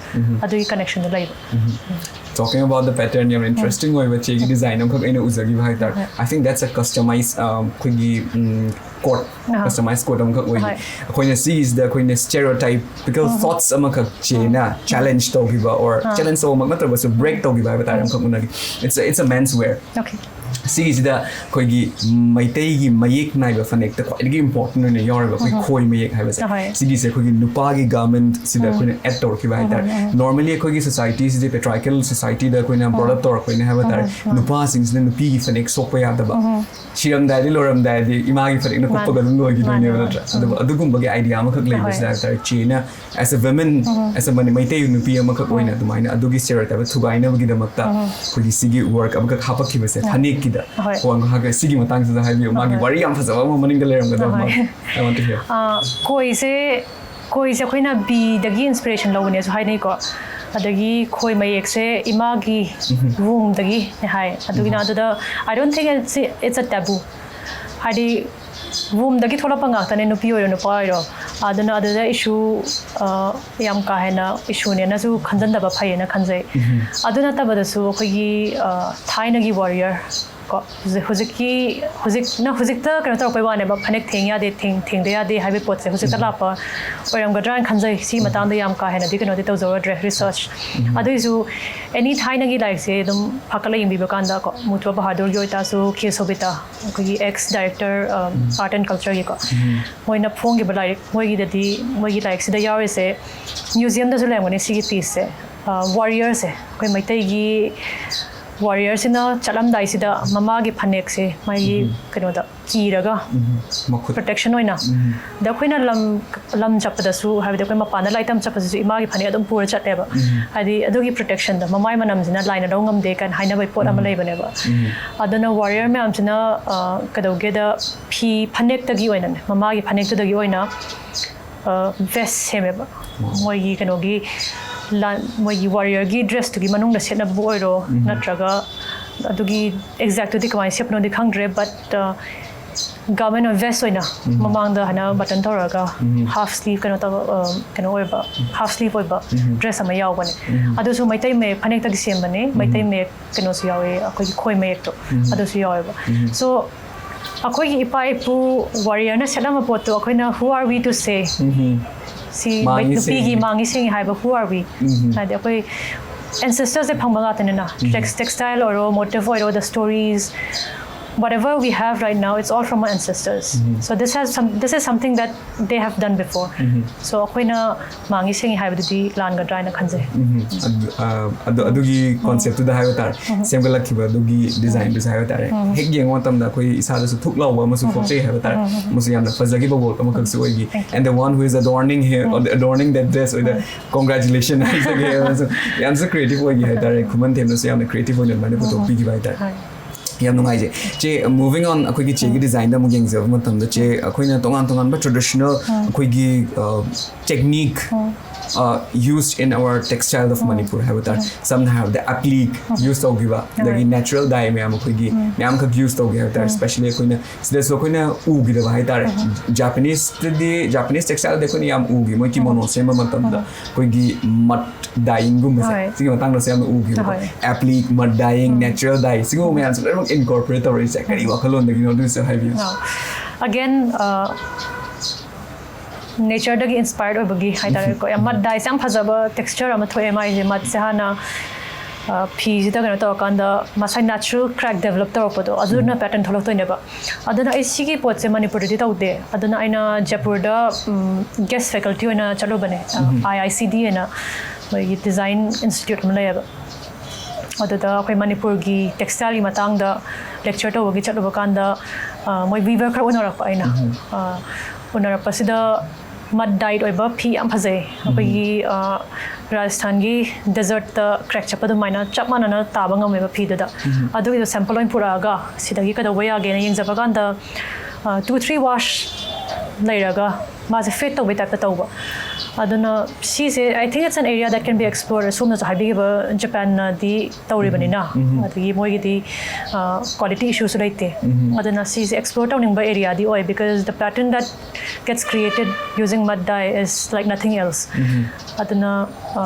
ꯑꯗꯨꯒꯤ connectionꯗꯣ ꯂꯩꯕ. Talking about the pattern, ꯌꯥꯝ interesting ꯑꯣꯏꯕ ꯆꯦꯒꯤ design ꯑꯃꯈꯛ ꯑꯩꯅ ꯎꯖꯈꯤꯕ ꯍꯥꯏꯇꯥꯔꯦ. I think that's a customize, ꯑꯩꯈꯣꯏꯒꯤ coat, customize coat ꯑꯃꯈꯛ ꯑꯣꯏ. ꯑꯩꯈꯣꯏꯅ ꯁꯤꯒꯤꯁꯤꯗ ꯑꯩꯈꯣꯏꯅ stereotypical thoughts ꯑꯃꯈꯛ ꯆꯦꯅ challenge ꯇꯧꯈꯤꯕ, or challenge ꯇꯧꯕꯃꯛ ꯅꯠꯇ꯭ꯔꯒꯁꯨ break ꯇꯧꯈꯤꯕ ꯍꯥꯏꯕ ꯇꯥꯔꯦ, ꯑꯃꯈꯛ ꯎꯅꯈꯤ. It's a, it's a men's wear. Okay. ꯁꯤꯒꯤꯁꯤꯗ ꯑꯩꯈꯣꯏꯒꯤ ꯃꯩꯇꯩꯒꯤ ꯃꯌꯦꯛ ꯅꯥꯏꯕ ꯐꯅꯦꯛꯇ ꯈ꯭ꯋꯥꯏꯗꯒꯤ important ꯑꯣꯏꯅ ꯌꯥꯎꯔꯤꯕ ꯑꯩꯈꯣꯏ ꯈꯣꯏ ꯃꯌꯦꯛ ꯍꯥꯏꯕꯁꯦ, ꯁꯤꯒꯤꯁꯦ ꯑꯩꯈꯣꯏꯒꯤ ꯅꯨꯄꯥꯒꯤ garmentꯁꯤꯗ ꯑꯩꯈꯣꯏꯅ add ꯇꯧꯔꯛꯈꯤꯕ ꯍꯥꯏꯇꯥꯔꯦ. Normally ꯑꯩꯈꯣꯏꯒꯤ societyꯁꯤꯗꯤ patriarchal societyꯗ ꯑꯩꯈꯣꯏꯅ brought up ꯇꯧꯔꯛꯄꯅꯤ ꯍꯥꯏꯕ ꯇꯥꯔꯦ. ꯅꯨꯄꯥꯁꯤꯡꯁꯤꯅ ꯅꯨꯄꯤꯒꯤ ꯐꯅꯦꯛ ꯁꯣꯛꯄ ꯌꯥꯗꯕ, ꯁꯤꯔꯝꯗꯥꯏꯗꯤ ꯂꯣꯏꯔꯝꯗꯥꯏꯗꯤ ꯏꯃꯥꯒꯤ ꯐꯅꯦꯛꯅ ꯀꯨꯞꯄꯒ ꯑꯗꯨꯝ ꯂꯣꯏꯈꯤꯗꯣꯏꯅꯦꯕ, ꯅꯠꯇ꯭ꯔꯥ? ꯑꯗꯨ ꯑꯗꯨꯒꯨꯝꯕꯒꯤ idea ꯑꯃꯈꯛ ꯂꯩꯕꯁꯤꯗ ꯍꯥꯏꯇꯥꯔꯦ, ꯆꯦꯅ as a woman, as a ꯃꯅꯤ-, ꯃꯩꯇꯩ ꯅꯨꯄꯤ ꯑꯃꯈꯛ ꯑꯣꯏꯅ ꯑꯗꯨꯃꯥꯏꯅ ꯑꯗꯨꯒꯤ stereotype ꯊꯨꯒꯥꯏꯅꯕꯒꯤꯗꯃꯛꯇ ꯑꯩꯈꯣꯏꯒꯤ ꯁꯤꯒꯤ work ꯑꯃꯈꯛ ꯍꯥꯄꯛꯈꯤꯕꯁꯦ ꯐꯅꯦꯛꯀꯤꯗ꯫ ꯍꯣꯏ, ꯉꯥꯏꯍꯥꯛ ꯁꯤꯒꯤ ꯃꯇꯥꯡꯁꯤꯗ ꯍꯥꯏꯕꯤꯌꯨ, ꯃꯥꯒꯤ ꯋꯥꯔꯤ ꯌꯥꯝ ꯐꯖꯕ ꯑꯃ ꯃꯅꯤꯡꯗ ꯂꯩꯔꯝꯒꯗꯕ ꯃꯥꯜꯂꯦ꯫ I want to hear. ꯑ, ꯈꯣꯏꯁꯦ, ꯈꯣꯏꯁꯦ ꯑꯩꯈꯣꯏꯅ ꯕꯤꯗꯒꯤ inspiration ꯂꯧꯕꯅꯦꯁꯨ ꯍꯥꯏꯅꯩꯀꯣ꯫ ꯑꯗꯒꯤ ꯈꯣꯏ ꯃꯌꯦꯛꯁꯦ ꯏꯃꯥꯒꯤ womb ꯗꯒꯤꯅꯦ ꯍꯥꯏ꯫ ꯑꯗꯨꯒꯤꯅ ꯑꯗꯨꯗ, I don't think it's, it's a taboo. ꯍꯥꯏꯗꯤ womb ꯗꯒꯤ ꯊꯣꯛꯂꯛꯄ ꯉꯥꯛꯇꯅꯦ, ꯅꯨꯄꯤ ꯑꯣꯏꯔꯣ ꯅꯨꯄꯥ ꯑꯣꯏꯔꯣ꯫ ꯑꯗꯨꯅ ꯑꯗꯨꯗ issue, ꯑ, ꯌꯥꯝ ꯀꯥ ꯍꯦꯟꯅ issue ꯅꯦꯅꯁꯨ ꯈꯟꯖꯟꯗꯕ ꯐꯩꯌꯦꯅ ꯈꯟꯖꯩ꯫ ꯑꯗꯨ ꯅꯠꯇꯕꯗꯁꯨ ꯑꯩꯈꯣꯏꯒꯤ, ꯑ, ꯊꯥꯏꯅꯒꯤ warrior ꯀꯣ, ꯍꯧꯖꯤꯛ, ꯍꯧꯖꯤꯛꯀꯤ, ꯍꯧꯖꯤꯛꯅ, ꯍꯧꯖꯤꯛꯇ ꯀꯩꯅꯣ ꯇꯧꯔꯛꯄꯩ ꯋꯥꯅꯦꯕ, ꯐꯅꯦꯛ ꯊꯦꯡ ꯌꯥꯗꯦ, ꯊꯦꯡ, ꯊꯦꯡꯗ ꯌꯥꯗꯦ ꯍꯥꯏꯕꯒꯤ ꯄꯣꯠꯁꯦ ꯍꯧꯖꯤꯛꯇ ꯂꯥꯛꯄ ꯑꯣꯏꯔꯝꯒꯗ꯭ꯔꯥꯅ ꯈꯟꯖꯩ꯫ ꯁꯤ ꯃꯇꯥꯡꯗ ꯌꯥꯝ ꯀꯥ ꯍꯦꯟꯅꯗꯤ ꯀꯩꯅꯣꯗꯤ ꯇꯧꯖꯔꯨꯗ꯭ꯔꯦ, research꯫ ꯑꯗꯨꯏꯁꯨ any ꯊꯥꯏꯅꯒꯤ ꯂꯥꯏꯔꯤꯛꯁꯦ ꯑꯗꯨꯝ ꯐꯥꯀꯠꯂ ꯌꯦꯡꯕꯤꯕ ꯀꯥꯟꯗ ꯀꯣ, ꯃꯨꯊꯕ ꯕꯍꯥꯗꯨꯔꯒꯤ ꯑꯣꯏꯇꯥꯔꯁꯨ, ꯈꯦ ꯁꯣꯕꯤꯇꯥ, ꯑꯩꯈꯣꯏꯒꯤ ex director, um, Art and Culture ꯒꯤꯀꯣ, ꯃꯣꯏꯅ ꯐꯣꯡꯈꯤꯕ ꯂꯥꯏꯔꯤꯛ, ꯃꯣꯏꯒꯤꯗꯗꯤ, ꯃꯣꯏꯒꯤ ꯂꯥꯏꯔꯤꯛꯁꯤꯗ ꯌꯥꯎꯔꯤꯁꯦ, museum ꯗꯁꯨ ꯂꯩꯔꯝꯒꯅꯤ ꯁꯤꯒꯤ piece ꯁꯦ꯫ ꯑ, warrior ꯁꯦ, ꯑꯩꯈꯣꯏ ꯃꯩꯇꯩꯒꯤ ꯋꯥꯔꯤꯌꯔꯁꯤꯅ ꯆꯠꯂꯝꯗꯥꯏꯁꯤꯗ ꯃꯃꯥꯒꯤ ꯐꯅꯦꯛꯁꯦ ꯃꯥꯒꯤ ꯀꯩꯅꯣꯗ ꯀꯤꯔꯒ ꯃꯈꯨꯠ ꯄ꯭ꯔꯣꯇꯦꯛꯁꯟ ꯑꯣꯏꯅ, ꯑꯗ ꯑꯩꯈꯣꯏꯅ ꯂꯝ ꯂꯝ ꯆꯠꯄꯗꯁꯨ, ꯍꯥꯏꯕꯗꯤ ꯑꯩꯈꯣꯏ ꯃꯄꯥꯟꯗ ꯂꯥꯏꯇꯝ ꯆꯠꯄꯁꯤꯁꯨ ꯏꯃꯥꯒꯤ ꯐꯅꯦꯛ ꯑꯗꯨꯝ ꯄꯨꯔ ꯆꯠꯂꯦꯕ꯫ ꯍꯥꯏꯗꯤ ꯑꯗꯨꯒꯤ ꯄ꯭ꯔꯣꯇꯦꯛꯁꯟꯗꯣ, ꯃꯃꯥꯏ ꯃꯅꯝꯁꯤꯅ ꯂꯥꯏꯅ ꯂꯧ ꯉꯝꯗꯦ ꯀꯥꯏꯅ ꯍꯥꯏꯅꯕꯒꯤ ꯄꯣꯠ ꯑꯃ ꯂꯩꯕꯅꯦꯕ꯫ ꯑꯗꯨꯅ ꯋꯥꯔꯤꯌꯔ ꯃꯌꯥꯝꯁꯤꯅ ꯑ, ꯀꯩꯗꯧꯒꯦꯗ, ꯐꯤ ꯐꯅꯦꯛꯇꯒꯤ ꯑꯣꯏꯅꯅꯦ, ꯃꯃꯥꯒꯤ ꯐꯅꯦꯛꯇꯨꯗꯒꯤ ꯑꯣꯏꯅ ꯚꯦꯁ ꯁꯦꯝꯃꯦꯕ꯫ ꯃꯣꯏꯒꯤ ꯀꯩꯅꯣꯒꯤ ꯂꯥꯟ ꯃꯣꯏꯒꯤ ꯋꯥꯔꯤꯌꯔꯒꯤ ꯗ꯭ꯔꯦꯁꯇꯨꯒꯤ ꯃꯅꯨꯡꯗ ꯁꯦꯠꯅꯕꯕꯨ ꯑꯣꯏꯔꯣ, ꯅꯠꯇ꯭ꯔꯒ ꯑꯗꯨꯒꯤ ꯑꯦꯛꯖꯦꯛꯇꯨꯗꯤ ꯀꯃꯥꯏꯅ ꯁꯦꯠꯄꯅꯣꯗꯤ ꯈꯪꯗ꯭ꯔꯦ, ꯕꯠ ꯒꯥꯔꯃꯦꯟ ꯑꯣꯏ ꯚꯦꯁ ꯑꯣꯏꯅ ꯃꯃꯥꯡꯗ ꯍꯥꯏꯅ ꯕꯇꯟ ꯇꯧꯔꯒ ꯍꯥꯐ ꯁ꯭ꯂꯤꯞ ꯀꯩꯅꯣ ꯇꯧꯕ, ꯑ, ꯀꯩꯅꯣ ꯑꯣꯏꯕ, ꯍꯥꯐ ꯁ꯭ꯂꯤꯞ ꯑꯣꯏꯕ ꯗ꯭ꯔꯦꯁ ꯑꯃ ꯌꯥꯎꯕꯅꯦ꯫ ꯑꯗꯨꯁꯨ ꯃꯩꯇꯩ ꯃꯌꯦꯛ ꯐꯅꯦꯛꯇꯒꯤ ꯁꯦꯝꯕꯅꯦ, ꯃꯩꯇꯩ ꯃꯌꯦꯛ ꯀꯩꯅꯣꯁꯨ ꯌꯥꯎꯋꯦ, ꯑꯩꯈꯣꯏꯒꯤ ꯈꯣꯏ ꯃꯌꯦꯛꯇꯣ ꯑꯗꯨꯁꯨ ꯌꯥꯎꯋꯦꯕ꯫ ꯁꯣ ꯑꯩꯈꯣꯏꯒꯤ ꯏꯄꯥ ꯏꯄꯨ ꯋꯥꯔꯤꯌꯔꯅ ꯁꯦꯠꯂꯝꯕ ꯄꯣꯠꯇꯣ ꯑꯩꯈꯣꯏꯅ who are we to say? ꯁꯤ ꯃꯥꯡꯉꯤ ꯅꯨꯄꯤꯒꯤ ꯁꯦꯡꯉꯤ꯫ ꯃꯥꯡꯉꯤ ꯁꯦꯡꯉꯤ ꯍꯥꯏꯕ who are we? ꯍꯥꯏꯗꯤ ꯑꯩꯈꯣꯏ ꯑꯦꯟꯁꯦꯁꯇꯔꯁꯦ ꯐꯪꯕ ꯉꯥꯛꯇꯅꯤꯅ, ꯇꯦꯛꯁ ꯇꯦꯛꯁꯇꯥꯏꯜ ꯑꯣꯏꯔꯣ, ꯃꯣꯇꯤꯞ ꯑꯣꯏꯔꯣ, the stories, whatever we have right now, it's all from our ancestors. So this has some this is something that they have done before. So ꯑꯩꯈꯣꯏꯅ ꯃꯥꯡꯉꯤ ꯁꯦꯡꯉꯤ ꯍꯥꯏꯕꯗꯨꯗꯤ ꯂꯥꯟꯒꯗ꯭ꯔꯥ ꯍꯥꯏꯅ ꯈꯟꯖꯩ꯫ ꯑꯗꯨ- ꯑ, ꯑꯗꯨ- ꯑꯗꯨꯒꯤ ꯀꯣꯟꯁꯦꯞꯇꯨꯗ ꯍꯥꯏꯕ ꯇꯥꯔꯦ, ꯁꯦꯝꯒꯠꯂꯛꯈꯤꯕ ꯑꯗꯨꯒꯤ ꯗꯤꯖꯥꯏꯟꯗꯨꯁꯨ ꯍꯥꯏꯕ ꯇꯥꯔꯦ, ꯍꯦꯛ ꯌꯦꯡꯕ ꯃꯇꯝꯗ ꯑꯩꯈꯣꯏ ꯏꯁꯥꯗꯁꯨ ꯊꯨꯛ ꯂꯥꯎꯕ ꯑꯃꯁꯨ ꯄꯣꯛꯆꯩ ꯍꯥꯏꯕ ꯇꯥꯔꯦ꯫ ꯃꯁꯤ ꯌꯥꯝꯅ ꯐꯖꯈꯤꯕ ꯋꯥꯔꯛ ꯑꯃꯈꯛꯁꯨ ꯑꯣꯏꯈꯤ꯫ And the one who is adorning here, adorning that dress ꯑꯣꯏꯗ congratulation ꯍꯥꯏꯖꯒꯦ꯫ ꯌꯥꯝꯅꯁꯨ ꯌꯥꯝꯅꯁꯨ ꯀ꯭ꯔꯤꯌꯦꯇꯤꯞ ꯑꯣꯏꯈꯤ ꯍꯥꯏ ꯇꯥꯔꯦ꯫ ꯈꯨꯃꯟ ꯊꯦꯝꯅꯁꯨ ꯌꯥꯝꯅ ꯀ꯭ꯔꯤꯌꯦꯇꯤꯞ ꯑꯣꯏꯅ ꯑꯗꯨꯃꯥꯏꯅ ꯄꯨꯊꯣꯛꯄꯤꯈꯤꯕ ꯍꯥꯏ ꯇꯥꯔꯦ꯫ ꯍꯣꯏ꯫ ꯌꯥꯝ ꯅꯨꯡꯉꯥꯏꯖꯩ꯫ ꯆꯦ, moving on, ꯑꯩꯈꯣꯏꯒꯤ ꯆꯦꯒꯤ ꯗꯤꯖꯥꯏꯟꯗ ꯑꯃꯨꯛ ꯌꯦꯡꯖꯕ ꯃꯇꯝꯗ, ꯆꯦ, ꯑꯩꯈꯣꯏꯅ ꯇꯣꯉꯥꯟ ꯇꯣꯉꯥꯟꯕ ꯇ꯭ꯔꯦꯗꯤꯁꯅꯦꯜ ꯑꯩꯈꯣꯏꯒꯤ technique used in our textile of Manipur ꯍꯥꯏꯕ ꯇꯥꯔꯦ꯫ ꯁꯝꯅ ꯍꯥꯏꯔꯕꯗ ꯑꯦꯄ꯭ꯂꯤꯛ ꯌꯨꯁ ꯇꯧꯈꯤꯕ, ꯑꯗꯒꯤ ꯅꯦꯆꯔꯦꯜ ꯗꯥꯏ ꯃꯌꯥꯝ ꯑꯩꯈꯣꯏꯒꯤ ꯃꯌꯥꯝꯈꯛ ꯌꯨꯁ ꯇꯧꯈꯤ ꯍꯥꯏꯕ ꯇꯥꯔꯦ꯫ ꯁ꯭ꯄꯦꯁꯤꯌꯦꯜꯂꯤ ꯑꯩꯈꯣꯏꯅ ꯁꯤꯗꯁꯨ ꯑꯩꯈꯣꯏꯅ ꯎꯈꯤꯗꯕ ꯍꯥꯏ ꯇꯥꯔꯦ꯫ ꯖꯥꯄꯅꯤꯁꯇꯗꯤ, ꯖꯥꯄꯅꯤꯁ ꯇꯦꯛꯁꯇꯥꯏꯜꯗꯤ ꯑꯩꯈꯣꯏꯅ ꯌꯥꯝ ꯎꯈꯤ, ꯃꯣꯏ ꯀꯤꯃꯣꯅꯣ ꯁꯦꯝꯕ ꯃꯇꯝꯗ ꯑꯩꯈꯣꯏꯒꯤ ꯃꯠ ꯗꯥꯏꯌꯤꯡꯒꯨꯝꯕꯁꯦ, ꯍꯣꯏ꯫ ꯁꯤꯒꯤ ꯃꯇꯥꯡꯗꯁꯨ ꯌꯥꯝꯅ ꯎꯈꯤꯕꯀꯣ꯫ ꯍꯣꯏ꯫ ꯑꯦꯄ꯭ꯂꯤꯛ, ꯃꯠ ꯗꯥꯏꯌꯤꯡ, ꯅꯦꯆꯔꯦꯜ ꯗꯥꯏ, ꯁꯤꯒꯨꯝꯕ ꯃꯌꯥꯝꯁꯦ ꯂꯣꯏꯅꯃꯛ ꯏꯟꯀꯣꯔꯄꯣꯔꯦꯠ ꯇꯧꯔꯛꯏꯁꯦ ꯀꯔꯤ ꯋꯥꯈꯜꯂꯣꯟꯗꯒꯤꯅꯣ, ꯑꯗꯨꯁꯨ ꯍꯥꯏꯕꯤꯌꯨ꯫ ꯑꯒꯦꯟ, ꯅꯦꯆꯔꯗꯒꯤ ꯏꯟꯁꯄꯥꯌꯔ ꯑꯣꯏꯕꯒꯤ ꯍꯥꯏꯇꯥꯔꯦꯀꯣ꯫ ꯌꯥꯝ ꯃꯠ ꯗꯥꯏꯁꯦ ꯌꯥꯝ ꯐꯖꯕ ꯇꯦꯛꯁꯆꯔ ꯑꯃ ꯊꯣꯛꯑꯦ ꯃꯥꯏꯁꯦ꯫ ꯃꯠꯁꯦ ꯍꯥꯟꯅ ꯑ, ꯐꯤꯁꯤꯗ ꯀꯩꯅꯣ ꯇꯧꯔꯀꯥꯟꯗ ꯃꯁꯥꯏ ꯅꯦꯆꯔꯦꯜ ꯀ꯭ꯔꯦꯛ ꯗꯦꯕꯂꯞ ꯇꯧꯔꯛꯄꯗꯣ, ꯑꯗꯨꯅ ꯄꯦꯇꯔꯟ ꯊꯣꯛꯂꯛꯇꯣꯏꯅꯦꯕ꯫ ꯑꯗꯨꯅ ꯑꯩ ꯁꯤꯒꯤ ꯄꯣꯠꯁꯦ ꯃꯅꯤꯄꯨꯔꯗꯗꯤ ꯇꯧꯗꯦ꯫ ꯑꯗꯨꯅ ꯑꯩꯅ ꯖꯦꯄꯨꯔꯗ ꯒꯦꯁ ꯐꯦꯀꯜꯇꯤ ꯑꯣꯏꯅ ꯆꯠꯂꯨꯕꯅꯦ, ꯑꯥꯏ ꯑꯥꯏ ꯁꯤ ꯗꯤ ꯍꯥꯏꯅ ꯃꯣꯏꯒꯤ ꯗꯤꯖꯥꯏꯟ ꯏꯟꯁꯇꯤꯇ꯭ꯌꯨꯠ ꯑꯃ ꯂꯩꯌꯦꯕ꯫ ꯑꯗꯨꯗ ꯑꯩꯈꯣꯏ ꯃꯅꯤꯄꯨꯔꯒꯤ textileꯒꯤ ꯃꯇꯥꯡꯗ lecture ꯇꯧꯕꯒꯤ ꯆꯠꯂꯨꯕ ꯀꯥꯟꯗ, ꯑ, ꯃꯣꯏ weaver ꯈꯔ ꯎꯅꯔꯛꯄ ꯑꯩꯅ꯫ ꯑ, ꯎꯅꯔꯛꯄꯁꯤꯗ mud dyed ꯑꯣꯏꯕ ꯐꯤ ꯌꯥꯝ ꯐꯖꯩ꯫ ꯑꯩꯈꯣꯏꯒꯤ, ꯑ, ꯔꯥꯖꯁꯊꯥꯟꯒꯤ desertꯇ crack ꯆꯠꯄ ꯑꯗꯨꯃꯥꯏꯅ ꯆꯞ ꯃꯥꯟꯅꯅ ꯇꯥꯕ ꯉꯝꯃꯦꯕ ꯐꯤꯗꯨꯗ꯫ ꯑꯗꯨꯒꯤꯗꯣ sample ꯑꯣꯏꯅ ꯄꯨꯔꯛꯑꯒ ꯁꯤꯗꯒꯤ ꯀꯩꯗꯧꯕ ꯌꯥꯒꯦꯅ ꯌꯦꯡꯖꯕ ꯀꯥꯟꯗ, ꯑ, two three wash ꯂꯩꯔꯒ ꯃꯥꯁꯦ fade ꯇꯧꯕꯩ typeꯇ ꯇꯧꯕ꯫ ꯑꯗꯨꯅ ꯁꯤꯁꯦ, I think it's an area that can be explored. ꯁꯣꯝꯅꯁꯨ ꯍꯥꯏꯕꯤꯈꯤꯕ ꯖꯄꯥꯟꯅꯗꯤ ꯇꯧꯔꯤꯕꯅꯤꯅ, ꯑꯗꯒꯤ ꯃꯣꯏꯒꯤꯗꯤ, ꯑ, quality issueꯁꯨ ꯂꯩꯇꯦ꯫ ꯑꯗꯨꯅ ꯁꯤꯁꯦ explore ꯇꯧꯅꯤꯡꯕ areaꯗꯤ ꯑꯣꯏ, because the pattern that gets created using mud dye is like nothing else. ꯑꯗꯨꯅ, ꯑ,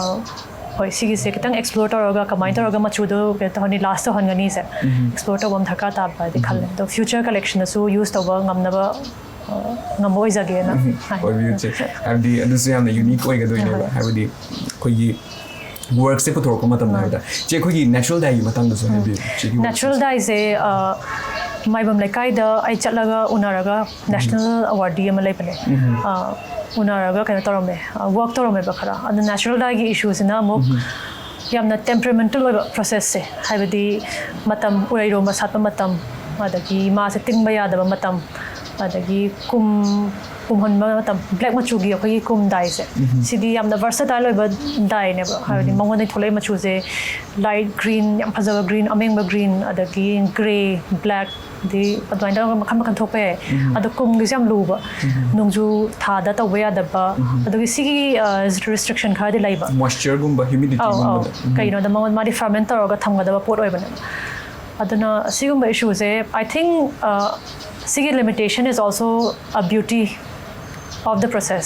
ꯍꯣꯏ, ꯁꯤꯒꯤꯁꯦ ꯈꯤꯇꯪ explore ꯇꯧꯔꯒ ꯀꯃꯥꯏꯅ ꯇꯧꯔꯒ ꯃꯆꯨꯗꯣ ꯀꯩꯅꯣ ꯇꯧꯍꯟꯅꯤ, last ꯇꯧꯍꯟꯒꯅꯤꯁꯦ explore ꯇꯧꯕ ꯑꯃ ꯗꯔꯀꯥꯔ ꯇꯥꯕ ꯍꯥꯏꯗꯤ ꯈꯜꯂꯦ꯫ ꯑꯗꯣ future collectionꯗꯁꯨ use ꯇꯧꯕ ꯉꯝꯅꯕ, ꯑ, ꯉꯝꯕ ꯑꯣꯏꯖꯒꯦꯅ ꯍꯥꯏ꯫ ꯑꯣꯏꯕꯤꯌꯨ ꯆꯦ꯫ ꯍꯥꯏꯕꯗꯤ ꯑꯗꯨꯁꯨ ꯌꯥꯝꯅ unique ꯑꯣꯏꯒꯗꯣꯏꯅꯦꯕ꯫ ꯍꯥꯏꯕꯗꯤ ꯑꯩꯈꯣꯏꯒꯤ workꯁꯦ ꯄꯨꯊꯣꯔꯛꯄ ꯃꯇꯝꯗ ꯍꯥꯏꯕꯗ꯫ ꯆꯦ, ꯑꯩꯈꯣꯏꯒꯤ natural dyeꯒꯤ ꯃꯇꯥꯡꯗꯁꯨ ꯍꯥꯏꯕꯤꯌꯨ꯫ ꯆꯦꯒꯤ workꯁꯦ꯫ Natural dyeꯁꯦ, ꯑ, ꯃꯥꯏꯕꯝ ꯂꯩꯀꯥꯏꯗ ꯑꯩ ꯆꯠꯂꯒ ꯎꯅꯔꯒ national awardee ꯑꯃ ꯂꯩꯕꯅꯦ꯫ ꯑ, ꯎꯅꯔꯒ ꯀꯩꯅꯣ ꯇꯧꯔꯝꯃꯦ, ꯑ, work ꯇꯧꯔꯝꯃꯦꯕ ꯈꯔ꯫ ꯑꯗꯣ natural dyeꯒꯤ issueꯁꯤꯅ ꯑꯃꯨꯛ ꯌꯥꯝꯅ temperamental ꯑꯣꯏꯕ processꯁꯦ, ꯍꯥꯏꯕꯗꯤ ꯃꯇꯝ, ꯎꯔꯩꯔꯣꯝꯕ ꯁꯥꯠꯄ ꯃꯇꯝ, ꯑꯗꯒꯤ ꯃꯥꯁꯦ ꯇꯤꯡꯕ ꯌꯥꯗꯕ ꯃꯇꯝ, ꯑꯗꯒꯤ ꯀꯨꯝ, ꯀꯨꯝꯍꯟꯕ ꯃꯇꯝ, black ꯃꯆꯨꯒꯤ ꯑꯩꯈꯣꯏꯒꯤ ꯀꯨꯝ dyeꯁꯦ, ꯁꯤꯗꯤ ꯌꯥꯝꯅ versatile ꯑꯣꯏꯕ dyeꯅꯦꯕ꯫ ꯍꯥꯏꯕꯗꯤ ꯃꯉꯣꯟꯗꯒꯤ ꯊꯣꯛꯂꯛꯏ ꯃꯆꯨꯁꯦ light green, ꯌꯥꯝ ꯐꯖꯕ green, ꯑꯃꯦꯡꯕ green, ꯑꯗꯒꯤ grey, black, ꯑꯗꯩ ꯑꯗꯨꯃꯥꯏꯅ ꯇꯧꯔꯒ ꯃꯈꯜ ꯃꯈꯜ ꯊꯣꯛꯄ ꯌꯥꯏ꯫ ꯑꯗꯣ ꯀꯨꯝꯒꯤꯁꯦ ꯌꯥꯝ ꯂꯨꯕ, ꯅꯣꯡꯖꯨ ꯊꯥꯗ ꯇꯧꯕ ꯌꯥꯗꯕ꯫ ꯑꯗꯨꯒꯤ ꯁꯤꯒꯤ, ꯑ, restriction ꯈꯔꯗꯤ ꯂꯩꯕ꯫ Moistureꯒꯨꯝꯕ, ꯑꯧ, humidityꯒꯨꯝꯕꯗ꯫ ꯑꯧ꯫ ꯀꯩꯒꯤꯅꯣꯗ ꯃꯉꯣꯟ, ꯃꯥꯗꯤ ferment ꯇꯧꯔꯒ ꯊꯝꯒꯗꯕ ꯄꯣꯠ ꯑꯣꯏꯕꯅꯦꯕ꯫ ꯑꯗꯨꯅ ꯑꯁꯤꯒꯨꯝꯕ issueꯁꯦ, I think, ꯑ, ꯁꯤꯒꯤ limitation is also a beauty of the process.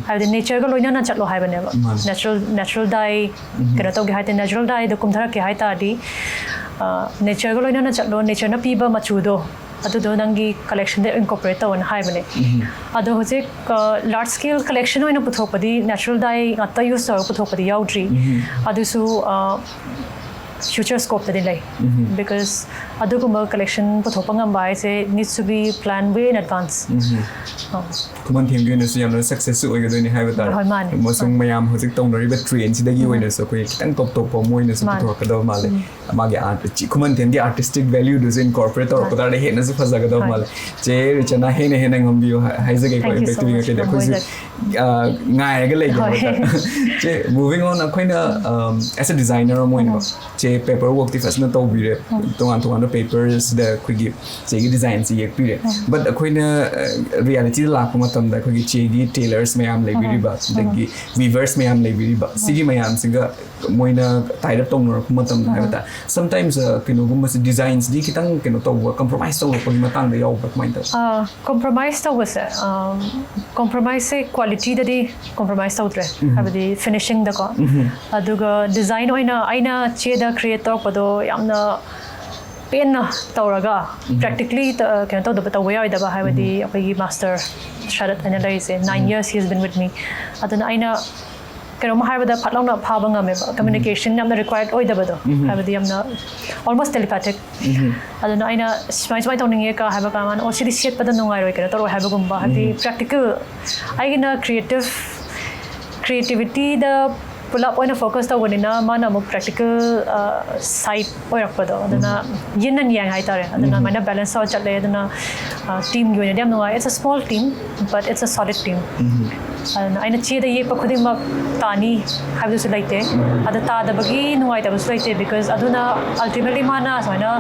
ꯍꯥꯏꯕꯗꯤ natureꯒ ꯂꯣꯏꯅꯅ ꯆꯠꯂꯣ ꯍꯥꯏꯕꯅꯦꯕ꯫ ꯃꯥꯅꯦ꯫ Natural, natural dye ꯀꯩꯅꯣ ꯇꯧꯒꯦ ꯍꯥꯏ ꯇꯥꯔꯗꯤ, natural dyeꯗ ꯀꯨꯝꯊꯔꯛꯀꯦ ꯍꯥꯏ ꯇꯥꯔꯗꯤ, ꯑ, natureꯒ ꯂꯣꯏꯅꯅ ꯆꯠꯂꯣ, natureꯅ ꯄꯤꯕ ꯃꯆꯨꯗꯣ ꯑꯗꯨꯗꯣ ꯅꯪꯒꯤ collectionꯗ incorporate ꯇꯧꯑꯣꯅ ꯍꯥꯏꯕꯅꯦ꯫ ꯑꯗꯣ ꯍꯧꯖꯤꯛ, ꯑ, large scale collection ꯑꯣꯏꯅ ꯄꯨꯊꯣꯛꯄꯗꯤ natural dye ꯉꯥꯛꯇ use ꯇꯧꯔꯒ ꯄꯨꯊꯣꯛꯄꯗꯤ ꯌꯥꯎꯗ꯭ꯔꯤ꯫ ꯑꯗꯨꯁꯨ, ꯑ, future scopeꯇꯗꯤ ꯂꯩ꯫ Because ꯑꯗꯨꯒꯨꯝꯕ collection ꯄꯨꯊꯣꯛꯄ ꯉꯝꯕ ꯍꯥꯏꯁꯦ needs to be planned way in advance. ꯎꯝ꯫ ꯑꯧ꯫ ꯈꯨꯃꯟꯊꯦꯝꯒꯤ ꯑꯣꯏꯅꯁꯨ ꯌꯥꯝꯅ success ꯑꯣꯏꯒꯗꯣꯏꯅꯤ ꯍꯥꯏꯕ ꯇꯥꯔꯦ꯫ ꯍꯣꯏ, ꯃꯥꯅꯦ꯫ ꯑꯃꯁꯨꯡ ꯃꯌꯥꯝ ꯍꯧꯖꯤꯛ ꯇꯧꯅꯔꯤꯕ trend ꯁꯤꯗꯒꯤ ꯑꯣꯏꯅꯁꯨ ꯑꯩꯈꯣꯏ ꯈꯤꯇꯪ top ꯇꯣꯞꯄ ꯑꯃ ꯑꯣꯏꯅꯁꯨ ꯃꯥꯅꯦ꯫ ꯄꯨꯊꯣꯔꯛꯀꯗꯕ ꯃꯥꯜꯂꯦ꯫ ꯃꯥꯒꯤ art ꯈꯨꯃꯟꯊꯦꯝꯒꯤ artistic value ꯗꯨꯁꯨ incorporate ꯇꯧꯔꯛꯄ ꯃꯥꯅꯦ꯫ ꯇꯥꯔꯗꯤ ꯍꯦꯟꯅꯁꯨ ꯐꯖꯒꯗꯕ ꯍꯣꯏ꯫ ꯃꯥꯜꯂꯦ꯫ ꯆꯦ ꯔꯤꯆꯅꯥ, ꯍꯦꯟꯅ ꯍꯦꯟꯅ ꯉꯝꯕꯤꯌꯨ ꯍꯥꯏ- ꯍꯥꯏꯖꯒꯦꯀꯣ꯫ Thank you so impact TV much. ꯉꯥꯛꯇꯗꯤ ꯑꯩꯈꯣꯏꯁꯨ ꯉꯝꯃꯣꯏꯗ꯫ ꯑ, ꯉꯥꯏꯔꯒ ꯂꯩꯒꯦ ꯍꯣꯏ꯫ ꯍꯥꯏꯕ ꯇꯥꯔꯦ꯫ ꯆꯦ, moving on, ꯑꯩꯈꯣꯏꯅ, um, as a designer ꯑꯃ ꯑꯣꯏꯅꯀꯣ, ꯆꯦ, paper work ꯇꯤ ꯐꯖꯅ ꯇꯧꯕꯤꯔꯦ, ꯇꯣꯉꯥꯟ ꯇꯣꯉꯥꯟꯕ papers ꯗ ꯑꯩꯈꯣꯏꯒꯤ ꯆꯦꯒꯤ design ꯁꯦ ꯌꯦꯛꯄꯤꯔꯦ꯫ But ꯑꯩꯈꯣꯏꯅ, ꯑ, reality ꯗ ꯂꯥꯛꯄ ꯃꯇꯝꯗ ꯑꯩꯈꯣꯏꯒꯤ ꯆꯦꯒꯤ tailors ꯃꯌꯥꯝ ꯂꯩꯕꯤꯔꯤꯕ, ꯑꯗꯒꯤ weavers ꯃꯌꯥꯝ ꯂꯩꯕꯤꯔꯤꯕ, ꯁꯤꯒꯤ ꯃꯌꯥꯝꯁꯤꯒ ꯃꯣꯏꯅ tie up ꯇꯧꯅꯔꯛꯄ ꯃꯇꯝꯗ ꯍꯥꯏꯕ ꯇꯥꯔꯦ, sometimes, ꯑ, ꯀꯩꯅꯣꯒꯨꯝꯕꯁꯦ, design ꯁꯤꯗꯤ ꯈꯤꯇꯪ ꯀꯩꯅꯣ ꯇꯧꯕ, compromise ꯇꯧꯔꯛꯄꯒꯤ ꯃꯇꯥꯡꯗ ꯌꯥꯎꯕ꯭ꯔꯥ, ꯀꯃꯥꯏꯅ ꯇꯧꯏ? ꯑ, compromise ꯇꯧꯕꯁꯦ, ꯑ, compromise ꯁꯦ quality ꯗꯗꯤ compromise ꯇꯧꯗ꯭ꯔꯦ, ꯍꯥꯏꯕꯗꯤ finishing ꯗꯀꯣ꯫ ꯑꯗꯨꯒ design ꯑꯣꯏꯅ ꯑꯩꯅ ꯆꯦꯗ create ꯇꯧꯔꯛꯄꯗꯣ ꯌꯥꯝꯅ ꯄꯦꯟꯅ ꯇꯧꯔꯒ practically ꯇ-, ꯀꯩꯅꯣ ꯇꯧꯗꯕ, ꯇꯧꯕ ꯌꯥꯔꯣꯏꯗꯕ, ꯍꯥꯏꯕꯗꯤ ꯑꯩꯈꯣꯏꯒꯤ master ꯁꯔꯠ ꯍꯥꯏꯅ ꯂꯩꯔꯤꯁꯦ, nine years he has been with me. ꯑꯗꯨꯅ ꯑꯩꯅ ꯀꯩꯅꯣꯝ ꯍꯥꯏꯕꯗ ꯐꯠ ꯂꯥꯎꯅ ꯐꯥꯕ ꯉꯝꯃꯦꯕ, communication ꯌꯥꯝꯅ required ꯑꯣꯏꯗꯕꯗꯣ, ꯍꯥꯏꯕꯗꯤ ꯌꯥꯝꯅ almost telepathic. ꯑꯗꯨꯅ ꯑꯩꯅ ꯁꯨꯃꯥꯏ ꯁꯨꯃꯥꯏꯅ ꯇꯧꯅꯤꯡꯉꯦ ꯀ ꯍꯥꯏꯕ ꯀꯥꯟꯗ ꯃꯥꯅ, "ꯑꯣ, ꯁꯤꯗꯤ ꯁꯦꯠꯄꯗ ꯅꯨꯡꯉꯥꯏꯔꯣꯏ, ꯀꯩꯅꯣ ꯇꯧꯔꯣꯏ" ꯍꯥꯏꯕꯒꯨꯝꯕ, ꯍꯥꯏꯕꯗꯤ practical, ꯑꯩꯒꯤꯅ creative, creativity ꯗ ꯄꯨꯂꯞ ꯑꯣꯏꯅ focus ꯇꯧꯕꯅꯤꯅ ꯃꯥꯅ ꯑꯃꯨꯛ practical, ꯑ, side ꯑꯣꯏꯔꯛꯄꯗꯣ, ꯑꯗꯨꯅ yin and yang ꯍꯥꯏꯇꯥꯔꯦ, ꯑꯗꯨꯅ ꯑꯗꯨꯃꯥꯏꯅ balance ꯇꯧꯔ ꯆꯠꯂꯦ꯫ ꯑꯗꯨꯅ, ꯑ, team ꯒꯤ ꯑꯣꯏꯅꯗꯤ ꯌꯥꯝ ꯅꯨꯡꯉꯥꯏ, it's a small team but it's a solid team. ꯑꯗꯨꯅ ꯑꯩꯅ ꯆꯦꯗ ꯌꯦꯛꯄ ꯈꯨꯗꯤꯡꯃꯛ ꯇꯥꯅꯤ ꯍꯥꯏꯕꯗꯨꯁꯨ ꯂꯩꯇꯦ, ꯑꯗ ꯇꯥꯗꯕꯒꯤ ꯅꯨꯡꯉꯥꯏꯇꯕꯁꯨ ꯂꯩꯇꯦ, because ꯑꯗꯨꯅ ultimately ꯃꯥꯅ ꯁꯨꯃꯥꯏꯅ,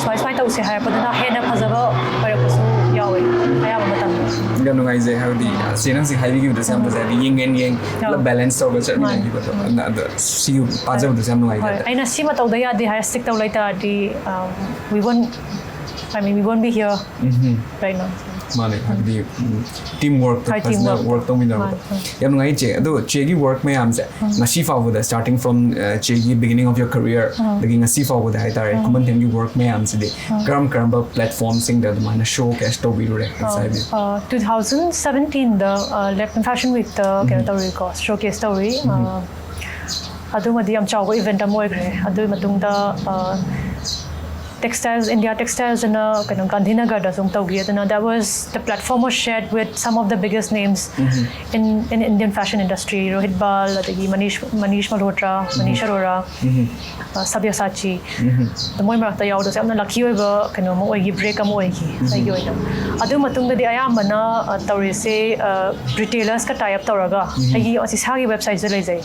ꯁꯨꯃꯥꯏ ꯁꯨꯃꯥꯏ ꯇꯧꯁꯦ ꯍꯥꯏꯔꯛꯄꯗꯨꯅ ꯍꯦꯟꯅ ꯐꯖꯕ ꯑꯣꯏꯔꯛꯄꯁꯨ ꯌꯥꯎꯋꯦ ꯑꯌꯥꯝꯕ ꯃꯇꯝꯗ꯫ ꯌꯥꯝ ꯅꯨꯡꯉꯥꯏꯖꯩ, ꯍꯥꯏꯕꯗꯤ ꯁꯤ ꯅꯪꯁꯤ ꯍꯥꯏꯕꯤꯈꯤꯕꯗꯁꯨ ꯌꯥꯝ ꯐꯖꯩ, ꯍꯥꯏꯗꯤ yin and yang ꯄꯨꯂꯞ balance ꯇꯧꯔꯒ ꯆꯠꯃꯤꯟꯅꯈꯤꯕꯗꯣ꯫ ꯃꯥꯅꯦ꯫ ꯑꯗꯨꯅ ꯑꯗꯣ ꯁꯤ ꯄꯥꯖꯕꯗꯁꯨ ꯌꯥꯝ ꯍꯣꯏ, ꯅꯨꯡꯉꯥꯏꯖꯩ꯫ ꯑꯩꯅ ꯁꯤꯃ ꯇꯧꯗ ꯌꯥꯗꯦ ꯍꯥꯏꯔ stick ꯇꯧ ꯂꯩꯇꯥꯔꯗꯤ, um, we won't, I mean, we won't be here right now. ꯃꯥꯅꯦ, ꯍꯥꯏꯕꯗꯤ team work ꯇꯣ ꯍꯣꯏ, team ꯐꯖꯅ work ꯇꯣ꯫ Work ꯇꯧꯃꯤꯟꯅꯕꯗꯣ꯫ ꯃꯥꯅꯦ, ꯃꯥꯅꯦ꯫ ꯌꯥꯝ ꯅꯨꯡꯉꯥꯏ ꯆꯦ꯫ ꯑꯗꯣ ꯆꯦꯒꯤ work ꯃꯌꯥꯝꯁꯦ ꯉꯁꯤ ꯐꯥꯎꯕꯗ, starting from, uh, ꯆꯦꯒꯤ beginning of your career ꯗꯒꯤ ꯉꯁꯤ ꯐꯥꯎꯕꯗ ꯍꯥꯏꯇꯥꯔꯦ, ꯈꯨꯃꯟꯊꯦꯝꯒꯤ work ꯃꯌꯥꯝꯁꯤꯗꯤ ꯀꯔꯝ ꯀꯔꯝꯕ platform ꯁꯤꯡꯗ ꯑꯗꯨꯃꯥꯏꯅ showcase ꯇꯧꯕꯤꯔꯨꯔꯦ? ꯑꯝꯇ ꯍꯥꯏꯕꯤꯌꯨ꯫ ꯑ, two thousand seventeen ꯗ, ꯑ, Lake Fashion Week ꯇ ꯀꯩꯅꯣ ꯇꯧꯔꯤꯀꯣ, showcase ꯇꯧꯔꯤ꯫ ꯑ, ꯑꯗꯨꯃꯗꯤ ꯌꯥꯝ ꯆꯥꯎꯕ event ꯑꯃ ꯑꯣꯏꯈ꯭ꯔꯦ꯫ ꯑꯗꯨꯒꯤ ꯃꯇꯨꯡꯗ, ꯑ, Textiles, India Textiles ꯑꯅ ꯀꯩꯅꯣ ꯒꯥꯟꯙꯤꯅꯒꯔꯗꯁꯨ ꯑꯃꯨꯛ ꯇꯧꯈꯤ꯫ ꯑꯗꯨꯅ that was the platform was shared with some of the biggest names in in Indian fashion industry, Rohit ꯕꯥꯜ, ꯑꯗꯒꯤ ꯃꯅꯤꯁ ꯃꯅꯤꯁ ꯃꯜꯍꯣꯇ꯭ꯔꯥ, ꯃꯅꯤꯁ ꯑꯔꯣꯔꯥ, ꯁꯕ꯭ꯌꯁꯥꯆꯤ, ꯑꯗꯣ ꯃꯣꯏ ꯃꯔꯛꯇ ꯌꯥꯎꯕꯗꯁꯨ ꯌꯥꯝꯅ ꯂꯛꯀꯤ ꯑꯣꯏꯕ ꯀꯩꯅꯣ ꯑꯃ ꯑꯣꯏꯈꯤ, ꯕ꯭ꯔꯦꯛ ꯑꯃ ꯑꯣꯏꯈꯤ ꯑꯩꯒꯤ ꯑꯣꯏꯅ꯫ ꯑꯗꯨ ꯃꯇꯨꯡꯗꯗꯤ ꯑꯌꯥꯝꯕꯅ ꯑ, ꯇꯧꯔꯤꯁꯦ ꯔꯤꯇꯦꯂꯔꯁꯀ ꯇꯥꯏ ꯑꯞ ꯇꯧꯔꯒ ꯑꯩꯒꯤ ꯏꯁꯥꯒꯤ ꯋꯦꯕꯁꯥꯏꯠꯁꯨ ꯂꯩꯖꯩ꯫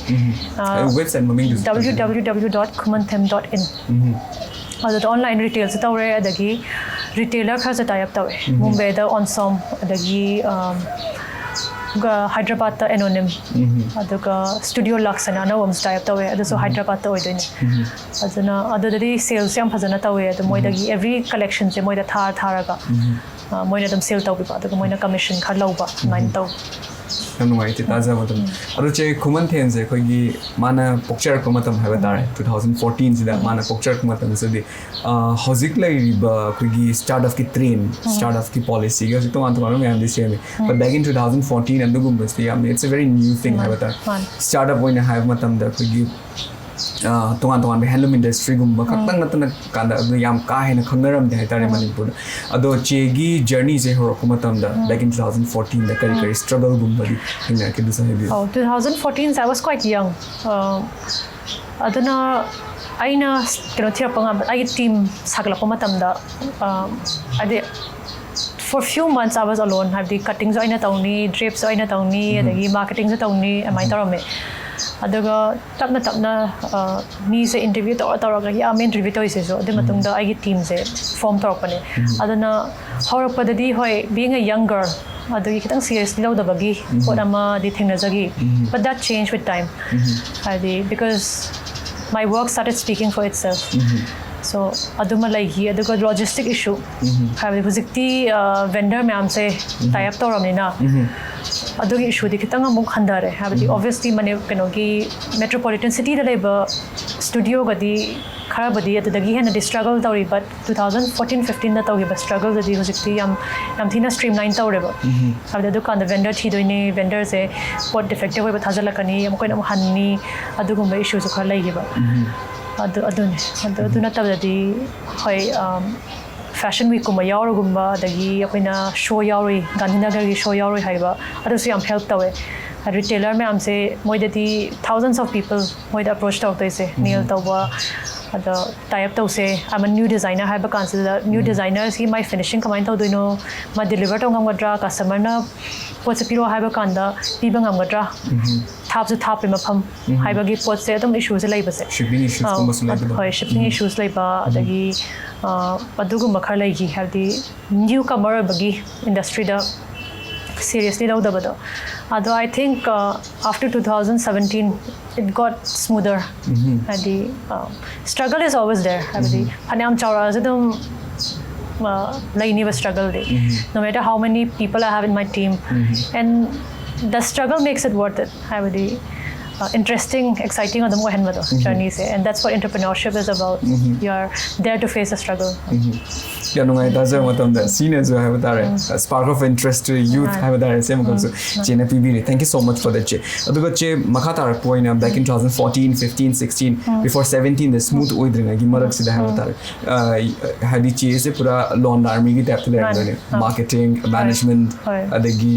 ꯋꯦꯕꯁꯥꯏꯠ ꯃꯃꯤꯡꯗꯨꯁꯨ W W W dot khumanthim dot in꯫ ꯑꯗꯨꯗ ꯑꯣꯟꯂꯥꯏꯟ ꯔꯤꯇꯦꯜꯁꯨ ꯇꯧꯔꯦ, ꯑꯗꯒꯤ ꯔꯤꯇꯦꯂꯔ ꯈꯔꯁꯨ ꯇꯥꯏ ꯑꯞ ꯇꯧꯔꯦ꯫ ꯃꯨꯝꯕꯩꯗ ꯑꯣꯟꯁꯣꯝ, ꯑꯗꯒꯤ ꯍꯥꯏꯗ꯭ꯔꯕꯥꯗꯇ ꯑꯦꯅꯣꯅꯤꯝ, ꯑꯗꯨꯒ ꯁ꯭ꯇꯨꯗꯤꯑꯣ ꯂꯛꯁ ꯍꯥꯏꯅ ꯑꯅꯧꯕ ꯑꯃꯁꯨ ꯇꯥꯏ ꯑꯞ ꯇꯧꯋꯦ, ꯑꯗꯨꯁꯨ ꯍꯥꯏꯗ꯭ꯔꯕꯥꯗꯇ ꯑꯣꯏꯗꯣꯏꯅꯦ꯫ ꯑꯗꯨꯅ ꯑꯗꯨꯗꯗꯤ ꯁꯦꯜꯁꯦ ꯌꯥꯝ ꯐꯖꯅ ꯇꯧꯋꯦ꯫ ꯑꯗꯨ ꯃꯣꯏꯗꯒꯤ ꯑꯦꯚ꯭ꯔꯤ ꯀꯂꯦꯛꯁꯟꯁꯦ ꯃꯣꯏꯗ ꯊꯥꯔ ꯊꯥꯔꯒ ꯃꯣꯏꯅ ꯑꯗꯨꯝ ꯁꯦꯜ ꯇꯧꯕꯤꯕ, ꯑꯗꯨꯒ ꯃꯣꯏꯅ ꯀꯃꯤꯁꯟ ꯈꯔ ꯂꯧꯕ, ꯑꯗꯨꯃꯥꯏꯅ ꯇꯧ꯫ ꯌꯥꯝ ꯅꯨꯡꯉꯥꯏ ꯏꯆꯦ ꯇꯥꯖꯕ ꯑꯗꯨꯝ꯫ ꯑꯗꯣ ꯆꯦ, ꯈꯨꯃꯟꯊꯦꯟꯁꯦ ꯑꯩꯈꯣꯏꯒꯤ ꯃꯥꯅ ꯄꯣꯛꯆꯔꯛꯄ ꯃꯇꯝ ꯍꯥꯏꯕ ꯇꯥꯔꯦ, ꯇꯨ ꯊꯥꯎꯖꯟ ꯐꯣꯔꯇꯤꯟꯁꯤꯗ ꯃꯥꯅ ꯄꯣꯛꯆꯔꯛꯄ ꯃꯇꯝꯁꯤꯗꯗꯤ ꯑ, ꯍꯧꯖꯤꯛ ꯂꯩꯔꯤꯕ ꯑꯩꯈꯣꯏꯒꯤ ꯁ꯭ꯇꯥꯔꯠ ꯑꯞꯀꯤ ꯇ꯭ꯔꯦꯟ, ꯁ꯭ꯇꯥꯔꯠ ꯑꯞꯀꯤ ꯄꯣꯂꯤꯁꯤꯒ ꯍꯧꯖꯤꯛ ꯇꯣꯉꯥꯟ ꯇꯣꯉꯥꯟꯕ ꯃꯌꯥꯝꯗꯤ ꯁꯦꯝꯃꯤ꯫ But back in two thousand fourteen ꯑꯗꯨꯒꯨꯝꯕꯁꯤꯗꯤ ꯌꯥꯝꯅ, it's a very new thing ꯍꯥꯏꯕ ꯇꯥꯔꯦ꯫ ꯃꯥꯅꯤ꯫ ꯁ꯭ꯇꯥꯔꯠ ꯑꯞ ꯑꯣꯏꯅ ꯍꯥꯏꯕ ꯃꯇꯝꯗ ꯑꯩꯈꯣꯏꯒꯤ ꯑ, ꯇꯣꯉꯥꯟ ꯇꯣꯉꯥꯟꯕ ꯍꯦꯟꯂꯨꯝ ꯏꯟꯗꯁꯇ꯭ꯔꯤꯒꯨꯝꯕ ꯈꯛꯇꯪ ꯅꯠꯇꯅ ꯀꯥꯟꯗ ꯑꯗꯨ ꯌꯥꯝ ꯀꯥ ꯍꯦꯟꯅ ꯈꯪꯅꯔꯝꯗꯦ ꯍꯥꯏꯇꯥꯔꯦ ꯃꯅꯤꯄꯨꯔꯗ꯫ ꯑꯗꯣ ꯆꯦꯒꯤ ꯖꯔꯅꯤꯁꯦ ꯍꯧꯔꯛꯄ ꯃꯇꯝꯗ, back in two thousand fourteenꯗ ꯀꯔꯤ ꯀꯔꯤ ꯁ꯭ꯇ꯭ꯔꯒꯜꯒꯨꯝꯕꯗꯤ ꯊꯦꯡꯅꯔꯛꯀꯦ, ꯑꯗꯨꯁꯨ ꯍꯥꯏꯕꯤꯌꯨ꯫ Oh, two thousand fourteen, I was quite young. ꯑ, ꯑꯗꯨꯅ ꯑꯩꯅ ꯀꯩꯅꯣ ꯊꯤꯔꯛꯄ ꯉꯝꯕ, ꯑꯩꯒꯤ ꯇꯤꯝ ꯁꯥꯒꯠꯂꯛꯄ ꯃꯇꯝꯗ, ꯑ, ꯍꯥꯏꯗꯤ, for few months I was alone. ꯍꯥꯏꯕꯗꯤ ꯀꯠꯇꯤꯡꯁꯨ ꯑꯩꯅ ꯇꯧꯅꯤ, ꯗ꯭ꯔꯦꯞꯁꯨ ꯑꯩꯅ ꯇꯧꯅꯤ, ꯑꯗꯒꯤ ꯃꯥꯔꯀꯦꯇꯤꯡꯁꯨ ꯇꯧꯅꯤ, ꯑꯗꯨꯃꯥꯏꯅ ꯇꯧꯔꯝꯃꯦ꯫ ꯑꯗꯨꯒ ꯇꯞꯅ ꯇꯞꯅ, ꯑ, ꯃꯤꯁꯦ ꯏꯟꯇꯔꯚ꯭ꯌꯨ ꯇꯧꯔ ꯇꯧꯔꯒ ꯌꯥꯝꯃꯦ ꯏꯟꯇꯔꯚ꯭ꯌꯨ ꯇꯧꯔꯤꯁꯤꯁꯨ꯫ ꯑꯗꯨ ꯃꯇꯨꯡꯗ ꯑꯩꯒꯤ ꯇꯤꯝꯁꯦ ꯐꯣꯔꯝ ꯇꯧꯔꯛꯄꯅꯦ꯫ ꯑꯗꯨꯅ ꯍꯧꯔꯛꯄꯗꯗꯤ, ꯍꯣꯏ, being a young girl, ꯑꯗꯨꯒꯤ ꯈꯤꯇꯪ ꯁꯤꯔꯤꯌꯁꯂꯤ ꯂꯧꯗꯕꯒꯤ ꯄꯣꯠ ꯑꯃꯗꯤ ꯊꯦꯡꯅꯖꯈꯤ꯫ But that changed with time. ꯍꯥꯏꯗꯤ, because my work started speaking for itself. So ꯑꯗꯨꯃ ꯂꯩꯈꯤ꯫ ꯑꯗꯨꯒ ꯂꯣꯖꯤꯁꯇꯤꯛ ꯏꯁꯨ, ꯍꯥꯏꯕꯗꯤ ꯍꯧꯖꯤꯛꯇꯤ ꯚꯦꯟꯗꯔ ꯃꯌꯥꯝꯁꯦ ꯇꯥꯏ ꯑꯞ ꯇꯧꯔꯕꯅꯤꯅ ꯑꯗꯨꯒꯤ ꯏꯁꯨꯗꯤ ꯈꯤꯇꯪ ꯑꯃꯨꯛ ꯍꯟꯊꯔꯦ꯫ ꯍꯥꯏꯕꯗꯤ ꯑꯣꯕꯤꯌꯁꯂꯤ ꯃꯅꯤ ꯀꯩꯅꯣꯒꯤ ꯃꯦꯇ꯭ꯔꯣꯄꯣꯂꯤꯇꯟ ꯁꯤꯇꯤꯗ ꯂꯩꯕ ꯁ꯭ꯇꯨꯗꯤꯑꯣꯒꯗꯤ ꯈꯔꯕꯨꯗꯤ ꯑꯗꯨꯗꯒꯤ ꯍꯦꯟꯅꯗꯤ ꯁ꯭ꯇ꯭ꯔꯒꯜ ꯇꯧꯔꯤ꯫ But two thousand fourteen fifteen ꯇꯧꯈꯤꯕ ꯁ꯭ꯇ꯭ꯔꯒꯜꯗꯨꯗꯤ ꯍꯧꯖꯤꯛꯇꯤ ꯌꯥꯝ, ꯌꯥꯝ ꯊꯤꯅ ꯁ꯭ꯇ꯭ꯔꯤꯝꯂꯥꯏꯟ ꯇꯧꯔꯦꯕ꯫ ꯍꯥꯏꯕꯗꯤ ꯑꯗꯨꯀꯥꯟꯗ ꯚꯦꯟꯗꯔ ꯊꯤꯗꯣꯏꯅꯦ, ꯚꯦꯟꯗꯔꯁꯦ ꯄꯣꯠ ꯗꯤꯐꯦꯛꯇꯤꯚ ꯑꯣꯏꯕ ꯊꯥꯖꯤꯜꯂꯛꯀꯅꯤ, ꯑꯃꯨꯛ ꯑꯩꯈꯣꯏꯅ ꯑꯃꯨꯛ ꯍꯟꯅꯤ, ꯑꯗꯨꯒꯨꯝꯕ ꯏꯁꯨꯁꯨ ꯈꯔ ꯂꯩꯈꯤꯕ꯫ ꯑꯗꯨ ꯑꯗꯨꯅꯦ ꯑꯗꯨ ꯑꯗꯨ ꯅꯠꯇꯕꯗꯗꯤ ꯍꯣꯏ ꯐꯦꯁꯟ ꯋꯤꯛꯀꯨꯝꯕ ꯌꯥꯎꯔꯒꯨꯝꯕ ꯑꯗꯒꯤ ꯑꯩꯈꯣꯏꯅ ꯁꯣ ꯌꯥꯎꯔꯨꯏ ꯒꯥꯟꯙꯤꯅꯒꯔꯒꯤ ꯁꯣ ꯌꯥꯎꯔꯨꯏ ꯍꯥꯏꯕ ꯑꯗꯨꯁꯨ ꯌꯥꯝ ꯍꯦꯜꯞ ꯇꯧꯋꯦ ꯔꯤꯇꯦꯂꯔ ꯃꯌꯥꯝꯁꯦ ꯃꯣꯏꯗꯗꯤ thousands of people ꯃꯣꯏꯗ ꯑꯦꯄ꯭ꯔꯣꯆ ꯇꯧꯔꯛꯇꯣꯏꯁꯦ ꯅꯦꯜ ꯇꯧꯕ ꯑꯗ ꯇꯥꯏ ꯑꯞ ꯇꯧꯁꯦ ꯑꯃ ꯅ꯭ꯌꯨ ꯗꯤꯖꯥꯏꯅꯔ ꯍꯥꯏꯕ ꯀꯥꯟꯁꯤꯗ ꯅ꯭ꯌꯨ ꯗꯤꯖꯥꯏꯅꯔꯁꯀꯤ ꯃꯥꯏ ꯐꯤꯅꯤꯁꯤꯡ ꯀꯃꯥꯏꯅ ꯇꯧꯗꯣꯏꯅꯣ ꯃꯥ ꯗꯤꯂꯤꯚꯔ ꯇꯧ ꯉꯝꯒꯗ꯭ꯔꯥ ꯀꯁꯇꯃꯔꯅ ꯄꯣꯠꯁꯦ ꯄꯤꯔꯛꯑꯣ ꯍꯥꯏꯕ ꯀꯥꯟꯗ ꯄꯤꯕ ꯉꯝꯒꯗ꯭ꯔꯥ ꯊꯥꯞꯁꯨ ꯊꯥꯞꯄꯤ ꯃꯐꯝ ꯍꯥꯏꯕꯒꯤ ꯄꯣꯠꯁꯦ ꯑꯗꯨꯝ ꯏꯁꯨꯁꯦ ꯂꯩꯕꯁꯦ ꯁꯤꯞꯄꯤꯡ ꯏꯁꯨꯁꯀꯨꯝꯕꯁꯨ ꯂꯩꯕꯗꯣ ꯍꯣꯏ ꯁꯤꯞꯄꯤꯡ ꯏꯁꯨꯁ ꯂꯩꯕ ꯑꯗꯒꯤ ꯑꯗꯨꯒꯨꯝꯕ ꯈꯔ ꯂꯩꯈꯤ ꯍꯥꯏꯕꯗꯤ ꯅ꯭ꯌꯨ ꯀꯃꯔ ꯑꯣꯏꯕꯒꯤ ꯏꯟꯗꯁꯇ꯭ꯔꯤꯗ ꯁꯤꯔꯤꯌꯁꯂꯤ ꯂꯧꯗꯕꯗꯣ ꯑꯗꯣ I think after two thousand seventeen it got smoother ꯍꯥꯏꯗꯤ struggle is always there ꯍꯥꯏꯕꯗꯤ ꯐꯅꯌꯥꯝ ꯆꯥꯎꯔꯛꯑꯁꯨ ꯑꯗꯨꯝ ꯂꯩꯅꯤꯕ struggle D no matter how many people I have in my team and the struggle makes it worth it ꯍꯥꯏꯕꯗꯤ interesting exciting ꯑꯗꯨꯝ ꯑꯣꯏꯍꯟꯕꯗꯣ journey say and that's what entrepreneurship is about you are there to face a struggle ꯌꯥꯝ ꯅꯨꯡꯉꯥꯏ ꯇꯥꯖꯕ ꯃꯇꯝꯗ ꯁꯤꯅꯁꯨ ꯍꯥꯏꯕ ꯇꯥꯔꯦ spark of interest to youth ꯍꯥꯏꯕ ꯇꯥꯔꯦ ꯁꯤ ꯑꯃꯈꯛꯁꯨ ꯆꯦꯅ ꯄꯤꯕꯤꯔꯦ thank you so much for that ꯆꯦ ꯑꯗꯨꯒ ꯆꯦ ꯃꯈꯥ ꯇꯥꯔꯛꯄ ꯑꯣꯏꯅ back in two thousand fourteen fifteen sixteen before seventeen the smooth ꯑꯣꯏꯗ꯭ꯔꯤꯉꯩꯒꯤ ꯃꯔꯛꯁꯤꯗ ꯍꯥꯏꯕ ꯇꯥꯔꯦ ꯍꯥꯏꯗꯤ ꯆꯦꯁꯦ ꯄꯨꯔꯥ ꯂꯣꯟ ꯑꯥꯔꯃꯤꯒꯤ ꯇꯥꯏꯞꯇ ꯂꯩꯔꯝꯗꯣꯏꯅꯦ marketing management ꯍꯣꯏ ꯑꯗꯒꯤ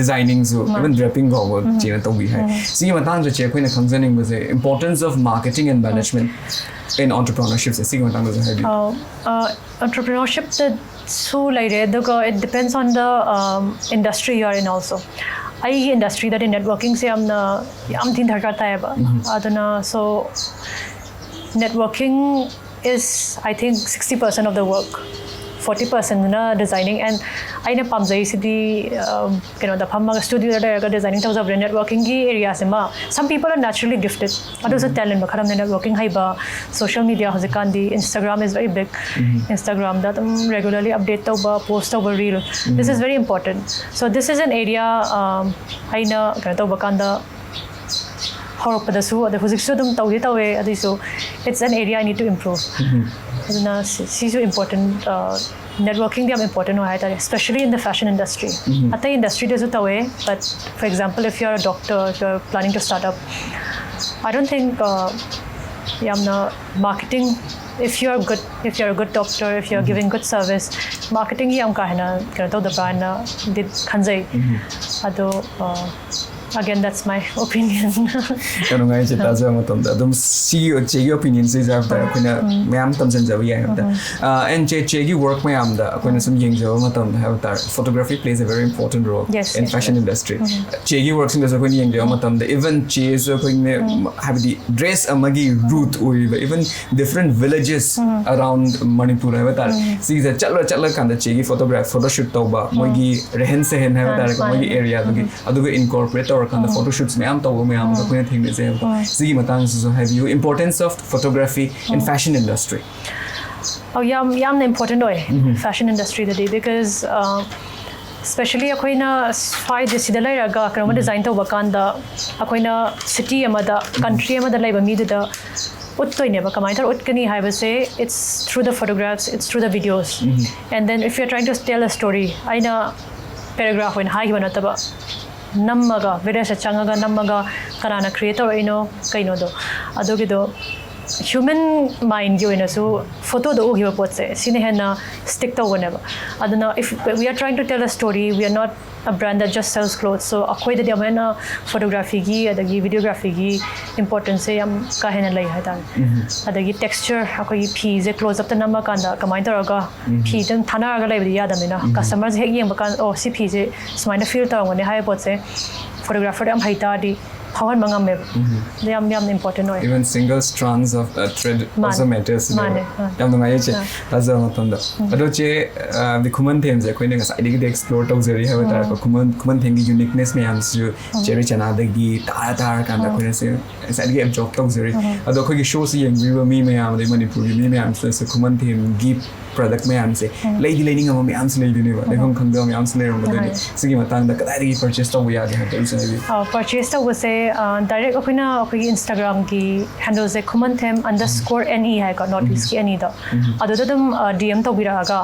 designing ꯁꯨ even draping ꯐꯥꯎꯕ ꯆꯦꯅ ꯇꯧꯕꯤ ꯍꯥꯏ ꯁꯤꯒꯤ ꯃꯇꯥꯡꯗ ꯆꯦ ꯑꯩꯈꯣꯏꯅ ꯈꯪꯖꯅꯤꯡꯕꯁꯦ importance of marketing and management in entrepreneurship ꯁꯦ ꯁꯤꯒꯤ ꯃꯇꯥꯡꯗꯁꯨ ꯍꯥꯏꯕꯤꯌꯨ entrepreneurship ꯇꯁꯨ ꯂꯩꯔꯦ ꯑꯗꯨꯒ it depends on the industry you are in also ꯑꯩꯒꯤ ꯏꯟꯗꯁꯇ꯭ꯔꯤꯗꯗꯤ ꯅꯦꯠꯋꯥꯔꯀꯤꯡꯁꯦ ꯌꯥꯝꯅ ꯌꯥꯝ ꯊꯤꯅ ꯗꯔꯀꯥꯔ ꯇꯥꯏꯌꯦꯕ ꯑꯗꯨꯅ so networking is I think sixty percent of the work forty percent ꯅ designing and ꯑꯩꯅ ꯄꯥꯝꯖꯩꯁꯤꯗꯤ ꯀꯩꯅꯣꯗ ꯐꯝꯃꯒ ꯁ꯭ꯇꯨꯗꯤꯑꯣꯗ ꯂꯩꯔꯒ ꯗꯤꯖꯥꯏꯅꯤꯡ ꯇꯧꯖꯕꯅꯦ ꯅꯦꯠꯋꯥꯔꯀꯤꯡꯒꯤ ꯑꯦꯔꯤꯌꯥꯁꯤꯃ some people are naturally gifted ꯑꯗꯨꯁꯨ ꯇꯦꯂꯦꯟ ꯃꯈꯜ ꯑꯃꯅꯦ ꯅꯦꯠꯋꯥꯔꯀꯤꯡ ꯍꯩꯕ social media ꯍꯧꯖꯤꯛꯀꯥꯟꯗꯤ Instagram is very big Instagram ꯗ ꯑꯗꯨꯝ regularly update ꯇꯧꯕ post ꯇꯧꯕ reel this is very important so this is an area ꯑꯩꯅ ꯀꯩꯅꯣ ꯇꯧꯕ ꯀꯥꯟꯗ ꯍꯧꯔꯛꯄꯗꯁꯨ ꯑꯗ ꯍꯧꯖꯤꯛꯁꯨ ꯑꯗꯨꯝ ꯇꯧꯗꯤ ꯇꯧꯋꯦ ꯑꯗꯨꯏꯁꯨ it's an area I need to improve ꯑꯗꯨꯅ ꯁꯤꯁꯨ important networking ꯗꯤ ꯌꯥꯝ important ꯑꯣꯏ ꯍꯥꯏꯇꯥꯔꯦ especially in the fashion industry ꯑꯇꯩ ꯏꯟꯗꯁꯇ꯭ꯔꯤꯗꯁꯨ ꯇꯧꯋꯦ but for example if you are a doctor if you are planning to start up I don't think ꯌꯥꯝꯅ marketing, if you are good, if you are a good doctor, if you are giving good service, marketing ꯒꯤ ꯌꯥꯝ ꯀꯥ ꯍꯦꯟꯅ ꯀꯩꯅꯣ ꯇꯧꯗꯕ꯭ꯔꯥ ꯍꯥꯏꯅ ꯗꯤ ꯈꯟꯖꯩ꯫ ꯑꯗꯣ again, that's my opinion. ꯌꯥꯝ ꯅꯨꯡꯉꯥꯏ ꯆꯦ, ꯇꯥꯖꯕ ꯃꯇꯝꯗ ꯑꯗꯨꯝ ꯁꯤꯒꯤ ꯆꯦꯒꯤ opinion ꯁꯤꯁꯦ ꯍꯥꯏꯕ ꯇꯥꯔꯦ ꯑꯩꯈꯣꯏꯅ ꯃꯌꯥꯝ ꯇꯝꯁꯤꯟꯖꯕ ꯌꯥꯏ ꯍꯥꯏꯕ ꯇꯥꯔꯦ꯫ ꯑꯦꯟ ꯆꯦ, ꯆꯦꯒꯤ work ꯃꯌꯥꯝꯗ ꯑꯩꯈꯣꯏꯅ ꯁꯨꯝ ꯌꯦꯡꯖꯕ ꯃꯇꯝꯗ ꯍꯥꯏꯕ ꯇꯥꯔꯦ, photography plays a very important role Yes, in yes, fashion yes. industry. ꯆꯦꯒꯤ work ꯁꯤꯡꯗꯁꯨ ꯑꯩꯈꯣꯏꯅ ꯌꯦꯡꯖꯕ ꯃꯇꯝꯗ even ꯆꯦꯁꯨ ꯑꯩꯈꯣꯏꯅ ꯍꯥꯏꯕꯗꯤ dress ꯑꯃꯒꯤ root ꯑꯣꯏꯔꯤꯕ even different villages around Manipur ꯍꯥꯏꯕ ꯇꯥꯔꯦ, ꯁꯤꯒꯤꯁꯦ ꯆꯠꯂ ꯆꯠꯂꯀꯥꯟꯗ ꯆꯦꯒꯤ photograph, photoshoot ꯇꯧꯕ, ꯃꯣꯏꯒꯤ ꯔꯦꯍꯟ ꯁꯦꯍꯟ ꯍꯥꯏꯕ ꯃꯥꯅꯦ, ꯇꯥꯔꯦꯀꯣ, ꯃꯣꯏꯒꯤ ꯃꯥꯅꯦ꯫ areaꯗꯨꯒꯤ ꯑꯗꯨꯒ incorporate ꯇꯧꯔꯀꯥꯟꯗ photoshoots ꯃꯌꯥꯝ ꯇꯧꯕ ꯃꯌꯥꯝ ꯑꯃ ꯑꯩꯈꯣꯏꯅ ꯊꯦꯡꯅꯖꯩꯕꯀꯣ꯫ ꯁꯤꯒꯤ ꯃꯇꯥꯡꯁꯤꯁꯨ ꯍꯥꯏꯕꯤꯌꯨ, importance of photography in fashion industry. ꯑꯧ, ꯌꯥꯝ ꯌꯥꯝꯅ important ꯑꯣꯏ fashion industryꯗꯗꯤ, because especially ꯑꯩꯈꯣꯏꯅ ꯁ꯭ꯋꯥꯏꯗ ꯁꯤꯗ ꯂꯩꯔꯒ ꯀꯩꯅꯣꯝꯃ design ꯇꯧꯕ ꯀꯥꯟꯗ ꯑꯩꯈꯣꯏꯅ city ꯑꯃꯗ, country ꯑꯃꯗ ꯂꯩꯕ ꯃꯤꯗꯨꯗ ꯎꯠꯇꯣꯏꯅꯦꯕ꯫ ꯀꯃꯥꯏꯅ ꯇꯧꯔ ꯎꯠꯀꯅꯤ ꯍꯥꯏꯕꯁꯦ, it's through the photographs, it's through the videos. And then if you're trying to tell a story, ꯑꯩꯅ paragraph ꯑꯣꯏꯅ ꯍꯥꯏꯈꯤꯕ ꯅꯠꯇꯕ, ꯅꯝꯃꯒ, villageꯇ ꯆꯪꯉꯒ ꯅꯝꯃꯒ ꯀꯅꯥꯅ create ꯇꯧꯔꯛꯏꯅꯣ ꯀꯩꯅꯣꯗꯣ, ꯑꯗꯨꯒꯤꯗꯣ human mindꯀꯤ ꯑꯣꯏꯅꯁꯨ photoꯗ ꯎꯈꯤꯕ ꯄꯣꯠꯁꯦ ꯁꯤꯅ ꯍꯦꯟꯅ stick ꯇꯧꯕꯅꯦꯕ꯫ ꯑꯗꯨꯅ if we are trying to tell a story, we are not a brand that just sells clothes. So ꯑꯩꯈꯣꯏꯗꯗꯤ ꯑꯃꯨꯛ ꯍꯦꯟꯅ photographyꯒꯤ ꯑꯗꯒꯤ videographyꯒꯤ importanceꯁꯦ ꯌꯥꯝ ꯀꯥ ꯍꯦꯟꯅ ꯂꯩ ꯍꯥꯏꯇꯥꯔꯦ꯫ ꯑꯗꯒꯤ texture, ꯑꯩꯈꯣꯏꯒꯤ ꯐꯤꯁꯦ close-upꯇ ꯅꯝꯃꯀꯥꯟꯗ ꯀꯃꯥꯏꯅ ꯇꯧꯔꯒ ꯐꯤꯗꯪ ꯊꯥꯅꯔꯒ ꯂꯩꯕꯗꯤ ꯌꯥꯗꯕꯅꯤꯅ, customerꯁꯦ ꯍꯦꯛ ꯌꯦꯡꯕ ꯀꯥꯟꯗ, "ꯑꯣ, ꯁꯤ ꯐꯤꯁꯦ ꯁꯨꯃꯥꯏꯅ feel ꯇꯧꯔꯝꯒꯅꯤ" ꯍꯥꯏꯕ ꯄꯣꯠꯁꯦ photographerꯗ ꯌꯥꯝ ꯍꯩ ꯇꯥꯔꯗꯤ ꯐꯥꯎꯍꯟꯕ ꯉꯝꯃꯦꯕ꯫ ꯑꯗꯨ ꯌꯥꯝ ꯌꯥꯝꯅ important ꯑꯣꯏ꯫ Even single strands of uh, thread also ꯃꯥꯅꯦ, matters. ꯃꯥꯅꯦ, ꯑꯥ꯫ ꯌꯥꯝ ꯅꯨꯡꯉꯥꯏꯌꯦ ꯆꯦ, ꯑꯥ꯫ ꯇꯥꯖꯕ ꯃꯇꯝꯗ꯫ ꯑꯗꯣ ꯆꯦ, ꯑ, ꯈꯨꯃꯟ ꯊꯦꯝꯁꯦ ꯑꯩꯈꯣꯏꯅ ꯉꯁꯥꯏꯗꯒꯤꯗꯤ explore ꯇꯧꯖꯔꯤ ꯍꯥꯏꯕ ꯇꯥꯔꯦꯀꯣ꯫ ꯈꯨꯃꯟ ꯈꯨꯃꯟ ꯊꯦꯝꯒꯤ uniquenessꯅess ꯃꯌꯥꯝꯁꯤꯁꯨ ꯆꯦ ꯔꯤꯆꯅꯥꯗꯒꯤ ꯇꯥꯔ ꯇꯥꯔꯀꯥꯟꯗ ꯑꯩꯈꯣꯏꯅ ꯁꯦ ꯉꯁꯥꯏꯗꯒꯤ absorb ꯇꯧꯖꯔꯤ꯫ ꯑꯗꯣ ꯑꯩꯈꯣꯏꯒꯤ showꯁꯤ ꯌꯦꯡꯕꯤꯔꯤꯕ ꯃꯤ ꯃꯌꯥꯝ, ꯑꯗꯩ ꯃꯅꯤꯄꯨꯔꯒꯤ ꯃꯤ ꯃꯌꯥꯝꯁꯤꯅꯁꯨ ꯈꯨꯃꯟ ꯊꯦꯝꯒꯤ ꯄ꯭ꯔꯗꯛ ꯃꯌꯥꯝꯁꯦ ꯂꯩꯗꯤ ꯂꯩꯅꯤꯡꯉꯕ ꯃꯌꯥꯝꯁꯨ ꯂꯩꯗꯣꯏꯅꯦꯕ, ꯂꯩꯐꯝ ꯈꯪꯗꯕ ꯃꯌꯥꯝꯁꯨ ꯂꯩꯔꯝꯒꯗꯣꯏꯅꯦ꯫ ꯍꯣꯏ꯫ ꯁꯤꯒꯤ ꯃꯇꯥꯡꯗ ꯀꯗꯥꯏꯗꯒꯤ ꯄꯔꯆꯦꯁ ꯇꯧꯕ ꯌꯥꯒꯦ ꯍꯥꯏꯕꯗꯣ ꯑꯩꯁꯨ ꯍꯥꯏꯕꯤꯌꯨ꯫ ꯄꯔꯆꯦꯁ ꯇꯧꯕꯁꯦ ꯗꯥꯏꯔꯦꯛ ꯑꯩꯈꯣꯏꯅ ꯑꯩꯈꯣꯏꯒꯤ ꯏꯟꯁꯇꯥꯒ꯭ꯔꯥꯝꯒꯤ ꯍꯦꯟꯗꯜꯁꯦ ꯈꯨꯃꯟꯊꯦꯝ ꯑꯟꯗꯔ ꯁ꯭ꯀꯣꯔ ꯑꯦꯟ ꯏ ꯍꯥꯏꯀꯣ, ꯅꯣꯔꯠ ꯏꯁꯀꯤ ꯑꯦꯟ ꯏꯗꯣ, ꯑꯗꯨꯗ ꯑꯗꯨꯝ ꯗꯤ ꯑꯦꯝ ꯇꯧꯕꯤꯔꯛꯑꯒ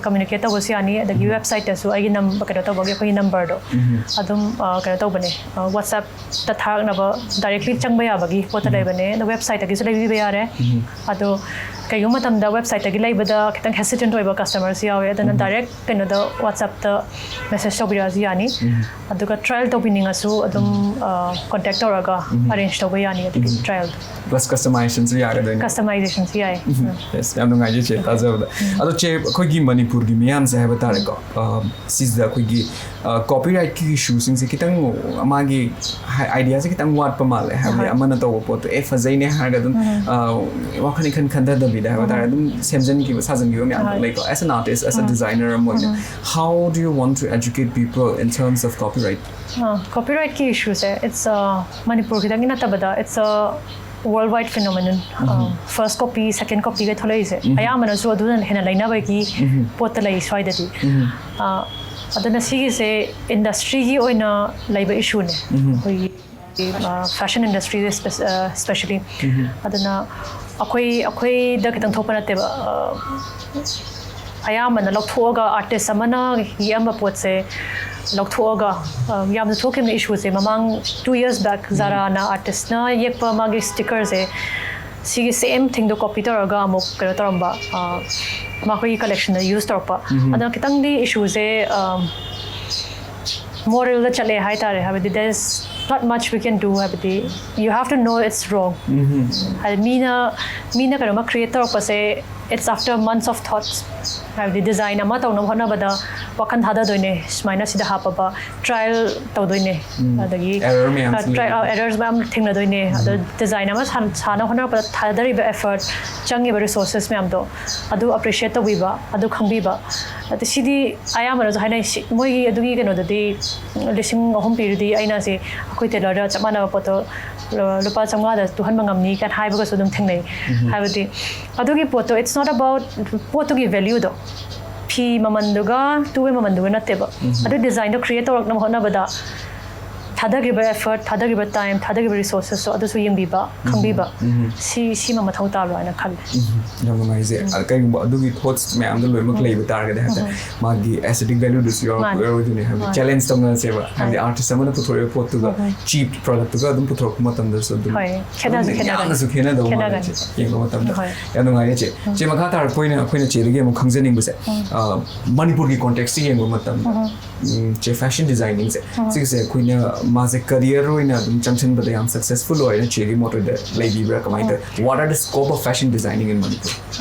ꯀꯝꯃ꯭ꯌꯨꯅꯤꯀꯦꯠ ꯇꯧꯕꯁꯨ ꯌꯥꯅꯤ꯫ ꯑꯗꯒꯤ ꯋꯦꯕꯁꯥꯏꯠꯇꯁꯨ ꯑꯩꯒꯤ ꯅꯝ ꯀꯩꯅꯣ ꯇꯧꯕꯒꯤ ꯑꯩꯈꯣꯏꯒꯤ ꯅꯝꯕꯔꯗꯣ ꯑꯗꯨꯝ ꯀꯩꯅꯣ ꯇꯧꯕꯅꯦ, ꯋꯥꯆꯞꯇ ꯊꯥꯔꯛꯅꯕ ꯗꯥꯏꯔꯦꯛꯂꯤ ꯆꯪꯕ ꯌꯥꯕꯒꯤ ꯄꯣꯠꯇ ꯂꯩꯕꯅꯦ꯫ ꯑꯗꯣ ꯋꯦꯕꯁꯥꯏꯠꯇꯒꯤꯁꯨ ꯂꯩꯕꯤꯕ ꯌꯥꯔꯦ꯫ ꯑꯗꯣ ꯀꯩꯒꯨꯝꯕ ꯃꯇꯝꯗ ꯋꯦꯕꯁꯥꯏꯠꯇꯒꯤ ꯂꯩꯕꯗ ꯈꯤꯇꯪ ꯍꯦꯁꯤꯇꯦꯟꯠ ꯑꯣꯏꯕ ꯀꯁꯇꯃꯔꯁꯨ ꯌꯥꯎꯋꯦ, ꯑꯗꯨꯅ ꯗꯥꯏꯔꯦꯛ ꯀꯩꯅꯣꯗ ꯋꯥꯆꯞꯇ ꯃꯦꯁꯦꯖ ꯇꯧꯕꯤꯔꯛꯑꯁꯨ ꯌꯥꯅꯤ꯫ ꯑꯗꯨꯒ ꯇ꯭ꯔꯥꯏꯌꯦꯜ ꯇꯧꯕꯤꯅꯤꯡꯉꯁꯨ ꯑꯗꯨꯝ ꯀꯣꯟꯇꯦꯛ ꯇꯧꯔꯒ ꯑꯔꯦꯟꯖ ꯇꯧꯕ ꯌꯥꯅꯤ ꯑꯗꯨꯒꯤ ꯇ꯭ꯔꯥꯏꯌꯦꯜꯗꯣ꯫ ꯄ꯭ꯂꯁ ꯀꯁꯇꯃꯥꯏꯖꯦꯁꯟꯁꯨ ꯌꯥꯒꯗꯣꯏꯅꯦ꯫ ꯀꯁꯇꯃꯥꯏꯖꯦꯁꯟꯁꯨ ꯌꯥꯏ꯫ ꯌꯦꯁ, ꯌꯥꯝ ꯅꯨꯡꯉꯥꯏꯖꯩ ꯆꯦ ꯇꯥꯖꯕꯗ꯫ ꯑꯗꯣ ꯆꯦ, ꯑꯩꯈꯣꯏꯒꯤ ꯃꯅꯤꯄꯨꯔꯒꯤ ꯃꯤꯌꯥꯝꯁꯦ ꯍꯥꯏꯕ ꯇꯥꯔꯦꯀꯣ, ꯑ, ꯁꯤꯁꯤꯗ ꯑꯩꯈꯣꯏꯒꯤ ꯀꯣꯄꯤꯔꯥꯏꯠꯀꯤ ꯏꯁꯨꯁꯤꯡꯁꯦ ꯈꯤꯇꯪ, ꯃꯥꯒꯤ ꯑꯥꯏꯗꯤꯌꯥꯁꯦ ꯈꯤꯇꯪ ꯋꯥꯠꯄ ꯃꯥꯜꯂꯦ꯫ ꯍꯥꯏꯕꯗꯤ ꯍꯣꯏ꯫ ꯑꯃꯅ ꯇꯧꯕ ꯄꯣꯠꯇꯣ ꯑꯦ ꯐꯖꯩꯅꯦ ꯍꯥꯏꯔꯒ ꯑꯗꯨꯝ ꯑ, ꯋꯥꯈꯜ ꯏꯈꯟ ꯈꯟꯊꯗꯕꯤꯗ ꯍꯥꯏꯕ ꯇꯥꯔꯦ, ꯑꯗꯨꯝ ꯁꯦꯝꯖꯤꯟꯈꯤꯕ ꯁꯥꯖꯤꯟꯈꯤꯕ ꯃꯌꯥꯝ ꯍꯣꯏ꯫ ꯂꯩꯀꯣ꯫ As an artist, as a designer ꯑꯃ ꯑꯣꯏꯅ, how do you want to educate people in terms of copyright? ꯀꯣꯄꯤꯔꯥꯏꯠꯀꯤ ꯏꯁꯨꯁꯦ, it's Manipur ꯈꯤꯇꯪꯒꯤ ꯅꯠꯇꯕꯗ, it's a world wide phenomenon. First copy, second copyꯒ ꯊꯣꯛꯂꯛꯏꯁꯦ ꯑꯌꯥꯝꯕꯅꯁꯨ ꯑꯗꯨꯅ ꯍꯦꯟꯅ ꯂꯩꯅꯕꯒꯤ ꯄꯣꯠꯇ ꯂꯩ ꯁ꯭ꯋꯥꯏꯗꯗꯤ꯫ ꯑ, ꯑꯗꯨꯅ ꯁꯤꯒꯤꯁꯦ ꯏꯟꯗꯁꯇ꯭ꯔꯤꯒꯤ ꯑꯣꯏꯅ ꯂꯩꯕ ꯏꯁꯨꯅꯦ, ꯑꯩꯈꯣꯏꯒꯤ ꯐꯦꯁꯟ ꯏꯟꯗꯁꯇ꯭ꯔꯤꯗ ꯁ꯭ꯄꯦꯁꯤꯌꯦꯜꯂꯤ꯫ ꯑꯗꯨꯅ ꯑꯩꯈꯣꯏ, ꯑꯩꯈꯣꯏꯗ ꯈꯤꯇꯪ ꯊꯣꯛꯄ ꯅꯠꯇꯦꯕ꯫ ꯑ, ꯑꯌꯥꯝꯕꯅ ꯂꯧꯊꯣꯛꯑꯒ, ꯑꯥꯔꯇꯤꯁ ꯑꯃꯅ ꯌꯦꯛꯑꯝꯕ ꯄꯣꯠꯁꯦ ꯂꯧꯊꯣꯛꯑꯒ, ꯑ, ꯌꯥꯝꯅ ꯊꯣꯛꯈꯤꯕ ꯏꯁꯨꯁꯦ ꯃꯃꯥꯡ two years back, ꯖꯥꯔꯥꯅ ꯑꯥꯔꯇꯤꯁꯅ ꯌꯦꯛꯄ ꯃꯥꯒꯤ ꯁ꯭ꯇꯤꯀꯔꯁꯦ, ꯁꯤꯒꯤ ꯁꯦꯝ ꯊꯤꯡꯗꯣ ꯀꯣꯄꯤ ꯇꯧꯔꯒ ꯑꯃꯨꯛ ꯀꯩꯅꯣ ꯇꯧꯔꯝꯕ, ꯑ, ꯃꯈꯣꯏꯒꯤ ꯀꯂꯦꯛꯁꯟꯗ ꯌꯨꯁ ꯇꯧꯔꯛꯄ꯫ ꯑꯗꯣ ꯈꯤꯇꯪꯗꯤ ꯏꯁꯨꯁꯦ, ꯑ, ꯃꯣꯔꯦꯜꯗ ꯆꯠꯂꯦ ꯍꯥꯏꯇꯥꯔꯦ꯫ ꯍꯥꯏꯕꯗꯤ, there is not much we can do, ꯍꯥꯏꯕꯗꯤ, you have to know it's wrong꯫ ꯍꯥꯏꯗꯤ ꯃꯤꯅ, ꯃꯤꯅ ꯀꯩꯅꯣꯝꯃ ꯀ꯭ꯔꯤꯌꯦꯠ ꯇꯧꯔꯛꯄꯁꯦ, it's after months of thoughts꯫ ꯍꯥꯏꯕꯗꯤ ꯗꯤꯖꯥꯏꯟ ꯑꯃ ꯇꯧꯅꯕ ꯍꯣꯠꯅꯕꯗ ꯋꯥꯈꯜ ꯊꯥꯗꯗꯣꯏꯅꯦ, ꯁꯨꯃꯥꯏꯅ ꯁꯤꯗ ꯍꯥꯞꯄꯕ, ꯇ꯭ꯔꯥꯏꯌꯦꯜ ꯇꯧꯗꯣꯏꯅꯦ꯫ ꯑꯗꯒꯤ Error ꯃꯌꯥꯝꯁꯨ ꯇ꯭ꯔꯥꯏ ꯂꯩꯕꯅꯦ꯫ ꯑꯦꯔꯔꯁ ꯃꯌꯥꯝ ꯊꯦꯡꯅꯗꯣꯏꯅꯦ꯫ ꯑꯗꯣ ꯗꯤꯖꯥꯏꯟ ꯑꯃ ꯁꯥ-, ꯁꯥꯅꯕ ꯍꯣꯠꯅꯔꯛꯄꯗ ꯊꯥꯗꯔꯤꯕ ꯑꯦꯐꯔꯠ, ꯆꯪꯉꯤꯕ ꯔꯤꯁꯣꯔꯁꯦꯁ ꯃꯌꯥꯝꯗꯣ, ꯑꯗꯨ ꯑꯦꯄ꯭ꯔꯤꯁꯤꯌꯦꯠ ꯇꯧꯕꯤꯕ, ꯑꯗꯨ ꯈꯪꯕꯤꯕ꯫ ꯑꯗ ꯁꯤꯗꯤ ꯑꯌꯥꯝꯕꯅꯁꯨ ꯍꯥꯏꯅꯩ, ꯁꯤ, ꯃꯣꯏꯒꯤ ꯑꯗꯨꯒꯤ ꯀꯩꯅꯣꯗꯗꯤ ꯂꯤꯁꯤꯡ ꯑꯍꯨꯝ ꯄꯤꯔꯗꯤ ꯑꯩꯅ ꯁꯤ ꯑꯩꯈꯣꯏ ꯇꯦꯂꯔꯗ ꯆꯞ ꯃꯥꯟꯅꯕ ꯄꯣꯠꯇꯣ ꯂꯨꯄꯥ ꯆꯥꯝꯃꯉꯥꯗ ꯇꯨꯍꯟꯕ ꯉꯝꯅꯤ ꯀꯥꯏꯅ ꯍꯥꯏꯕꯒꯁꯨ ꯑꯗꯨꯝ ꯊꯦꯡꯅꯩ꯫ ꯍꯥꯏꯕꯗꯤ ꯑꯗꯨꯒꯤ ꯄꯣꯠꯇꯣ, it's not about ꯄꯣꯠꯇꯨꯒꯤ ꯚꯦꯂ꯭ꯌꯨꯗꯣ, ꯐꯤ ꯃꯃꯟꯗꯨꯒ ꯇꯨꯕꯩ ꯃꯃꯟꯗꯨꯒ ꯅꯠꯇꯦꯕ꯫ ꯑꯗꯨ ꯗꯤꯖꯥꯏꯟꯗꯣ ꯀ꯭ꯔꯤꯌꯦꯠ ꯇꯧꯔꯛꯅꯕ ꯍꯣꯠꯅꯕꯗ ꯊꯥꯗꯈ꯭ꯔꯤꯕ ꯑꯦꯐꯔꯠ, ꯊꯥꯗꯈ꯭ꯔꯤꯕ ꯇꯥꯏꯝ, ꯊꯥꯗꯈ꯭ꯔꯤꯕ ꯔꯤꯁꯣꯔꯁꯦꯁꯇꯣ ꯑꯗꯨꯁꯨ ꯌꯦꯡꯕꯤꯕ, ꯈꯪꯕꯤꯕ, ꯁꯤ, ꯁꯤꯃ ꯃꯊꯧ ꯇꯥꯕ꯭ꯔꯥ ꯍꯥꯏꯅ ꯈꯜꯂꯦ꯫ ꯎꯝ, ꯌꯥꯝ ꯅꯨꯡꯉꯥꯏꯖꯩ꯫ ꯑ, ꯀꯩꯒꯨꯝꯕ ꯑꯗꯨꯒꯤ ꯊꯣꯠꯁ ꯃꯌꯥꯝꯗꯣ ꯂꯣꯏꯅꯃꯛ ꯂꯩꯕ ꯇꯥꯔꯒꯗꯤ ꯍꯥꯏꯇꯥꯔꯦ, ꯃꯥꯒꯤ ꯑꯦꯁꯊꯦꯇꯤꯛ ꯚꯦꯂ꯭ꯌꯨꯗꯨꯁꯨ ꯌꯥꯎꯔꯛ-, ꯃꯥꯅꯦ꯫ ꯌꯥꯎꯔꯣꯏꯗꯣꯏꯅꯦ꯫ ꯍꯥꯏꯕꯗꯤ ꯃꯥꯅꯦ꯫ ꯆꯦꯂꯦꯟꯖ ꯇꯧꯅꯁꯦꯕ, ꯍꯥꯏꯕꯗꯤ ꯃꯥꯅꯦ꯫ ꯑꯥꯔꯇꯤꯁ ꯑꯃꯅ ꯄꯨꯊꯣꯔꯛꯏꯕ ꯄꯣꯠꯇꯨꯒ ꯆꯤꯞ ꯄ꯭ꯔꯗꯛꯇꯨꯒ ꯑꯗꯨꯝ ꯄꯨꯊꯣꯔꯛꯄ ꯃꯇꯝꯗꯁꯨ ꯑꯗꯨꯝ ꯍꯣꯏ, ꯈꯦꯠꯅꯁꯨ ꯑꯗꯨꯝ ꯈꯦꯠꯅꯒꯅꯤ꯫ ꯌꯥꯝꯅꯁꯨ ꯈꯦꯠꯅꯗꯧ ꯃꯥꯜꯂꯦ ꯈꯦꯠꯅꯒꯅꯤ꯫ ꯆꯦ, ꯌꯦꯡꯕ ꯃꯇꯝꯗ꯫ ꯍꯣꯏ꯫ ꯌꯥꯝ ꯅꯨꯡꯉꯥꯏꯔꯦ ꯆꯦ꯫ ꯆꯦ, ꯃꯈꯥ ꯇꯥꯔꯛꯄ ꯑꯣꯏꯅ ꯑꯩꯈꯣꯏꯅ ꯆꯦꯗꯒꯤ ꯑꯃꯨꯛ ꯈꯪꯖꯅꯤꯡꯕꯁꯦ, ꯑ, ꯃꯅꯤꯄꯨꯔꯒꯤ ꯀꯣꯟꯇꯦꯛꯁꯇ ꯌꯦꯡꯕ ꯃꯇꯝꯗ, ꯎꯝ, ꯆꯦ, ꯐꯦꯁꯟ ꯗꯤꯖꯥꯏꯅꯤꯡꯁꯦ, ꯁꯤꯒꯤꯁꯦ ꯑꯩꯈꯣꯏꯅ ꯃꯥꯁꯦ ꯀꯔꯤꯌꯔ ꯑꯣꯏꯅ ꯑꯗꯨꯝ ꯆꯪꯁꯤꯟꯕꯗ ꯌꯥꯝ ꯁꯛꯁꯦꯁꯐꯨꯜ ꯑꯣꯏꯅ ꯆꯦꯒꯤ ꯃꯣꯠꯇꯗ ꯂꯩꯕꯤꯕ꯭ꯔꯥ? ꯀꯃꯥꯏꯅ ꯇꯧꯋꯤ? What are the scope of fashion designing in Manipur?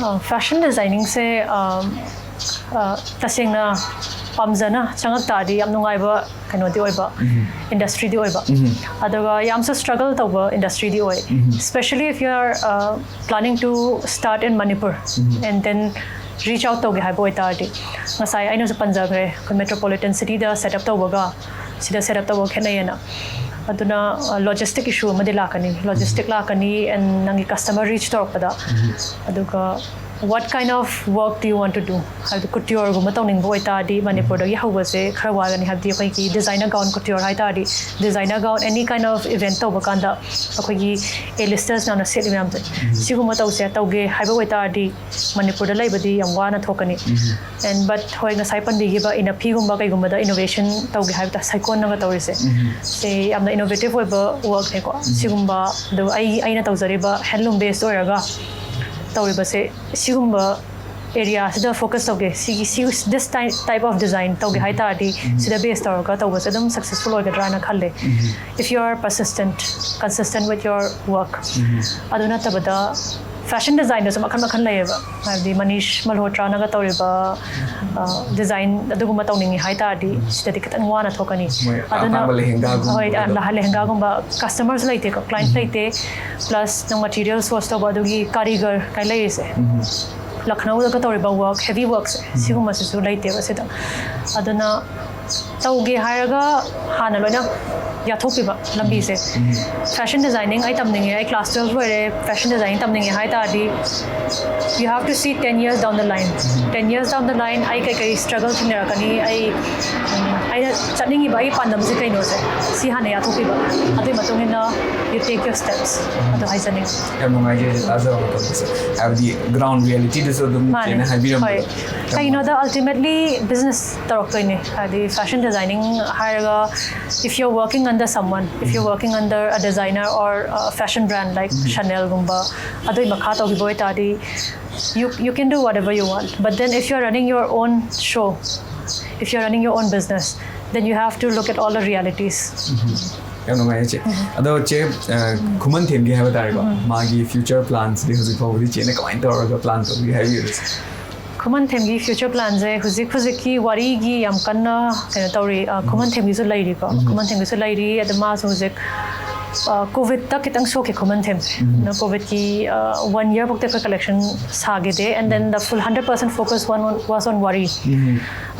Fashion ꯗꯤꯖꯥꯏꯅꯤꯡꯁꯦ, ꯑ, ꯑ, ꯇꯁꯦꯡꯅ ꯄꯥꯝꯖꯅ ꯆꯪꯉꯛ ꯇꯥꯔꯗꯤ ꯌꯥꯝ ꯅꯨꯡꯉꯥꯏꯕ ꯀꯩꯅꯣꯗꯤ ꯑꯣꯏꯕ, ꯏꯟꯗꯁꯇ꯭ꯔꯤꯗꯤ ꯑꯣꯏꯕ꯫ ꯑꯗꯨꯒ ꯌꯥꯝꯁꯨ ꯁ꯭ꯇ꯭ꯔꯒꯜ ꯇꯧꯕ ꯏꯟꯗꯁꯇ꯭ꯔꯤꯗꯤ ꯑꯣꯏ꯫ Especially if you are, uh, planning to start in Manipur and then reach out ꯇꯧꯒꯦ ꯍꯥꯏꯕ ꯑꯣꯏꯇꯥꯔꯗꯤ, ꯉꯁꯥꯏ ꯑꯩꯅꯁꯨ ꯄꯟꯖꯈ꯭ꯔꯦ, ꯑꯩꯈꯣꯏ ꯃꯦꯇ꯭ꯔꯣꯄꯣꯂꯤꯇꯟ ꯁꯤꯇꯤꯗ ꯁꯦꯠ ꯑꯞ ꯇꯧꯕꯒ ꯁꯤꯗ ꯁꯦꯠ ꯑꯞ ꯇꯧꯕ ꯈꯦꯠꯅꯩꯌꯦꯅ꯫ ꯑꯗꯨꯅ ꯂꯣꯖꯤꯁꯇꯤꯛ ꯏꯁꯨ ꯑꯃꯗꯤ ꯂꯥꯛꯀꯅꯤ, ꯂꯣꯖꯤꯁꯇꯤꯛ ꯂꯥꯛꯀꯅꯤ, and ꯅꯪꯒꯤ ꯀꯁꯇꯃꯔ ꯔꯤꯆ ꯇꯧꯔꯛꯄꯗ꯫ ꯑꯗꯨꯒ what kind of work do you want to do? ꯍꯥꯏꯕꯗꯤ ꯀꯨꯇꯤꯌꯣꯔꯒꯨꯝꯕ ꯇꯧꯅꯤꯡꯕ ꯑꯣꯏꯇꯥꯔꯗꯤ ꯃꯅꯤꯄꯨꯔꯗꯒꯤ ꯍꯧꯕꯁꯦ ꯈꯔ ꯋꯥꯒꯅꯤ꯫ ꯍꯥꯏꯕꯗꯤ ꯑꯩꯈꯣꯏꯒꯤ ꯗꯤꯖꯥꯏꯅꯔ ꯒꯥꯎꯟ ꯀꯨꯇꯤꯌꯣꯔ ꯍꯥꯏꯇꯥꯔꯗꯤ, designer gown any kind of event ꯇꯧꯕ ꯀꯥꯟꯗ ꯑꯩꯈꯣꯏꯒꯤ ꯑꯦ ꯂꯤꯁꯇꯔꯁ ꯃꯌꯥꯝꯅ ꯁꯦꯠꯂꯤ ꯃꯌꯥꯝꯁꯦ, ꯁꯤꯒꯨꯝꯕ ꯇꯧꯁꯦ, ꯇꯧꯒꯦ ꯍꯥꯏꯕ ꯑꯣꯏꯇꯥꯔꯗꯤ ꯃꯅꯤꯄꯨꯔꯗ ꯂꯩꯕꯗꯤ ꯌꯥꯝ ꯋꯥꯅ ꯊꯣꯛꯀꯅꯤ꯫ And but ꯍꯣꯏ, ꯉꯁꯥꯏ ꯄꯟꯕꯤꯈꯤꯕ ꯏꯅꯐꯤꯒꯨꯝꯕ ꯀꯩꯒꯨꯝꯕꯗ ꯏꯅꯣꯚꯦꯁꯟ ꯇꯧꯒꯦ ꯍꯥꯏꯕ ꯇꯥ-, ꯁꯥꯏꯀꯣꯟꯅꯒ ꯇꯧꯔꯤꯁꯦ, ꯁꯦ ꯌꯥꯝꯅ ꯏꯅꯣꯚꯦꯇꯤꯚ ꯑꯣꯏꯕ ꯋꯥꯔꯛꯅꯦꯀꯣ꯫ ꯁꯤꯒꯨꯝꯕ, ꯑꯗꯨꯒ ꯑꯩ, ꯑꯩꯅ ꯇꯧꯖꯔꯤꯕ ꯍꯦꯟꯂꯨꯝ ꯕꯦꯁ ꯑꯣꯏꯔꯒ ꯇꯧꯔꯤꯕꯁꯦ, ꯁꯤꯒꯨꯝꯕ ꯑꯦꯔꯤꯌꯥꯁꯤꯗ ꯐꯣꯀꯁ ꯇꯧꯒꯦ, ꯁꯤꯒꯤ, ꯁꯤ, this type of design ꯇꯧꯒꯦ ꯍꯥꯏ ꯇꯥꯔꯗꯤ, ꯁꯤꯗ ꯕꯦꯁ ꯇꯧꯔꯒ ꯇꯧꯕꯁꯦ ꯑꯗꯨꯝ ꯁꯛꯁꯦꯁꯐꯨꯜ ꯑꯣꯏꯒꯗ꯭ꯔꯥꯅ ꯈꯜꯂꯦ꯫ If you are persistent, consistent with your work. ꯑꯗꯨ ꯅꯠꯇꯕꯗ ꯐꯦꯁꯟ ꯗꯤꯖꯥꯏꯟꯗꯁꯨ ꯃꯈꯜ ꯃꯈꯜ ꯂꯩꯌꯦꯕ꯫ ꯍꯥꯏꯕꯗꯤ ꯃꯅꯤꯁ ꯃꯜꯍꯣꯇ꯭ꯔꯥꯅꯒ ꯇꯧꯔꯤꯕ, ꯑ, ꯗꯤꯖꯥꯏꯟ ꯑꯗꯨꯒꯨꯝꯕ ꯇꯧꯅꯤꯡꯉꯤ ꯍꯥꯏ ꯇꯥꯔꯗꯤ, ꯁꯤꯗꯗꯤ ꯈꯤꯇꯪ ꯋꯥꯅ ꯊꯣꯛꯀꯅꯤ꯫ ꯃꯣꯏ ꯑꯗꯨꯅ, ꯑꯄꯥꯝꯕ ꯂꯦꯍꯦꯡꯒꯥꯒꯨꯝꯕ ꯍꯣꯏ, ꯑꯗꯨꯝ꯫ ꯂꯍ-, ꯂꯦꯍꯦꯡꯒꯥꯒꯨꯝꯕ ꯀꯁꯇꯃꯔꯁꯨ ꯂꯩꯇꯦꯀꯣ, ꯀ꯭ꯂꯥꯏꯟꯁ ꯂꯩꯇꯦ, ꯄ꯭ꯂꯁ ꯅꯪ ꯃꯦꯇꯤꯔꯤꯌꯦꯜ ꯁꯣꯔꯁ ꯇꯧꯕ ꯑꯗꯨꯒꯤ ꯀꯥꯔꯤꯒꯔ ꯀꯥꯏ ꯂꯩꯔꯤꯁꯦ꯫ ꯂꯈꯅꯧꯗꯒ ꯇꯧꯔꯤꯕ ꯋꯥꯔꯛ, ꯍꯦꯚꯤ ꯋꯥꯔꯛꯁꯦ, ꯁꯤꯒꯨꯝꯕꯁꯤꯁꯨ ꯂꯩꯇꯦꯕ ꯁꯤꯗ꯫ ꯑꯗꯨꯅ ꯇꯧꯒꯦ ꯍꯥꯏꯔꯒ ꯍꯥꯟꯅ ꯂꯣꯏꯅ ꯌꯥꯊꯣꯛꯄꯤꯕ ꯂꯝꯕꯤꯁꯦ꯫ Fashion designing ꯑꯩ ꯇꯝꯅꯤꯡꯉꯦ, ꯑꯩ class twelve ꯂꯣꯏꯔꯦ, fashion designing ꯇꯝꯅꯤꯡꯉꯦ ꯍꯥꯏ ꯇꯥꯔꯗꯤ, you have to see ten years down the line. Ten years down the line ꯑꯩ ꯀꯩꯀꯩ struggle ꯊꯦꯡꯅꯔꯛꯀꯅꯤ, ꯑꯩ ꯎꯝ, ꯑꯩꯅ ꯆꯠꯅꯤꯡꯉꯤꯕ ꯑꯩꯒꯤ ꯄꯥꯟꯗꯝꯁꯦ ꯀꯩꯅꯣꯁꯦ, ꯁꯤ ꯍꯥꯟꯅ ꯌꯥꯊꯣꯛꯄꯤꯕ꯫ ꯑꯗꯨꯒꯤ ꯃꯇꯨꯡ ꯏꯟꯅ you take your steps. ꯑꯗꯨ ꯍꯥꯏꯖꯅꯤꯡꯉꯤ꯫ ꯌꯥꯝ ꯅꯨꯡꯉꯥꯏꯖꯩ ꯇꯥꯖꯕ ꯃꯇꯝꯗꯁꯨ, ꯍꯥꯏꯕꯗꯤ ground reality ꯗꯁꯨ ꯑꯗꯨꯝ ꯃꯥꯅꯦ꯫ ꯆꯦꯅ ꯍꯥꯏꯕꯤꯔꯝꯕꯗꯣ꯫ ꯍꯣꯏ꯫ ꯀꯩꯅꯣꯗ ultimately business ꯇꯧꯔꯛꯇꯣꯏꯅꯦ, ꯍꯥꯏꯗꯤ fashion designing ꯍꯥꯏꯔꯒ, if you're working under someone, if you're working under a designer or a fashion brand like Chanel ꯒꯨꯝꯕ, ꯑꯗꯨꯒꯤ ꯃꯈꯥ ꯇꯧꯈꯤꯕ ꯑꯣꯏꯇꯥꯔꯗꯤ, you you can do whatever you want, but then if you're running your own show, if you're running your own business, then you have to look at all the realities. ꯌꯥꯝ ꯅꯨꯡꯉꯥꯏꯌꯦ ꯆꯦ꯫ ꯑꯗꯣ ꯆꯦ, ꯑ, ꯈꯨꯃꯟꯊꯦꯝꯒꯤ ꯍꯥꯏꯕ ꯇꯥꯔꯦꯀꯣ, ꯃꯥꯒꯤ future plans ꯗꯤ ꯍꯧꯖꯤꯛ ꯐꯥꯎꯕꯗꯤ ꯆꯦꯅ ꯀꯃꯥꯏꯅ ꯇꯧꯔꯒ plan ꯇꯧꯕꯤ ꯍꯥꯏꯕꯤꯌꯨ꯫ ꯈꯨꯃꯟꯊꯦꯝꯒꯤ future plan ꯁꯦ ꯍꯧꯖꯤꯛ ꯍꯧꯖꯤꯛꯀꯤ ꯋꯥꯔꯤꯒꯤ ꯌꯥꯝ ꯀꯟꯅ ꯀꯩꯅꯣ ꯇꯧꯔꯤ꯫ ꯑ, ꯈꯨꯃꯟꯊꯦꯝꯒꯤꯁꯨ ꯂꯩꯔꯤꯀꯣ꯫ ꯈꯨꯃꯟꯊꯦꯝꯒꯤꯁꯨ ꯂꯩꯔꯤ꯫ ꯑꯗꯣ ꯃꯥꯁꯨ ꯍꯧꯖꯤꯛ, ꯑ, COVID ꯇ ꯈꯤꯇꯪ ꯁꯣꯛꯈꯤ ꯈꯨꯃꯟꯊꯦꯝꯁꯦ꯫ ꯑꯗꯨꯅ COVID ꯀꯤ, ꯑ, one year ꯐꯥꯎꯗꯤ ꯑꯩꯈꯣꯏ collection ꯁꯥꯈꯤꯗꯦ, and then the full hundred percent focus one was on ꯋꯥꯔꯤ꯫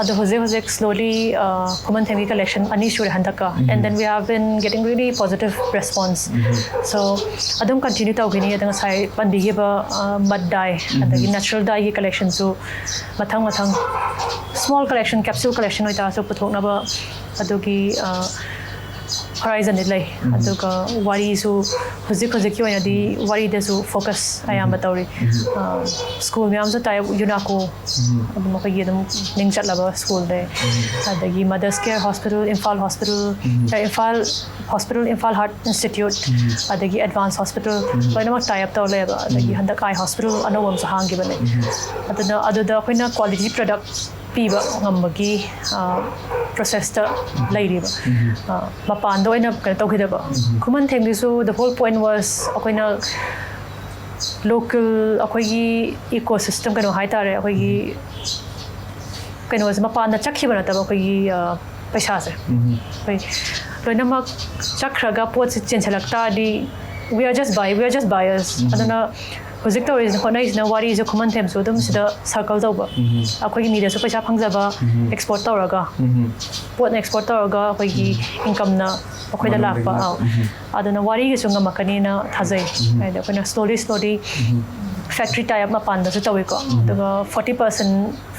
ꯑꯗꯣ ꯍꯧꯖꯤꯛ ꯍꯧꯖꯤꯛ slowly, ꯑ, ꯈꯨꯃꯟꯊꯦꯝꯒꯤ collection ꯑꯅꯤ ꯁꯨꯔꯦ ꯍꯟꯗꯛꯀ, and then we have been getting really positive response. So ꯑꯗꯨꯝ continue ꯇꯧꯈꯤꯅꯤ꯫ ꯑꯗ ꯉꯁꯥꯏ ꯄꯟꯕꯤꯈꯤꯕ, ꯑ, mud dye, ꯑꯗꯒꯤ natural dye ꯒꯤ collection ꯁꯨ ꯃꯊꯪ ꯃꯊꯪ small collection, capsule collection ꯑꯣꯏꯇꯥꯔꯁꯨ ꯄꯨꯊꯣꯛꯅꯕ ꯑꯗꯨꯒꯤ, ꯑ, horizon ꯗꯤ ꯂꯩ꯫ ꯑꯗꯨꯒ ꯋꯥꯔꯤꯁꯨ ꯍꯧꯖꯤꯛ ꯍꯧꯖꯤꯛꯀꯤ ꯑꯣꯏꯅꯗꯤ ꯋꯥꯔꯤꯗꯁꯨ focus ꯑꯌꯥꯝꯕ ꯇꯧꯔꯤ꯫ ꯑ, school ꯃꯌꯥꯝꯁꯨ tie up, UNACO ꯑꯗꯨꯝ ꯑꯩꯈꯣꯏꯒꯤ ꯑꯗꯨꯝ ꯃꯤꯡ ꯆꯠꯂꯕ school ꯅꯦ꯫ ꯑꯗꯒꯤ Mothers Care Hospital, Imphal Hospital, ꯑ, Imphal Hospital, Imphal Heart Institute, ꯑꯗꯒꯤ Advance Hospital, ꯂꯣꯏꯅꯃꯛ tie up ꯇꯧꯔ ꯂꯩꯌꯦꯕ꯫ ꯑꯗꯒꯤ ꯍꯟꯗꯛ eye hospital ꯑꯅꯧꯕ ꯑꯃꯁꯨ ꯍꯥꯡꯈꯤꯕꯅꯦ꯫ ꯑꯗꯨꯅ ꯑꯗꯨꯗ ꯑꯩꯈꯣꯏꯅ quality product ꯄꯤꯕ ꯉꯝꯕꯒꯤ, ꯑ, process ꯇ ꯂꯩꯔꯤꯕ꯫ ꯑ, ꯃꯄꯥꯟꯗ ꯑꯣꯏꯅ ꯀꯩꯅꯣ ꯇꯧꯈꯤꯗꯕ꯫ ꯈꯨꯃꯟꯊꯦꯝꯒꯤꯁꯨ the whole point was ꯑꯩꯈꯣꯏꯅ local ꯑꯩꯈꯣꯏꯒꯤ ecosystem ꯀꯩꯅꯣ ꯍꯥꯏꯇꯥꯔꯦ, ꯑꯩꯈꯣꯏꯒꯤ ꯀꯩꯅꯣꯁꯦ ꯃꯄꯥꯟꯗ ꯆꯠꯈꯤꯕ ꯅꯠꯇꯕ ꯑꯩꯈꯣꯏꯒꯤ, ꯑ, ꯄꯩꯁꯥꯁꯦ ꯑꯩꯈꯣꯏ ꯂꯣꯏꯅꯃꯛ ꯆꯠꯈ꯭ꯔꯒ ꯄꯣꯠꯁꯦ ꯆꯦꯟꯁꯤꯜꯂꯛ ꯇꯥꯔꯗꯤ we are just buy, we are just buyers. ꯑꯗꯨꯅ ꯍꯧꯖꯤꯛ ꯇꯧꯔꯤꯁꯤꯅ, ꯍꯣꯠꯅꯔꯤꯁꯤꯅ ꯋꯥꯔꯤꯁꯦ ꯈꯨꯃꯟ ꯊꯦꯝꯁꯨ ꯑꯗꯨꯝ ꯁꯤꯗ ꯁꯔꯀꯜ ꯇꯧꯕ, ꯑꯩꯈꯣꯏꯒꯤ ꯃꯤꯗꯁꯨ ꯄꯩꯁꯥ ꯐꯪꯖꯕ, ꯑꯦꯛꯁꯄꯣꯔꯠ ꯇꯧꯔꯒ, ꯄꯣꯠꯅ ꯑꯦꯛꯁꯄꯣꯔꯠ ꯇꯧꯔꯒ ꯑꯩꯈꯣꯏꯒꯤ ꯏꯟꯀꯝꯅ ꯑꯩꯈꯣꯏꯗ ꯂꯥꯛꯄ꯫ ꯑꯥꯎ꯫ ꯑꯗꯨꯅ ꯋꯥꯔꯤꯒꯤꯁꯨ ꯉꯝꯃꯛꯀꯅꯤꯅ ꯊꯥꯖꯩ꯫ ꯍꯥꯏꯗꯤ ꯑꯩꯈꯣꯏꯅ slowly slowly factory tie up ꯃꯄꯥꯟꯗꯁꯨ ꯇꯧꯋꯤꯀꯣ, ꯑꯗꯨꯒ forty percent,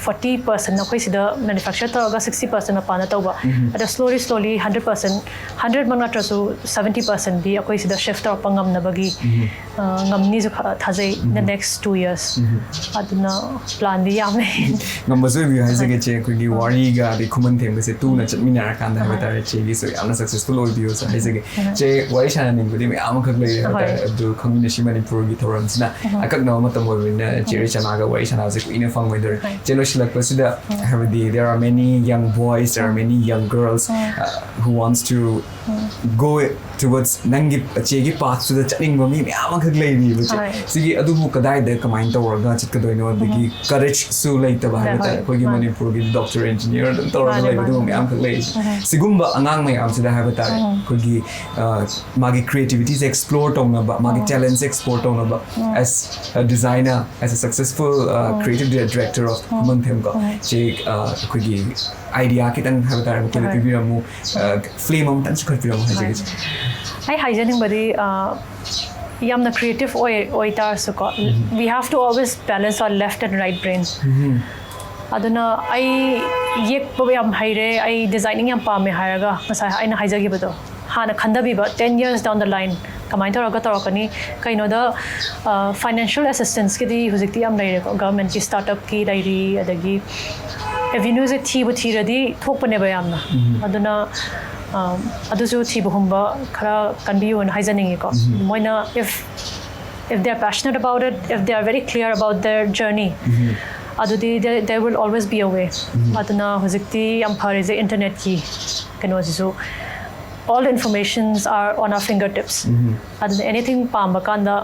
forty percent ꯑꯩꯈꯣꯏ ꯁꯤꯗ manufacture ꯇꯧꯔꯒ sixty percent ꯃꯄꯥꯟꯗ ꯇꯧꯕ꯫ ꯑꯗꯣ slowly slowly hundred percent, hundred ꯃꯛ ꯅꯠꯇ꯭ꯔꯁꯨ seventy percent ꯗꯤ ꯑꯩꯈꯣꯏ ꯁꯤꯗ shift ꯇꯧꯔꯛꯄ ꯉꯝꯅꯕꯒꯤ, ꯑ, ꯉꯝꯅꯤꯁꯨ ꯈ-, ꯊꯥꯖꯩ, the next two years꯫ ꯑꯗꯨꯅ plan ꯗꯤ ꯌꯥꯝꯃꯦ꯫ ꯉꯝꯕꯁꯨ ꯑꯣꯏꯕꯤꯌꯨ ꯍꯥꯏꯖꯒꯦ ꯆꯦ, ꯑꯩꯈꯣꯏꯒꯤ ꯋꯥꯔꯤꯒ ꯑꯗꯩ ꯈꯨꯃꯟ ꯊꯦꯝꯒꯁꯦ ꯇꯨꯅ ꯆꯠꯃꯤꯟꯅꯔꯀꯥꯟꯗ ꯍꯥꯏꯕ ꯇꯥꯔꯦ, ꯆꯦꯒꯤꯁꯨ ꯌꯥꯝꯅ successful ꯑꯣꯏꯕꯤꯌꯨ ꯍꯥꯏꯖꯒꯦ꯫ ꯆꯦ, ꯋꯥꯔꯤ ꯁꯥꯟꯅꯅꯤꯡꯕꯗꯤ ꯃꯌꯥꯝ ꯑꯃꯈꯛ ꯂꯩꯔꯦ ꯍꯥꯏꯕ ꯇꯥꯔꯦ, ꯑꯗꯨ ꯈꯪꯃꯤꯟꯅꯁꯤ ꯃꯅꯤꯄꯨꯔꯒꯤ ꯊꯧꯔꯝꯁꯤꯅ ꯑꯀꯛꯅꯕ ꯃꯇꯝ ꯑꯣꯏꯕꯅꯤꯅ ꯆꯦ ꯔꯤꯆꯅꯥꯒ ꯋꯥꯔꯤ ꯁꯥꯟꯅꯕꯁꯦ ꯀꯨꯏꯅ ꯐꯪꯉꯣꯏꯗꯣꯔꯦ꯫ ꯆꯦ, ꯂꯣꯏꯁꯤꯜꯂꯛꯄꯁꯤꯗ ꯍꯥꯏꯕꯗꯤ there are many young boys, there are many young girls, uh, who wants to go towards ꯅꯪꯒꯤ ꯆꯦꯒꯤ path ꯇꯨꯗ ꯆꯠꯅꯤꯡꯕ ꯃꯤ ꯃꯌꯥꯝ ꯑꯃꯈꯛ ꯂꯩꯔꯤꯕ ꯆꯦ꯫ ꯁꯤꯒꯤ ꯑꯗꯨꯕꯨ ꯀꯗꯥꯏꯗ ꯀꯃꯥꯏꯅ ꯇꯧꯔꯒ ꯆꯠꯀꯗꯣꯏꯅꯣ, ꯑꯗꯒꯤ courage ꯁꯨ ꯂꯩꯇꯕ ꯍꯥꯏꯕ ꯇꯥꯔꯦ꯫ ꯑꯩꯈꯣꯏꯒꯤ ꯃꯅꯤꯄꯨꯔꯒꯤ doctor, engineer ꯑꯗꯨꯝ ꯇꯧꯔꯒ ꯂꯩꯕ ꯑꯗꯨꯒꯨꯝꯕ ꯃꯌꯥꯝ ꯑꯃꯈꯛ ꯂꯩꯔꯤꯁꯦ꯫ ꯁꯤꯒꯨꯝꯕ ꯑꯉꯥꯡ ꯃꯌꯥꯝꯁꯤꯗ ꯍꯥꯏꯕ ꯇꯥꯔꯦ, ꯑꯩꯈꯣꯏꯒꯤ, ꯑ, ꯃꯥꯒꯤ creativity ꯁꯦ explore ꯇꯧꯅꯕ, ꯃꯥꯒꯤ talent ꯁꯦ explore ꯇꯧꯅꯕ, as a designer, as a successful, uh, creative director of ꯈꯨꯃꯟ ꯊꯦꯝ ꯀꯣ, ꯆꯦ, ꯑ, ꯑꯩꯈꯣꯏꯒꯤ idea ꯈꯤꯇꯪ ꯍꯥꯏꯕ ꯇꯥꯔꯦ, ꯃꯈꯣꯏꯗ ꯄꯤꯕꯤꯔꯝꯃꯨ, ꯑ, flame ꯑꯃꯇꯪ ꯆꯤꯡꯈꯠꯄꯤꯔꯝꯃꯨ ꯍꯥꯏꯖꯒꯦ ꯆꯦ꯫ ꯑꯩ ꯍꯥꯏꯖꯅꯤꯡꯕꯗꯤ, ꯑ, ꯌꯥꯝꯅ creative ꯑꯣꯏ, ꯑꯣꯏ ꯇꯥꯔꯁꯨꯀꯣ, we have to always balance our left and right brain꯫ ꯑꯗꯨꯅ ꯑꯩ ꯌꯦꯛꯄ ꯌꯥꯝ ꯍꯩꯔꯦ, ꯑꯩ designing ꯌꯥꯝ ꯄꯥꯝꯃꯦ ꯍꯥꯏꯔꯒ, ꯉꯁꯥꯏ ꯑꯩꯅ ꯍꯥꯏꯖꯈꯤꯕꯗꯣ, ꯍꯥꯟꯅ ꯈꯟꯊꯕꯤꯕ, ten years down the line ꯀꯃꯥꯏꯅ ꯇꯧꯔꯒ ꯇꯧꯔꯛꯀꯅꯤ? ꯀꯩꯅꯣꯗ, ꯑ, financial assistance ꯀꯤꯗꯤ ꯍꯧꯖꯤꯛꯇꯤ ꯌꯥꯝ ꯂꯩꯔꯦꯀꯣ, government ꯀꯤ startup ꯀꯤ ꯂꯩꯔꯤ, ꯑꯗꯒꯤ avenue ꯁꯦ ꯊꯤꯕꯨ ꯊꯤꯔꯗꯤ ꯊꯣꯛꯄꯅꯦꯕ ꯌꯥꯝꯅ꯫ ꯑꯗꯨꯅ, ꯑ, ꯑꯗꯨꯁꯨ ꯊꯤꯕ ꯍꯨꯝꯕ ꯈꯔ ꯀꯟꯕꯤꯌꯨꯅ ꯍꯥꯏꯖꯅꯤꯡꯉꯤꯀꯣ꯫ ꯃꯣꯏꯅ if, if they are passionate about it, if they are very clear about their journey, ꯑꯗꯨꯗꯤ there, there will always be a way꯫ ꯑꯗꯨꯅ ꯍꯧꯖꯤꯛꯇꯤ ꯌꯥꯝ ꯐꯔꯤꯁꯦ internet ꯀꯤ ꯀꯩꯅꯣꯁꯤꯁꯨ, all the informations are on our fingertips꯫ ꯑꯗꯨꯅ anything ꯄꯥꯝꯕ ꯀꯥꯟꯗ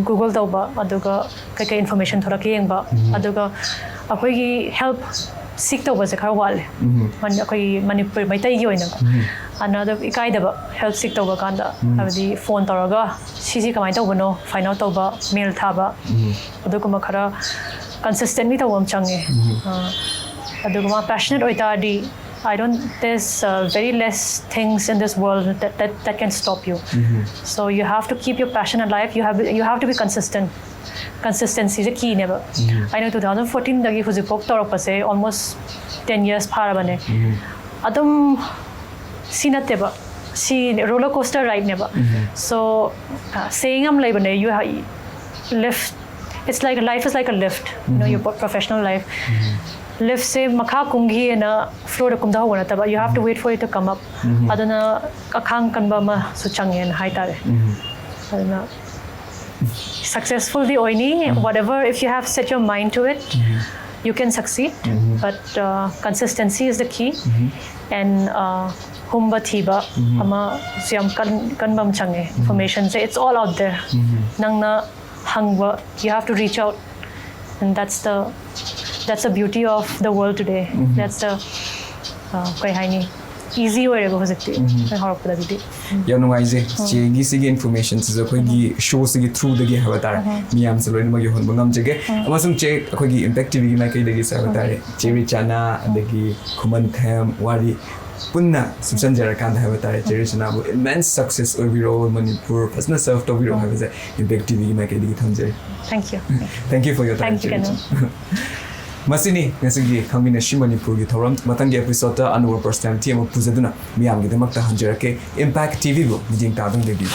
Google ꯇꯧꯕ, ꯑꯗꯨꯒ ꯀꯩꯀꯩ information ꯊꯣꯛꯂꯛꯀꯦ ꯌꯦꯡꯕ, ꯑꯗꯨꯒ ꯑꯩꯈꯣꯏꯒꯤ help seek ꯇꯧꯕꯁꯦ ꯈꯔ ꯋꯥꯠꯂꯦ꯫ ꯃꯅꯤ-, ꯑꯩꯈꯣꯏꯒꯤ ꯃꯅꯤꯄꯨꯔ ꯃꯩꯇꯩꯒꯤ ꯑꯣꯏꯅꯀꯣ꯫ ꯑꯅꯗ ꯏꯀꯥꯏꯗꯕ ꯍꯦꯜꯞ ꯁꯤꯛ ꯇꯧꯕ ꯀꯥꯟꯗ, ꯍꯥꯏꯕꯗꯤ ꯐꯣꯟ ꯇꯧꯔꯒ ꯁꯤꯁꯤ ꯀꯃꯥꯏꯅ ꯇꯧꯕꯅꯣ ꯐꯥꯏꯟ ꯑꯥꯎꯠ ꯇꯧꯕ, ꯃꯦꯜ ꯊꯥꯕ, ꯑꯗꯨꯒꯨꯝꯕ ꯈꯔ ꯀꯟꯁꯤꯁꯇꯦꯟꯂꯤ ꯇꯧꯕ ꯑꯃ ꯆꯪꯉꯦ꯫ ꯑꯗꯨꯒ ꯃꯥ ꯄꯦꯁꯅꯦꯠ ꯑꯣꯏꯇꯥꯔꯗꯤ, I don't, there's uh, very less things in this world that, that, that can stop you. So you have to keep your passion alive. You have, you have to be consistent. ꯀꯟꯁꯤꯁꯇꯦꯟꯁꯤꯁꯦ ꯀꯤꯅꯦꯕ꯫ ꯑꯩꯅ ꯇꯨ ꯊꯥꯎꯖꯟ ꯐꯣꯔꯇꯤꯟꯗꯒꯤ ꯍꯧꯖꯤꯛꯐꯥꯎ ꯇꯧꯔꯛꯄꯁꯦ ꯑꯣꯜꯃꯣꯁ ꯇꯦꯟ ꯌꯔꯁ ꯐꯥꯔꯕꯅꯦ꯫ ꯑꯗꯨꯝ ꯁꯤ ꯅꯠꯇꯦꯕ, ꯁꯤ ꯔꯣꯂꯔ ꯀꯣꯁꯇꯔ ꯔꯥꯏꯗꯅꯦꯕ꯫ ꯁꯣ ꯁꯦꯌꯤꯡ ꯑꯃ ꯂꯩꯕꯅꯦ, you live, it's like, life is like a lift, you know, your professional life. ꯂꯤꯐꯁꯦ ꯃꯈꯥ ꯀꯨꯝꯈꯤꯑꯅ ꯐ꯭ꯂꯣꯔꯗ ꯀꯨꯝꯊꯍꯧꯕ ꯅꯠꯇꯕ, you have to wait for it to come up. ꯑꯗꯨꯅ ꯑꯈꯥꯡ ꯀꯟꯕ ꯑꯃꯁꯨ ꯆꯪꯉꯦꯅ ꯍꯥꯏꯇꯥꯔꯦ꯫ ꯑꯗꯨꯅ ꯁꯛꯁꯦꯁꯐꯨꯜꯗꯤ ꯑꯣꯏꯅꯤ꯫ Whatever, if you have set your mind to it, you can succeed. But uh, consistency is the key. And uh, ꯍꯨꯝꯕ ꯊꯤꯕ ꯑꯃꯁꯨ ꯌꯥꯝ ꯀꯟ- ꯀꯟꯕ ꯑꯃ ꯆꯪꯉꯦ꯫ ꯏꯟꯐꯣꯔꯃꯦꯁꯟꯁꯦ, it's all out there. ꯅꯪꯅ ꯍꯪꯕ, you have to reach out, and that's the, that's the beauty of the world today. That's the uh, ꯀꯩ ꯍꯥꯏꯅꯤ, ꯏꯖꯤ ꯑꯣꯏꯔꯦꯕ ꯍꯧꯖꯤꯛꯇꯤ꯫ ꯑꯩ ꯍꯧꯔꯛꯄꯗꯒꯤꯗꯤ꯫ ꯌꯥꯝ ꯅꯨꯡꯉꯥꯏꯖꯩ꯫ ꯆꯦꯒꯤ ꯁꯤꯒꯤ ꯏꯟꯐꯣꯔꯃꯦꯁꯟꯁꯤꯁꯨ ꯑꯩꯈꯣꯏꯒꯤ ꯁꯣꯁꯤꯒꯤ ꯊ꯭ꯔꯨꯗꯒꯤ ꯍꯥꯏꯕ ꯇꯥꯔꯦ, ꯃꯤꯌꯥꯝꯁꯦ ꯂꯣꯏꯅꯃꯛ ꯌꯧꯍꯟꯕ ꯉꯝꯖꯒꯦ꯫ ꯑꯃꯁꯨꯡ ꯆꯦ, ꯑꯩꯈꯣꯏꯒꯤ ꯏꯝꯄꯦꯛ ꯇꯤꯚꯤꯒꯤ ꯃꯥꯏꯀꯩꯗꯒꯤꯁꯨ ꯍꯥꯏꯕ ꯇꯥꯔꯦ, ꯆꯦ ꯔꯤꯆꯥꯅꯥ ꯑꯗꯒꯤ ꯈꯨꯃꯟ ꯈꯌꯥꯝ ꯋꯥꯔꯤ ꯄꯨꯟꯅ ꯁꯨꯞꯆꯟꯖꯔꯀꯥꯟꯗ ꯍꯥꯏꯕ ꯇꯥꯔꯦ, ꯆꯦ ꯔꯤꯆꯥꯅꯥꯕꯨ ꯏꯃꯦꯟꯁ ꯁꯛꯁꯦꯁ ꯑꯣꯏꯕꯤꯔꯣ, ꯃꯅꯤꯄꯨꯔ ꯐꯖꯅ ꯁꯔꯚ ꯇꯧꯕꯤꯔꯣ ꯍꯥꯏꯕꯁꯦ ꯏꯝꯄꯦꯛ ꯇꯤꯚꯤꯒꯤ ꯃꯥꯏꯀꯩꯗꯒꯤ ꯊꯝꯖꯔꯤ꯫ Thank you. Thank you for your time, Thank you, ꯆꯦ ꯔꯤꯆꯥꯅꯥ꯫ ꯃꯁꯤꯅꯤ ꯉꯁꯤꯒꯤ ꯈꯪꯃꯤꯟꯅꯁꯤ ꯃꯅꯤꯄꯨꯔꯒꯤ ꯊꯧꯔꯝ꯫ ꯃꯊꯪꯒꯤ ꯑꯦꯄꯤꯁꯣꯗꯇ ꯑꯅꯧꯕ ꯄꯔꯁꯅꯦꯂꯤꯇꯤ ꯑꯃ ꯄꯨꯖꯗꯨꯅ ꯃꯤꯌꯥꯝꯒꯤꯗꯃꯛꯇ ꯍꯟꯖꯔꯛꯀꯦ꯫ ꯏꯝꯄꯦꯛ ꯇꯤꯚꯤꯕꯨ ꯃꯤꯠꯌꯦꯡ ꯇꯥꯗꯨꯅ ꯂꯩꯕꯤꯌꯨ꯫